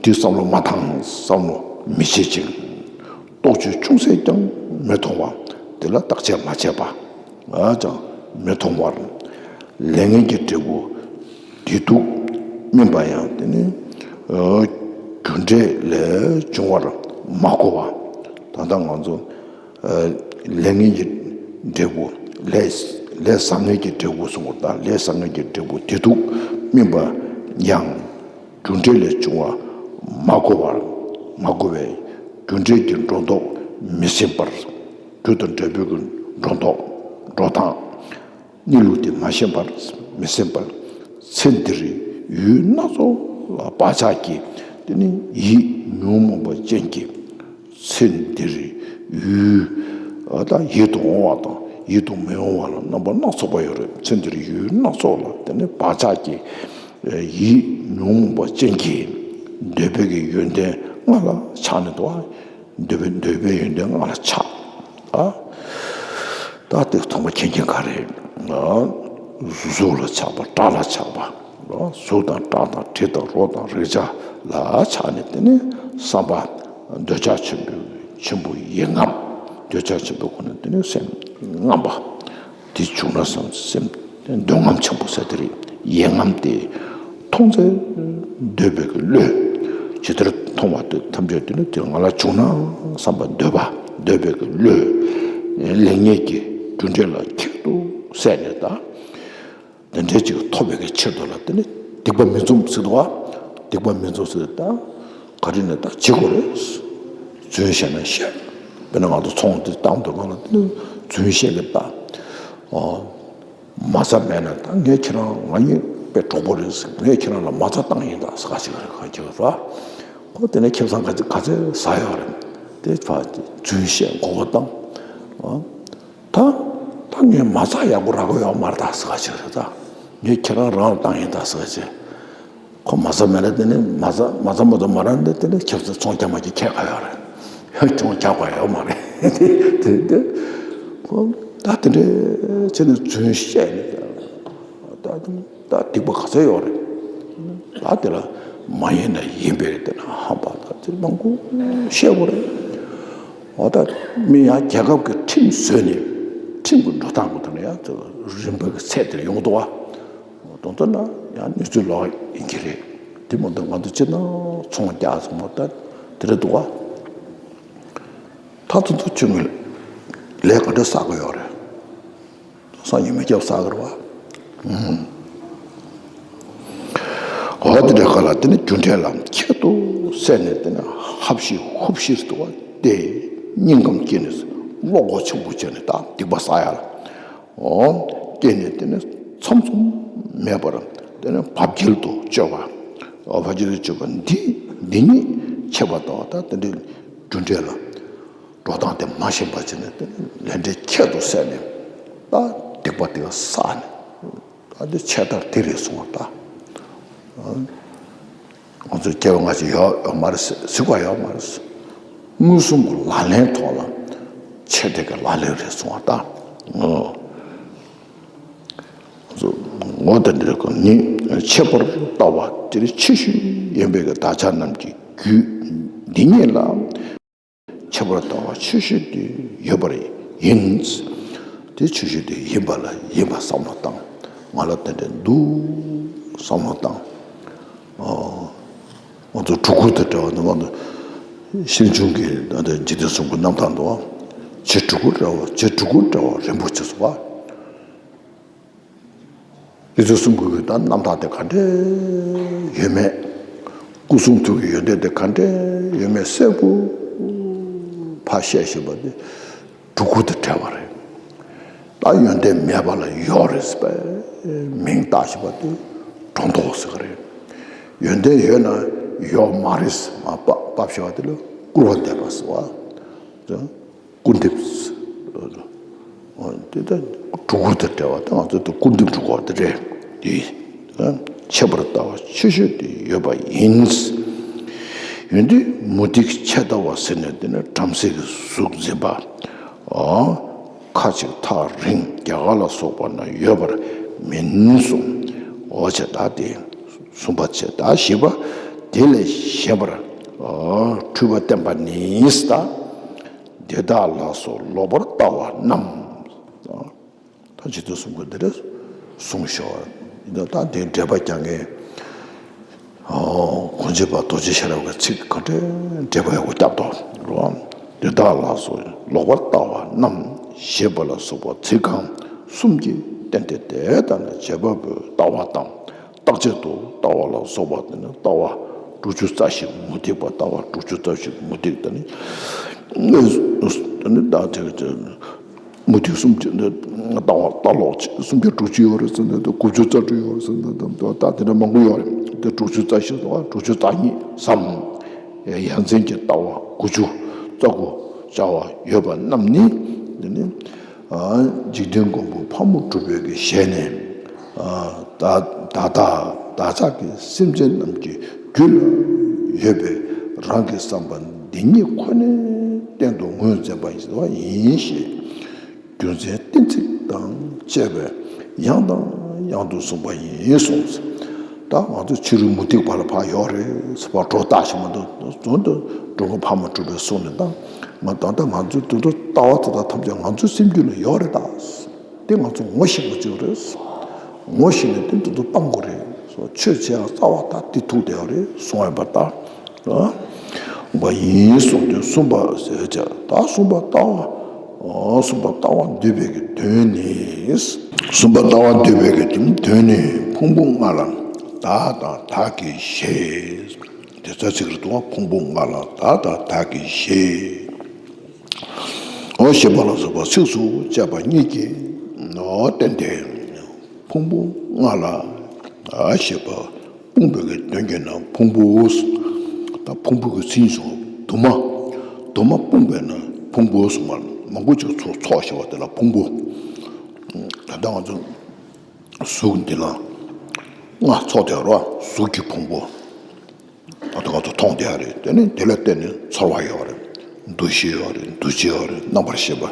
དེ་བསམ་བློ་མ་བཏང་། བསམ་བློ་མི་བྱེད་ཅིང་། རྟོག་དཔྱོད་ཅུང་ཟད་ཀྱང་མི་མཐོང་བ། དེ་ལ་བརྟག་དཔྱད་མ་བྱས་པ། ཨ་ཅང་མི་མཐོང་བར། ལས་ངན་གྱི་འབྲས་བུ་བདེ་སྡུག་སྨིན་པ་ཡང་དེ་ནི་རྒྱུ་འབྲས་ལས་འབྱུང་བར་མ་གོ་བ། ད་ལྟ་ང་ཚོ་ལས་ངན་གྱི་འབྲས་བུ་ལས་ལས་བཟང་ངན་གྱི་འབྲས་བུ་གསུངས་པ་དང་། ལས་བཟང་ངན་གྱི་འབྲས་བུ་བདེ་སྡུག་སྨིན་པ་ཡང་རྒྱུ་འབྲས་ལས་བྱུང་བ་མ་གོ་བར་མ་གོ་བས་རྒྱུ་འབྲས་ཀྱི་སྒྲོ་འདོགས་མི་ཟིན་པར། རྒྱུ་དང་འབྲས་བུའི་སྒྲོ་འདོགས་འགྲོ་སྟངས་གནས་ལུགས་དེ་མ་ཤེས་པར་མི་ཟིན་པར། ཚེ་འདིར་ཡུལ་སྣ་ཚོགས་ལ་བག་ཆགས་ཀྱིས་དེ་ནི་ཡིད་ཉོན་མོངས་པ་ཅན་གྱིས། ཚེ་འདིར་ཡུལ་ད་ཡིད་དུ་འོང་བ་དང་ཡིད་དུ་མི་འོང་བ་ལ་རྣམ་པ་སྣ་ཚོགས་པ་ཡོད་རེད། ཚེ་འདིར་ཡུལ་སྣ་ཚོགས་ལ་དེ་ནི་བག་ཆགས་ཀྱིས་ཡིད་ཉོན་མོངས་པ་ཅན་གྱིས་འདོད་པའི་གི་ཡོན་ཏན་ལྔ་ལ་ཆགས་ནས་འདུག་པ། འདོད་པའི་འདོད་པའི་ཡོན་ཏན་ལྔ་ལ་ཆགས། ཨ། ད་དེ་མཐོང་བ་མཁྱེན་མཁན་ག་རེ། ཨ། གཟུགས་ལ་ཆགས་པ། སྒྲ་ལ་ཆགས་པ། གཟུགས་དང་སྒྲ་དང་དྲི་དང་རོ་དང་རེག་བྱ་ལ་ཆགས་ནས་དེ་ནི་བསམ་པ་འདོད་ཆགས་ཆེན་པོ་ཆེན་པོ་ཡིད་རྔམ། འདོད་ཆགས་ཆེན་པོའི་སྒོ་ནས་དེ་ནི་སེམས་རྔམ་པ། དེ་བྱུང་ན་བསམ་སེམས་འདོད་རྔམ་ཆེན་པོ་ཟེར་དེ་རེད། ཡིད་རྔམ་དེ་མཐོང་ཚེ་འདོད་པའི་གི་བློས་ཇི་ལྟར་མཐོང་བ་དེ་ཐམས་ཅད་དེ་ནི་དེ་ང་ལ་བྱུང་ན་བསམ་པ་འདོད་པ་འདོད་པའི་གི་བློས་ལེགས་ཉེས་ཀྱི་རྒྱུ་འབྲས་ལ་ཁྱད་དུ་བསད་ནས་ད། དེ་འདྲའི་ཅིག་ཐོབ་པའི་གི་ཕྱིར་དུ་ལ་དེ་ནི་སྡིག་པ་མི་འཛུམ་ཟེར་དུ་བ། སྡིག་པ་མི་འཛུམ་ཟེར་ད་ག་རེ་ནས་ད་བྱེད་དགོས་རེད། རྫུན་བཤད་ན་བཤད། དཔེར་ན་ང་ཚོ་ཚོང་དེ་བཏང་འདོད་ན་ལ་དེ་ནི་རྫུན་བཤད་གི་ད། ཨོ། མ་རྩ་མེད་ན་ད་ངས་ཁྱེད་རང་ང་གཉིས་དཔེ་གྲོགས་པོ་རེད་ཟེར། ངས་ཁྱེད་རང་ལ་མ་རྩ་བཏང་ཡིན་ད་ཟེར་ག་ཅིག་རེད་ག་ཅིག་རེད་བ། ཁོ་དེ་ནས་ཁེ་བཟང་ག་ཚོད་ག་ཚོད་ཟ་ཡོད་རེད། དེ་ཕ་རྫུན་བཤད་མགོ་སྐོར་བཏང་། ཨ། ད་ ད་ངས་མ་རྩ་ཡག་པོ་རག་གི་ཡོད་མ་རེད་ད་ཟེར་བ་ཅིག་རེད་ད། ངས་ཁྱེད་རང་རང་ལ་བཏང་ཡིན་ད་ཟེར་བ་ཅིག་ཁོ་མ་རྩ་མེད་ལ་དེ་ནས་མ་རྩ་མ་རྩ་མ་རྩ་མ་རག་འདི་དེ་ནས་ཁྱབ་ཚད་ཚོང་རྒྱག་མ་རྒྱག་ཁྱད་ག་ཡོད་རེད། ཚོང་རྒྱག་པ་ཡོད་མ་རེད། དེ་དེ་ཁོ་ད་དེ་འདྲས་བྱས་ནས་རྫུན་བཤད་ནས་ད་ད་སྡིག་པ་ག་ཚོད་ཡོད་རེད། ད་དེ་ལ་མ་ཡིན་ན་ཡིན་པའི་དེ་ན་ཧམ་པ་ད་དེ་མང་པོ་བཤད་དགོས་རེད། འོ་ད་མི་ཡང་རྒྱལ་ཁབ་ཀྱི་ཁྲིམས་བཟོས་ནས་ཁྲིམས་ཀྱི་འགྲོ་སྟངས་ཀྱི་ཐོག་ནས་ཡང་རིམ་པ་གི་ཚད་དེར་ཡོང་འདུག་བ། དོན་དག་ན་ཡང་གནས་ཚུལ་ལོག་ཡིན་གྱི་རེད། དེ་མ་གཏོགས་ང་ཚོ་སྤྱིར་ན་ཚོང་རྒྱག་ཚོང་མ་ལྟ་དེ་རེད་འདུག་བ། ད་དུང་ཚོ་ཆུང་ངུ་ལས་ག་འདྲ་བསགས་ཀྱི་ཡོད་རེད། སང་ཉིན་མི་སྐྱབས་བསགས་ཀྱི་རེད་བ། འོ་དེ་འདྲ་ག་ལ་དེ་ནི་རྒྱུ་འབྲས་ལ་ཁྱད་དུ་བསད་ནས་དེ་ནི་ཧབ་ཤི་ཧུབ་ཤི་འདུག་བ། དེ་སྙིང་ཁམས་སྐྱེས་ནས་བློ་ཁོག་ཆེན་པོ་བྱས་ནས་ད་སྡིག་པ་བསགས་ཡ་ལ། འོ། སྐྱེས་ནས་དེ་ནི་ཚམ་ཚོམ་མེད་པར་དེ་ནི་བབ་ཀྱིལ་དུ་སྤྱོད་པ། འོ་བབ་ཀྱིལ་དུ་སྤྱོད་པ་འདི་འདི་ཉིད་ཆད་པ་དང་ད་དེ་འདྲའི་རྒྱུ་འབྲས་ལ་འགྲོ་སྟངས་དེ་མ་ཤེས་པ་བྱས་ནས་དེ་ནི་ལས་འབྲས་ཁྱད་དུ་བསད་ནས་ད་སྡིག་པ་དེ་ག་བསགས་ནས་ད་འདི་ཆད་ལྟར་དེ་རེད་གསུང་བ་ད། ང་ཚོ་སྐྱེ་བ་སྔ་ཕྱི་ཡོད་ཡོད་མ་རེད་ཟེར་གཟིགས་པ་ཡོད་མ་རེད། མངོན་སུམ་གྱི་ལག་ལེན་ཐོག་ལ་ཆེ་དེ་གི་ལག་ལེན་རེད་གསུང་བ་དང་། ཨོ། ང་ཚོ་ངོ་དེ་འདྲ་གི་ནི་ཁྱད་པར་ལྟ་བ་དེ་ཆེ་ཤོས་ཡིན་པའི་གི་བདག་ཅག་རྣམས་ཀྱི་རྒྱུད་འདི་ཉིད་ལ། ཁྱད་པར་ལྟ་བ་ཆེ་ཤོས་དེ་ཡོད་པར་ཡིན། དེ་ཆེ་ཤོས་དེ་ཡིན་པ་ལ་ཡིན་པ་བསམ་བློ་བཏང་། ང་ལ་དེ་འདྲ་འདུག་བསམ་བློ་བཏང་། ཨོ། ང་ཚོ་སྤྲུལ་སྐུ་དང་འདྲ་བ་འདུག་ང་ཚོ་ཤེར་ཕྱིན་གྱི་ད་ལྟ་འཇིག་རྟེན་གསུམ་གྱི་རྣམ་ཐར་འདུག་ཆེ་སྤྲུལ་སྐུ་འདྲ་བ་ཆེ་སྤྲུལ་སྐུ་འདྲ་བ་རིན་པོ་ཆེ་གསུངས་པ། དེ་ཚོ་གསུང་དགོས་ཀྱི་ད་རྣམ་ཐར་དེ་ག་འདྲས་ཡོད་མེད། སྐུ་གསུང་ཐུགས་ཀྱི་ཡོན་ཏན་དེ་ག་འདྲས་ཡོད་མེད་གསལ་པོ་ཕར་བཤད་བཞིན་པ་དེ་སྤྲུལ་སྐུ་དང་བྲལ་བ་རེད། ད་ཡོན་ཏན་མེད་པ་ལ་ཡོད་རེད་ཟེར་བའི་མིང་བཏགས་བཞིན་པ་དེ་སྒྲོ་འདོགས་ཟེར་གི་རེད། ཡོན་ཏན་ཡོད་ན་ཡོད་མ་རེད་ཟེར་མ་ཕབ་ཕབ་བཞག་པ་དེ་ལ་སྐུར་བ་འདེབས་པ་ཟེར་བ། སྐུར་འདེབས། དེ་ལྟར་སྤྲུལ་སྐུ་དང་འབྲེལ་བ་དང་ང་ཚོ་དེ་སྐུར་འདེབས་སྤྲུལ་སྐུ་དེ་རེད། དེ་ཁྱད་པར་ལྟ་བ་ཆེ་ཤོས་དེ་ཡོད་པ་ཡིན། ཡོན་ཏན་མུ་སྟེགས་ཆད་ལྟ་བ་ཟེར་ནས་དེ་ནི་བྲམ་ཟེ་གི་གཟུགས་འཛིན་པ། ཁ་ཅིག་ཐག་རིང་རྒྱ་གར་ལ་སོགས་པ་ན་ཡོད་པར་མིན་གསུངས། འོ་བྱས་ད་དེ་གསུམ་པ་བྱས་ད་བཞི་པ་དེ་ལས་གཞན་པར་འཁྲུལ་པ་བསྟན་པ་ནི་ད། དེ་དག་ལ་སོགས་ལོག་པར་ལྟ་བ་རྣམས། ད་ཇི་ལྟར་གསུང་དགོས་འདི་རེད་གསུངས་ཤོག་ད་དེའི་འགྲེལ་པ་རྒྱག་མཁན་གོ་འཕང་རྗེ་རྗེ་བདག་ཉིད་ཀྱི་ཚིག་ག་འདྲའི་འགྲེལ་པ་ཡག་པོ་བརྒྱབ་འདུག་རོ། དེ་དག་ལ་སོགས་ལོག་པར་ལྟ་བ་རྣམས་ཞེས་པ་ལ་སོགས་པ་ཚིག་རྐང་གསུམ་གྱིས་བསྟན་ཏེ། དེ་ལྟ་ན་བྱེད་པ་པོའི་ལྟ་བ་དང་། རྟག་ཆད་དུ་ལྟ་བ་ལ་སོགས་པ་དེ་ནི་ལྟ་བ་དྲུག་ཅུ་རྩ་བཞི་མུ་སྟེགས་པ་ལྟ་བ་དྲུག་ཅུ་རྩ་བཞི་མུ་སྟེགས་དེ་ནི་དེ་ནི་ད་དེ་མུ་སྟེགས་སུམ་ཅུ་ནི་ལྟ་བ་ལྟ་ལོག་སུམ་བརྒྱ་དྲུག་ཅུ་ཡོད་རེད་ཟེར་ན་དེ་དགུ་བཅུ་རྩ་དྲུག་ཡོད་རེད་ཟེར་ན་དེ་ད་དེ་འདྲ་མང་པོ་ཡོད་རེད། དེ་དྲུག་ཅུ་རྩ་བཞི་དང་དྲུག་ཅུ་རྩ་གཉིས་སམ། ཡ་མཚན་གྱི་ལྟ་བ་དགུ་བཅུ་རྩ་དགུ་བྱ་བ་ཡོད་པ་རྣམས་ནི་དེ་ནི། འཇིག་རྟེན་མགོན་པོ་ཕག་མོ་གྲུ་པའི་གི་ཞལ་ནས། ད་ད་བདག་ཅག་གི་སེམས་ཅན་རྣམས་ཀྱི་རྒྱུད་ལ་ཡོད་པའི་རང་གི་བསམ་པ་འདི་ཉིད་ཁོ་ནའི་སྟེང་དུ་ངོས་འཛིན་པ་ཡིན་ཞེས་རྒྱུ་མཚན་གཏན་ཚིགས་དང་བཅས་པས་ཡང་དང་ཡང་དུ་གསུངས་པ་ཡིན་གསུངས། ད་ང་ཚོ་ཕྱི་རོལ་མུ་སྟེགས་པ་ལ་ཕར་ཡོད་རེད་ཟེར་བ་སྒྲོ་བཏགས་ཤིག་མ་གཏོགས་དོན་དུ་འགྲོ་མགོན་ཕག་མོ་གྲུ་པའི་གསུང་ནས་ད་ང་ད་ལྟ་ང་ཚོའི་དོན་དུ་ལྟ་བ་དེ་དག་ཐམས་ཅད་ང་ཚོའི་སེམས་རྒྱུད་ལ་ཡོད་རེད་ད། དེ་ང་ཚོ་ངོ་ཤེས་དགོས་ཀྱི་རེད། ངོ་ཤེས་ནས་དེ་འདི་ཚོ་སྤང་དགོས་རེད། ཆོས་བྱེད་ཡང་རྩ་བ་ད་དེ་ཐུག་བསྡད་ཡོད་རེད་གསུང་བ་ཡིན་པ་ལྟར། པ་ཡིན་གསུངས་ཏེ་གསུམ་པ་ཟེར་བྱ་ད་གསུམ་པ་ལྟ་བ། གསུམ་པ་ལྟ་བ་འདུས་པའི་གི་དོན་ནི། གསུམ་པ་ལྟ་བ་འདུས་པའི་གི་དོན་ནི་ཕུང་པོ་ལྔ་ལ་བདག་དང་བདག་གི་ཞེས། དེ་རྩ་ཚིག་རེད་དོ། ཕུང་པོ་ལྔ་ལ་བདག་དང་བདག་གི་ཞེས། འོ་ཞེས་པ་ལ་སོགས་པ་ཚིགས་སུ་བཅད་པ་གཉིས་ཀྱིས་ནོ་བསྟན་ཏེ། ཕུང་པོ་ལྔ་ལ་ཞེས་པ་སྤུངས་པའི་གི་དོན་གྱིས་ན་ཕུང་པོ། ད་ཕུང་པོ་གི་མཚན་ཉིད་སོགས་དུ་མ། དུ་མ་སྤུངས་པས་ན་ཕུང་པོ་གསུངས་པ་མང་པོ་ཅིག་ཚོགས་ཚོགས་ཞེས་པ་དེ་ལ་ཕུང་པོ། ད་ལྟ་ང་ཚོ་གཟུགས་འདི་ལ་ལྔ་ཚོགས་བསྡད་རོ། གཟུགས་ཀྱི་ཕུང་པོ། ད་ལྟ་ང་ཚོ་མཐོང་བསྡད་ཡ་རེད། དེ་ནི་དེ་ལ་བརྟེན་ནས་ཚོར་བ་ཡོད་རེད། འདུ་ཤེས་ཡོད་རེད། འདུ་བྱེད་ཡོད་རེད། རྣམ་པར་ཤེས་པ།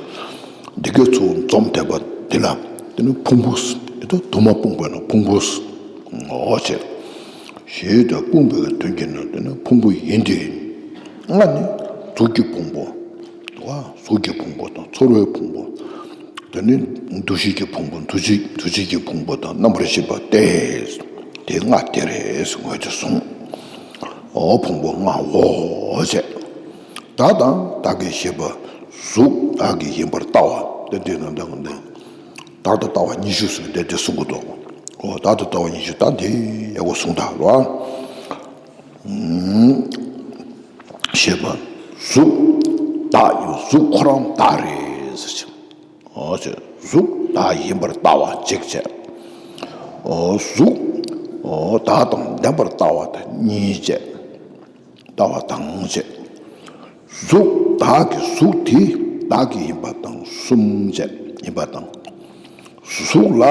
འདི་གའི་ཚོ་འཛོམས་བསྡད་པ་འདི་ལ་དེ་ནི་ཕུང་པོ། དེ་ད་དུ་མ་སྤུངས་པས་ན་ཕུང་པོ། འོ་བྱས། ཞེས་དེ་སྤུངས་པའི་དོན་གྱིས་ན་དེ་ནི་ཕུང་པོ་ཡིན་ཏེ། ལྔ་ནི་གཟུགས་ཀྱི་ཕུང་པོ། གཟུགས་ཀྱི་ཕུང་པོ་དང་ཚོར་བའི་ཕུང་པོ། དེ་ནི་འདུ་ཤེས་ཀྱི་ཕུང་པོ། འདུ་བྱེད་འདུ་བྱེད་ཀྱི་ཕུང་པོ་དང་རྣམ་པར་ཤེས་པ་སྟེ། དེ་ལྔ་དེ་རེད་ངོས་དེ་གསུངས། འོ་ཕུང་པོ་ལྔའོ་ཞེས། བདག་དང་བདག་གི་ཤེས་པ། གཟུགས་བདག་གི་ཡིན་པར་ལྟ་བ། དེ་དེ་ན་བདག་དང་བདག་ལྟ་བ་ཉི་ཤུ་ཟེར་དེ་དེ་གསུང་གི་འདུག་འོ་བདག་ལྟ་བ་ཉི་ཤུ་ད་འདི་ཡག་པོ་གསུང་དང་ལོ། ཤེས་པ། གཟུགས་བདག་ཡིན། གཟུགས་ཁོ་རང་བདག་རེད་ཟེར་ཅིང་། འོ་ཅེ་གཟུགས་བདག་ཡིན་པར་ལྟ་བ་གཅིག་བྱས། འོ་གཟུགས་འོ་བདག་དང་ལྡན་པར་ལྟ་བ་དང་གཉིས་བྱས། ལྟ་བ་དང་བྱས། གཟུགས་བདག་གི་གཟུགས་དེ་བདག་གི་ཡིན་པ་དང་གསུམ་བྱས། ཡིན་པ་དང་། གཟུགས་ལ་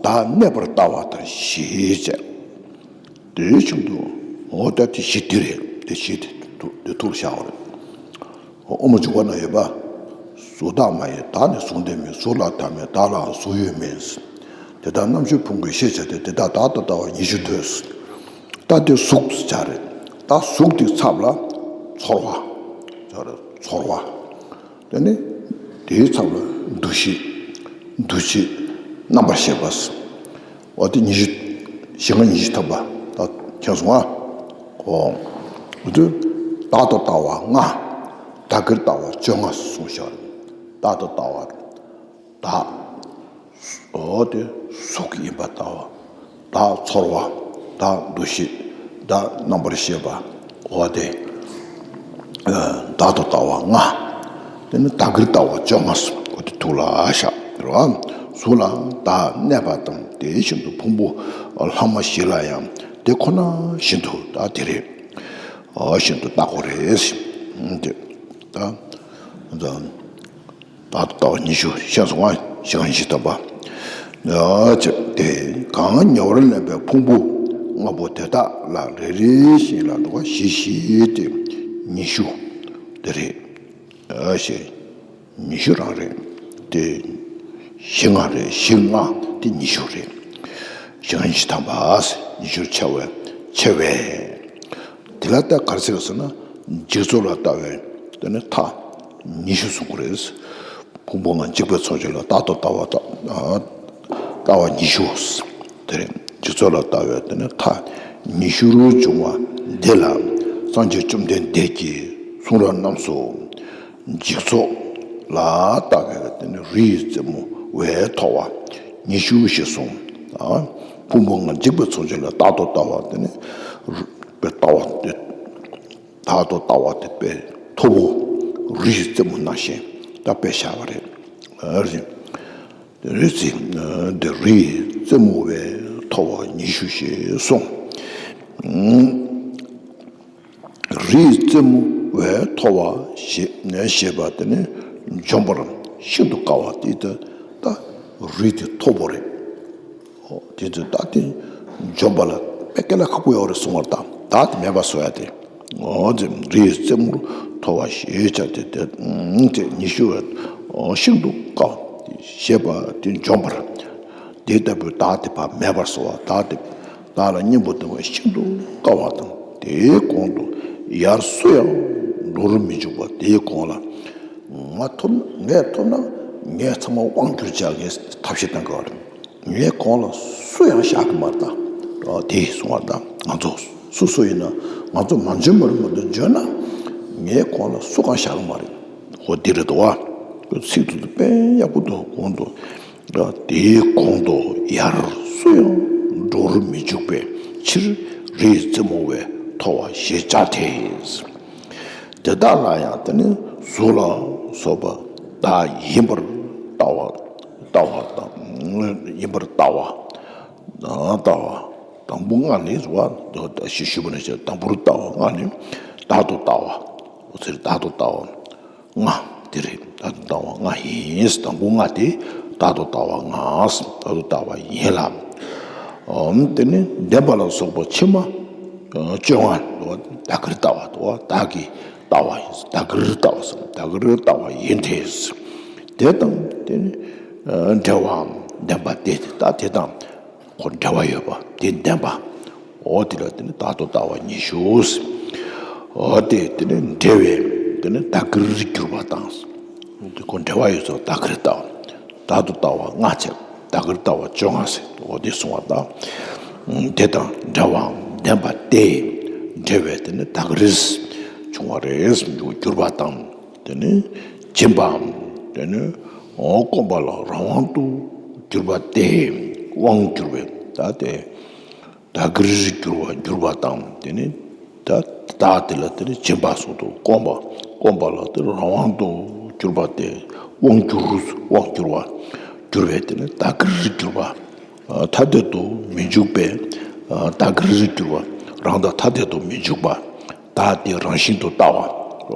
བདག་གནས་པར་ལྟ་བ་དང་བཞི་བྱས། དེའི་ཕྱིར་དུ་འོ་ད་དེ་བཞི་དེ་རེད། དེ་བཞི་དེ་དུ་དེ་ཐུགས་ལ་བཞག་པ་རེད། དབུ་མ་འཇུག་པ་ན་ཡོད་པ། གཟུགས་བདག་མ་ཡིན་བདག་ནི་གཟུགས་ལྡན་མིན། གཟུགས་ལ་བདག་མེད་བདག་ལའང་གཟུགས་ཡོད་མིན། དེ་དག་རྣམ་ཤེས་ཕུང་པོའི་ཤེས་བྱ་སྟེ། དེ་དག་བདག་ཏུ་ལྟ་བ་ཉི་ཤུ་ཐོས། ད་དེ་གཟུགས་སུ་བྱ་རེད། ད་གཟུགས་དེ་ཚབ་ལ་ཚོར་བ་བྱ་རེད། ཚོར་བ། དེ་ནི་དེའི་ཚབ་ལ་འདུ་ཤེས། འདུ་བྱེད། རྣམ་པར་ཤེས་པ། འོ་དེ་ཉི་ཤུ། བཞི་ལྔ་ཉི་ཤུ་ཐམ་པ་ད་མཁྱེན་སོང་ང་། ཨོ། འོ་དེ་བདག་ཏུ་ལྟ་བ་ལྔ། བདག་གིར་ལྟ་བ་བཅོ་ལྔ་གསུངས་ཤག་བདག་ཏུ་ལྟ་བ། བདག་འོ་དེ་གཟུགས་ཡིན་པར་ལྟ་བ། བདག་ཚོར་བ། བདག་འདུ་ཤེས། བདག་རྣམ་པར་ཤེས་པ། འོ་དེ་བདག་ཏུ་ལྟ་བ་ལྔ། དེ་ནི་བདག་གིར་ལྟ་བ་བཅོ་ལྔ། འོ་དེ་ཐུགས་ལ་བཞག་རོ། གཟུགས་ལ་བདག་གནས་པ་དང་དེ་བཞིན་དུ་ཕུང་པོ་ལྷག་མ་བཞི་ལ་ཡང་དེ་ཁོ་ན་བཞིན་དུ་བདག་དེ་རེད། འོ་བཞིན་དུ་བལྟ་དགོས་རེད། དེ་ད། བདག་ཏུ་ལྟ་བ་ཉི་ཤུ་ཤེས་སོང་ང་། བཞི་ལྔ་ཉི་ཤུ་ཐམ་པ། ཡ་ཅེ་དེ་གང་ཉེ་བར་ལེན་པའི་ཕུང་པོ་ལྔ་པོ་དེ་དག་ལ་རེ་རེ་བཞིན་ལ་འགྲོ་བ་བཞི་བཞི་སྟེ་ཉི་ཤུ་དེ་རེད། ཡ་ཞེ་ཉི་ཤུ་རང་རེད། དེ་བཞི་ལྔ་རེད། བཞི་ལྔ་དེ་ཉི་ཤུ་རེད། བཞི་ལྔ་ཉི་ཤུ་ཐམ་པ། ཉི་ཤུར་ཕྱེ་བས་ཕྱེ་བས། དེ་ལ་ལྟ་ག་རེ་ཟེར་ཟེར་ན། འཇིག་ཚོགས་ལ་ལྟ་བའི་དེ་ནི་མཐའ་ཉི་ཤུ་གསུང་གི་རེད། ཕུང་པོ་ལྔ་འཇིག་པའི་ཚོགས་ཆེན་ལ་རྟག་ཏུ་ལྟ་བ་དང་ལྟ་བ་ཉི་ཤུ། དེ་རེད། འཇིག་ཚོགས་ལ་ལྟ་བའི་དེ་ནི་མཐའ་ཉི་ཤུ་རུ་འབྱུང་བ་འདི་ལ་སངས་རྒྱས་བཅོམ་ལྡན་འདས་ཀྱི་གསུང་རབ་རྣམས་སུ། འཇིག་ཚོགས་ལ་ལྟ་བའི་དེ་ནི་རི་ཡི་རྩེ་མོ་བས་མཐོ་བ་ཉི་ཤུ་ཞེས་གསུངས། ཕུང་པོ་ལྔ་འཇིག་པའི་ཚོགས་ཆེན་ལ་རྟག་ཏུ་ལྟ་བ་དེ་ནི་ལྟ་བ་དེ། རྟག་ཏུ་ལྟ་བ་དེ་དཔེ་མཐོ་པོ་རི་ཡི་རྩེ་མོ་ནང་བཞིན་ད་དཔེ་བཞག་པ་རེད། རི་རི་རྩེ་འདི་རི་ཡི་རྩེ་མོ་བས་མཐོ་བ་ཉི་ཤུ་ཞེས་གསུངས། རི་ཡི་རྩེ་མོ་བས་མཐོ་བ་ཞེས་ཞེས་པ་དེ་ནི་འཇོམས་པར་ཤིན་ཏུ་དཀའ་བ་སྟེ། ད་རི་དེ་མཐོ་པོ་རེད། ཨོ་དེ་ཚོ་ད་དེ་འཇོམས་པ་ལ་དཔེ་སྐད་ལ་ཁག་པོ་ཡོད་རེད་གསུང་བར་དང་། ད་དེ་མེད་པ་བཟོ་ཡ་དེ། ཨོ་དེ་རི་ཡི་རྩེ་མོར་མཐོ་བ་ཞེས་བྱ་སྟེ། དེ་དེ་ཉི་ཤུ་བས་ཨོ་ཤིན་ཏུ་དཀའ་བ་ཞེས་པ་དེ་འཇོམས་པར། དེ་ལྟ་བུའི་བདག་དེ་བ་མེད་པར་བཟོ་བ། བདག་དེ་བདག་ལ་གཉེན་པོ་ལྡན་པ་ཤིན་ཏུ་དཀའ་བ་དང་། དེའི་གོང་དུ་ཡར་སུ་ཡང་འགྲོ་རུ་མི་འཇུག་པ། དེའི་གོང་ལ་ང་ཐོབ་ངས་ཐོབ་ན་ངས་ཚང་མ་དབང་བསྒྱུར་བྱ་ངས་ཐབས་ཤེས་གཏང་གི་བ་རེད། ངའི་གོང་ལ་སུ་ཡང་བཞག་གི་མ་རེད་ད། དེ་གསུང་བ་དང་ང་ཚོ་སུ་སུ་ཡིན་ན་ང་ཚོ་མ་འཇོན་པ་རེད་མ་གཏོགས་འཇོན་ན་ངའི་གོང་ལ་སུ་གང་བཞག་གི་མ་རེད། འོ་འདི་རེད་དོ། ཚིག་ཏུ་དཔེ་ཡག་པོ་འདུག་གོང་དུ་དེའི་གོང་དུ་ཡར་སུ་ཡང་འགྲོ་རུ་མི་འཇུག་པའི་ཕྱིར་རི་ཡི་རྩེ་མོ་བས་མཐོ་བ་ཞེས་བྱ་སྟེ། དེ་དག་ལ་ཡང་དེ་ནི་གཟུགས་ལ་སོགས་པ་བདག་ཡིན་པར་ལྟ་བ། ལྟ་བ་དང་ཡིན་པར་ལྟ་བ། ལྟ་བ་དང་པོ་ལྔ་ནི་རེད་བ། ཞེས་ཞུས་པ་ནི་དང་པོར་ལྟ་བ་ལྔ་ནི་བདག་ཏུ་ལྟ་བ། འོ་ཚེ་བདག་ཏུ་ལྟ་བ་ལྔ་དེ་རེད། བདག་ཏུ་ལྟ་བ་ལྔ་ཡིན། དང་པོ་ལྔ་དེ་ བདག་ཏུ་ལྟ་བ་ལྔ། བདག་ཏུ་ལྟ་བ་ཡིན་ལ། ཨམ་དེ་ནི་བདེན་པ་ལ་སོགས་པ་ཕྱི་མ་བཅོ་ལྔ་དོ། བདག་གིར་ལྟ་བ་དོ། བདག་གིས་ལྟ་བ་ཡིན། བདག་གིར་ལྟ་བ་སམ། བདག་གིར་ལྟ་བ་ཡིན་ཏེ། དེ་དང་དེ་ནི་འབྲེལ་བའམ་བདེན་པ་སྟེ། ད་དེ་དང་ཁོ་འབྲེལ་བ་ཡོད་པ་དེ་བདེན་པ། འོ་དེ་ལ་དེ་ནི་བདག་ཏུ་ལྟ་བ་ཉི་ཤུ། འོ་དེ་དེ་ནི་འབྲེལ་བའི་དེ་ནི་བདག་གིར་གྱུར་པ་དང་། དེ་ཁོ་འབྲེལ་བ་ཡོད་ཚོ་བདག་གིར་ལྟ་བ། བདག་ཏུ་ལྟ་བ་ལྔ་བྱས། བདག་གིར་ལྟ་བ་བཅོ་ལྔ་ཟེར། འོ་དེ་གསུངས་པ་དང་། དེ་དང་འབྲེལ་བའམ་བདེན་པ་སྟེ། འབྲེལ་བའི་དེ་ནི་བདག་གིར་བྱུང་བ་རེད། གྱུར་པ་དང་། དེ་ནི་སྦྱིན་པའམ། དེ་ནི་འོ་སྐོམ་པ་ལ་རང་དབང་དུ་གྱུར་པ་སྟེ། དབང་གྱུར་པའི་ད་དེ། བདག་གིར་གྱུར་པ་གྱུར་པ་དང་། དེ་ནི་ད་བདག་དེ་ལ་དེ་ནི་སྦྱིན་པ་གསུངས་འདུག། སྐོམ་པ། སྐོམ་པ་ལ་དེ་རང་དབང་དུ་གྱུར་པ་སྟེ། དབང་གྱུར། དབང་གྱུར་པ། གྱུར་པའི་དེ་ནི་བདག་གིར་གྱུར་པ། ཐ་དད་དུ་མི་འཇུག་པའི་བདག་གིར་གྱུར་པ། རང་དང་ཐ་དད་དུ་མི་འཇུག་པ། བདག་དེ་རང་བཞིན་དུ་ལྟ་བ།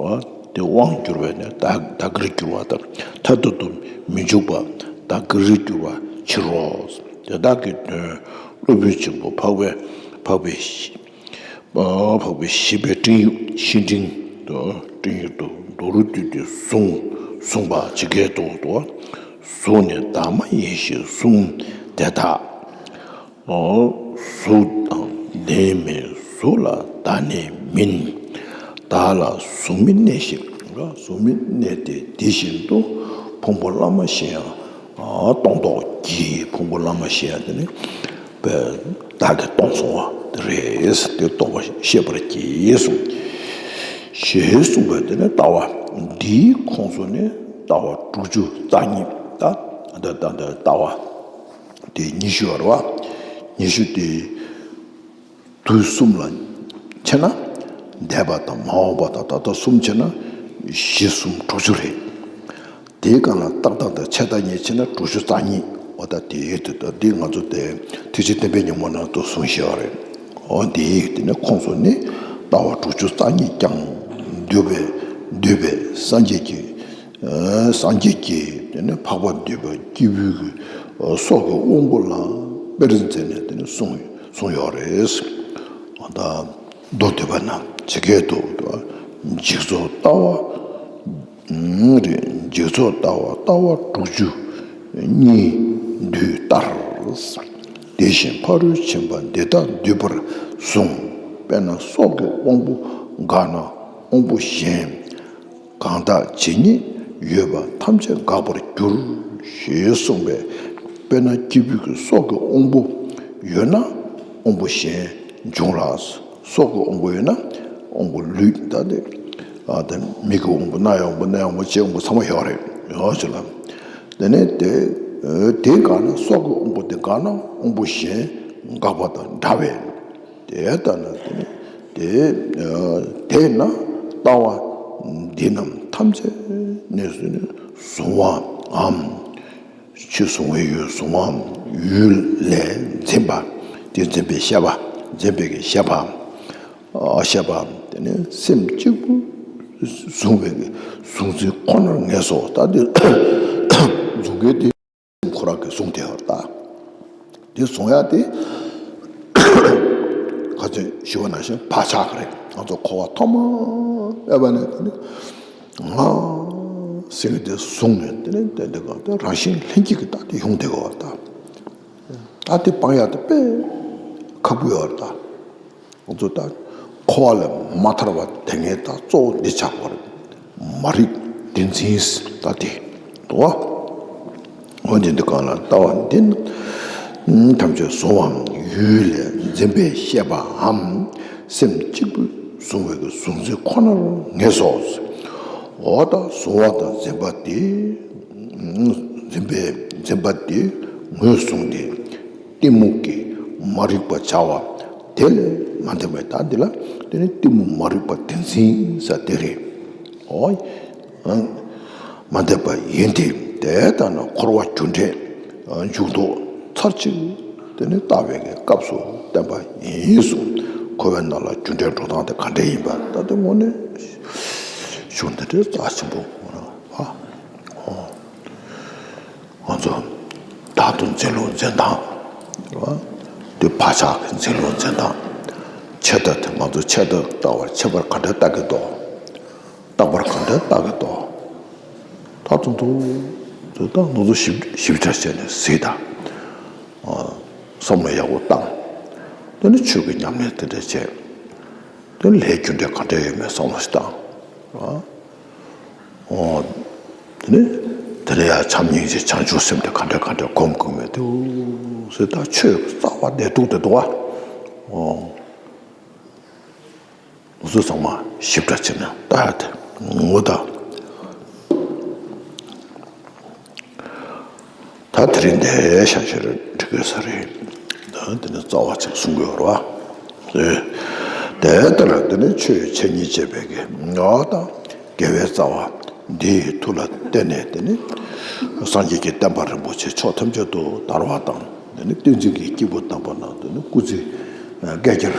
དེ་དབང་གྱུར་པས་ནི་བདག་བདག་གིར་གྱུར་པ་དང་ཐ་དད་དུ་མི་འཇུག་པ་བདག་གིར་གྱུར་པའི་ཕྱིར་རོ། དེ་དག་གི་དོན་སློབ་དཔོན་ཆེན་པོ་འཕགས་པའི་འཕགས་པའི་འཕགས་པའི་བཞི་པའི་སྤྲིང་ཡིག་བཤེས་སྤྲིང་དུ་སྤྲིང་ཡིག་ཏུ་མདོ་རུ་བསྡུས་ཏེ་གསུངས་གསུངས་པ་ཇི་སྐད་དུ་དོ། གཟུགས་ནི་བདག་མ་ཡིན་ཞེས་གསུངས་དེ་དག། གཟུགས་དང་ལྡན་མིན་གཟུགས་ལ་བདག་གནས་མིན། བདག་ལ་གཟུགས་མེད་གནས་ཞེས། གཟུགས་མེད་གནས་ཏེ་དེ་བཞིན་དུ་ཕུང་པོ་བླ་མ་གཞན་ཡང་སྟོང་ལྡོག་གི། ཕུང་པོ་བླ་མ་གཞན་ཡང་དེ་ནི་བདག་གིས་སྟོང་སོང་བ་དེ་རེད། དེ་སྟོང་པ་ཤེས་པར་གྱིས་གསུངས། ཞེས་གསུངས་པས་དེ་ནི་ལྟ་བ་འདིའི་ཁོངས་སུ་ནི་ལྟ་བ་དྲུག་ཅུ་རྩ་གཉིས། ད་ད་ལྟ་ལྟ་བ་དེ་ཉི་ཤུ་བ་རེད་བ། ཉི་ཤུ་དེ་དུས་གསུམ་ལ་ཕྱེ་ན་འདས་པ་དང་མ་འོངས་པ་དང་ད་ལྟ་གསུམ་ཕྱེ་ན་བཞི་གསུམ་དྲུག་ཅུ་རེད། དེའི་སྒང་ལ་ཏག་ཏག་དང་ཕྱེད་དང་གཉིས་ཕྱེ་ན་དྲུག་ཅུ་རྩ་གཉིས། འོ་ད་དེའི་དུས་ད་འདི་ང་ཚོ་དེ་ཐེག་ཆེན་བསྟན་པའི་ཉིན་མོ་ནང་དུ་གསུངས་བཞག་པ་རེད། འོ་དེའི་དེ་ནི་ཁོངས་སུ་ནི་ལྟ་བ་དྲུག་ཅུ་རྩ་གཉིས་ཀྱང་འདུས་པའི་འདུས་པའི་སངས་རྒྱས་ཀྱི་སངས་རྒྱས་ཀྱི་དེ་ནི་འཕགས་པ་འདུས་པ་སྐྱེས་བུའི་སྲོག་གི་དབང་པོ་ལ་དཔེར་མཛད་ནས་དེ་ནི་གསུངས་གསུངས་ཡོད་རེད། ད་མདོ་སྡུད་པ་ན་ཇི་སྐད་དུ། འཇིག་ཚོགས་ལྟ་བ་རེད། འཇིག་ཚོགས་ལྟ་བ་ལྟ་བ་དྲུག་ཅུ་གཉིས་འདུས་ལྟར། དེ་བཞིན་ཕ་རོལ་ཕྱིན་པ་འདི་དག་འདུས་པར་གསུངས། དཔེར་ན་སྲོག་གི་དབང་པོ་འགགས་ན་དབང་པོ་གཞན་གང་དག་ཇི་སྙེད་ཡོད་པ་ཐམས་ཅད་འགག་པར་འགྱུར། ཞེས་གསུངས་པས། དཔེར་ན་སྐྱེས་བུ་གི་སྲོག་གི་དབང་པོ་ཡོད་ན་དབང་པོ་གཞན་འབྱུང་ལ། སྲོག་གི་དབང་པོ་ཡོད་ན་དབང་པོ་ལུས་ད་དེ་ཨ་དེ་མིག་གི་དབང་པོ་རྣ་བའི་དབང་པོ་སྣའི་དབང་པོ་ལྕེའི་དབང་པོ་ཚང་མ་ཡོད་རེད། ཡོད་ཅེ་ལ། དེ་ནས་དེ་དེ་འགག་ན་སྲོག་གི་དབང་པོ་དེ་འགག་ན་དབང་པོ་གཞན་འགག་པ་དང་འདྲ་བས། དེ་ལྟ་ན་དེ་ནི་དེ་དེས་ན་ལྟ་བ་འདི་རྣམས་ཐམས་ཅད་གནས་སུ་ནི་གཟུང་བའམ། ཕྱི་གཟུང་བའི་ཡུལ་གཟུང་བའམ། ཡུལ་ལས་འཛིན་པ། དེ་འཛིན་པའི་ཤེས་པ། འཛིན་པའི་གི་ཤེས་པའམ། ཨ་ཤེས་པའམ། དེ་ནི་སེམས་གཅིག་པུ་གཟུང་བའི་གི་གཟུང་འཛིན་ཁོ་ནར་ངེས་སོ། ད་དེ་གཟུང་མཁན་དེ་ཁོ་རང་གིས་བཟུང་བསྡད་པ་རེད་ད། དེ་བཟུང་ཡ་དེ་ག་ཚོད་ཞུ་བ་ནང་བཞིན་བག་ཆགས་རེད། ང་ཚོ་འཁོར་བ་ཐོག་མ་ཨེ་བ་ནས་དེ་ནི་ང་ཟེར་གི་དེ་བཟུང་ནས་དེ་ནི་དེ་འདི་ག་དེ་རང་བཞིན་ལྷན་སྐྱེས་ཀྱི་ད་དེ་ཡོང་བསྡད་ཀྱི་ཡོད་རེད་ད། ད་དེ་སྤང་ཡ་དེ་དཔེ་ཁག་པོ་ཡོད་རེད་ད། ང་ཚོ་ད་འཁོར་བ་ལས་མ་ཐར་བ་དེ་ངས་ད་གཙོ་བོ་འདི་ཆགས་པ་རེད། མ་རིག་བདེན་འཛིན་ད་དེ་དོ། འོན་ཏེ་འདི་གང་ལ་ལྟ་བ་འདི་ནི་ཐམས་ཅད་གཟུང་བའམ་ཡུལ་ལས་འཛིན་པའི་ཤེས་པའམ། སེམས་གཅིག་པུས་གཟུང་བའི་གཟུང་འཛིན་ཁོ་ནར་ངེས་སོ། འོ་ད་གཟུང་བ་དང་འཛིན་པ་དེ། འཛིན་པའི་འཛིན་པ་དེ་ངོས་བཟུང་སྟེ། གཏི་མུག་གི་མ་རིག་པ་བྱ་བ་དེ་ལས་མ་འདས་པའི་ད་འདི་ལ་དེ་ནི་གཏི་མུག་མ་རིག་པ་བདེན་འཛིན་ཟེར་དེ་རེད། ཨོ། མ་འདས་པ་ཡིན་ཏེ། དེ་ལྟ་ན་འཁོར་བ་རྒྱུ་འབྲས་འཇུག་ལྡོག་ཚར་གཅིག་དེ་ནི་ལྟ་བའི་གི་སྐབས་སུ་བསྟན་པ་ཡིན་གསུངས། འཁོར་བའི་ནང་ལ་རྒྱུ་འབྲས་འགྲོ་སྟངས་དེ་ག་འདྲ་ཡིན་པ་ད་དེ་དངོས་གནས་གཞུང་འདི་འདྲའི་རྩ་ཆེན་པོ་ཨ། ང་ཚོ་ ཨ་ཐུར་འཛིན་ལུགས་འཛིན་སྟངས། རེད་བ། དེ་བག་ཆགས་ཀྱི་འཛིན་ལུགས་འཛིན་སྟངས། ཆད་ལྟ་དེ་ང་ཚོ་ཆད་ལྟ་ལྟ་བར་ཆད་པར་ག་འདྲ་ལྟ་གི་འདུག་ལྟ་བར་ག་འདྲ་ལྟ་གི་འདུག་ད་དུང་དུ་དུ་ད་ང་ཚོ་ཞིབ་ཞིབ་ཕྲ་བྱས་ནས་གཟིགས་དང་། བསམ་བློ་ཡག་པོ་བཏང་། དེ་ནི་ཆོས་ཀྱི་ཉམས་ལེན་དེ་འདྲ་བྱས། དེ་ནི་ལས་རྒྱུ་འབྲས་ག་འདྲ་ཡོད་མེད་བསམ་བློ་ཞིག་བཏང་། ཨོ། དེ་ནི། དེ་ནས་ཡང་བྱམས་སྙིང་རྗེ་བྱང་ཆུབ་སེམས་དེ་ག་འདྲ་ག་འདྲ་སྒོམ་དགོས་མེད་དུ། ཟེར་ད་ཆོས་རྩ་བ་ནས་ཐུག་དེ་འདུག་བ། ཨོ། ང་ཚོ་ཚང་མ་ཞིབ་ཕྲ་བྱས་ནས་ལྟ་ཡ་དེ་ངོ་ད། ད་དེ་རིང་འདིར་ཤ་ཤེར་འགྲིག་གི་ས་རེད། ད་དེ་ནི་རྩ་བ་ཅིག་གསུང་གི་ཡོད་རེད་བ། དེ་ལྟར་དེ་ནི་ཆོས་འཆད་ཉན་བྱེད་པའི་གི་ངག་དང་དགེ་བའི་རྩ་བ་འདིའི་མཐུ་ལ་བརྟེན་ནས་དེ་ནི་སངས་རྒྱས་ཀྱི་བསྟན་པ་རིན་པོ་ཆེ་ཕྱོགས་ཐམས་ཅད་དུ་དར་བ་དང་། དེ་ནི་བསྟན་འཛིན་གྱི་སྐྱེས་བུ་དམ་པ་རྣམས་དེ་ནི་སྐུ་ཚེ་བསྐལ་བརྒྱར་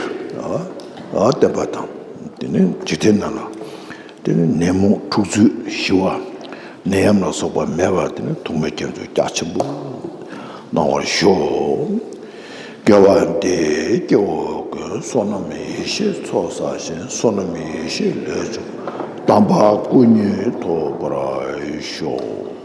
བརྟན་པ་དང་། དེ་ནི་འཇིག་རྟེན་ན་ལ། དེ་ནི་ནད་མུག་འཁྲུག་རྩོད་ཞི་བ། ནད་ཡམས་ལ་སོགས་པ་མེད་པར་དེ་ནི་ཐུགས་སྨོན་སྐྱབས་འཇུག་རྒྱ་ཆེན་པོ་གནང་བར་ཤོག་དགེ་བ་འདི་ཡིས་སྐྱེ་བོ་ཀུན། བསོད་ནམས་ཡེ་ཤེས་ཚོགས་བསགས་ཤིང་། བསོད་ནམས་ཡེ་ཤེས་ལས་བྱུང་དམ་པ་སྐུ་གཉིས་ཐོབ་པར་ཤོག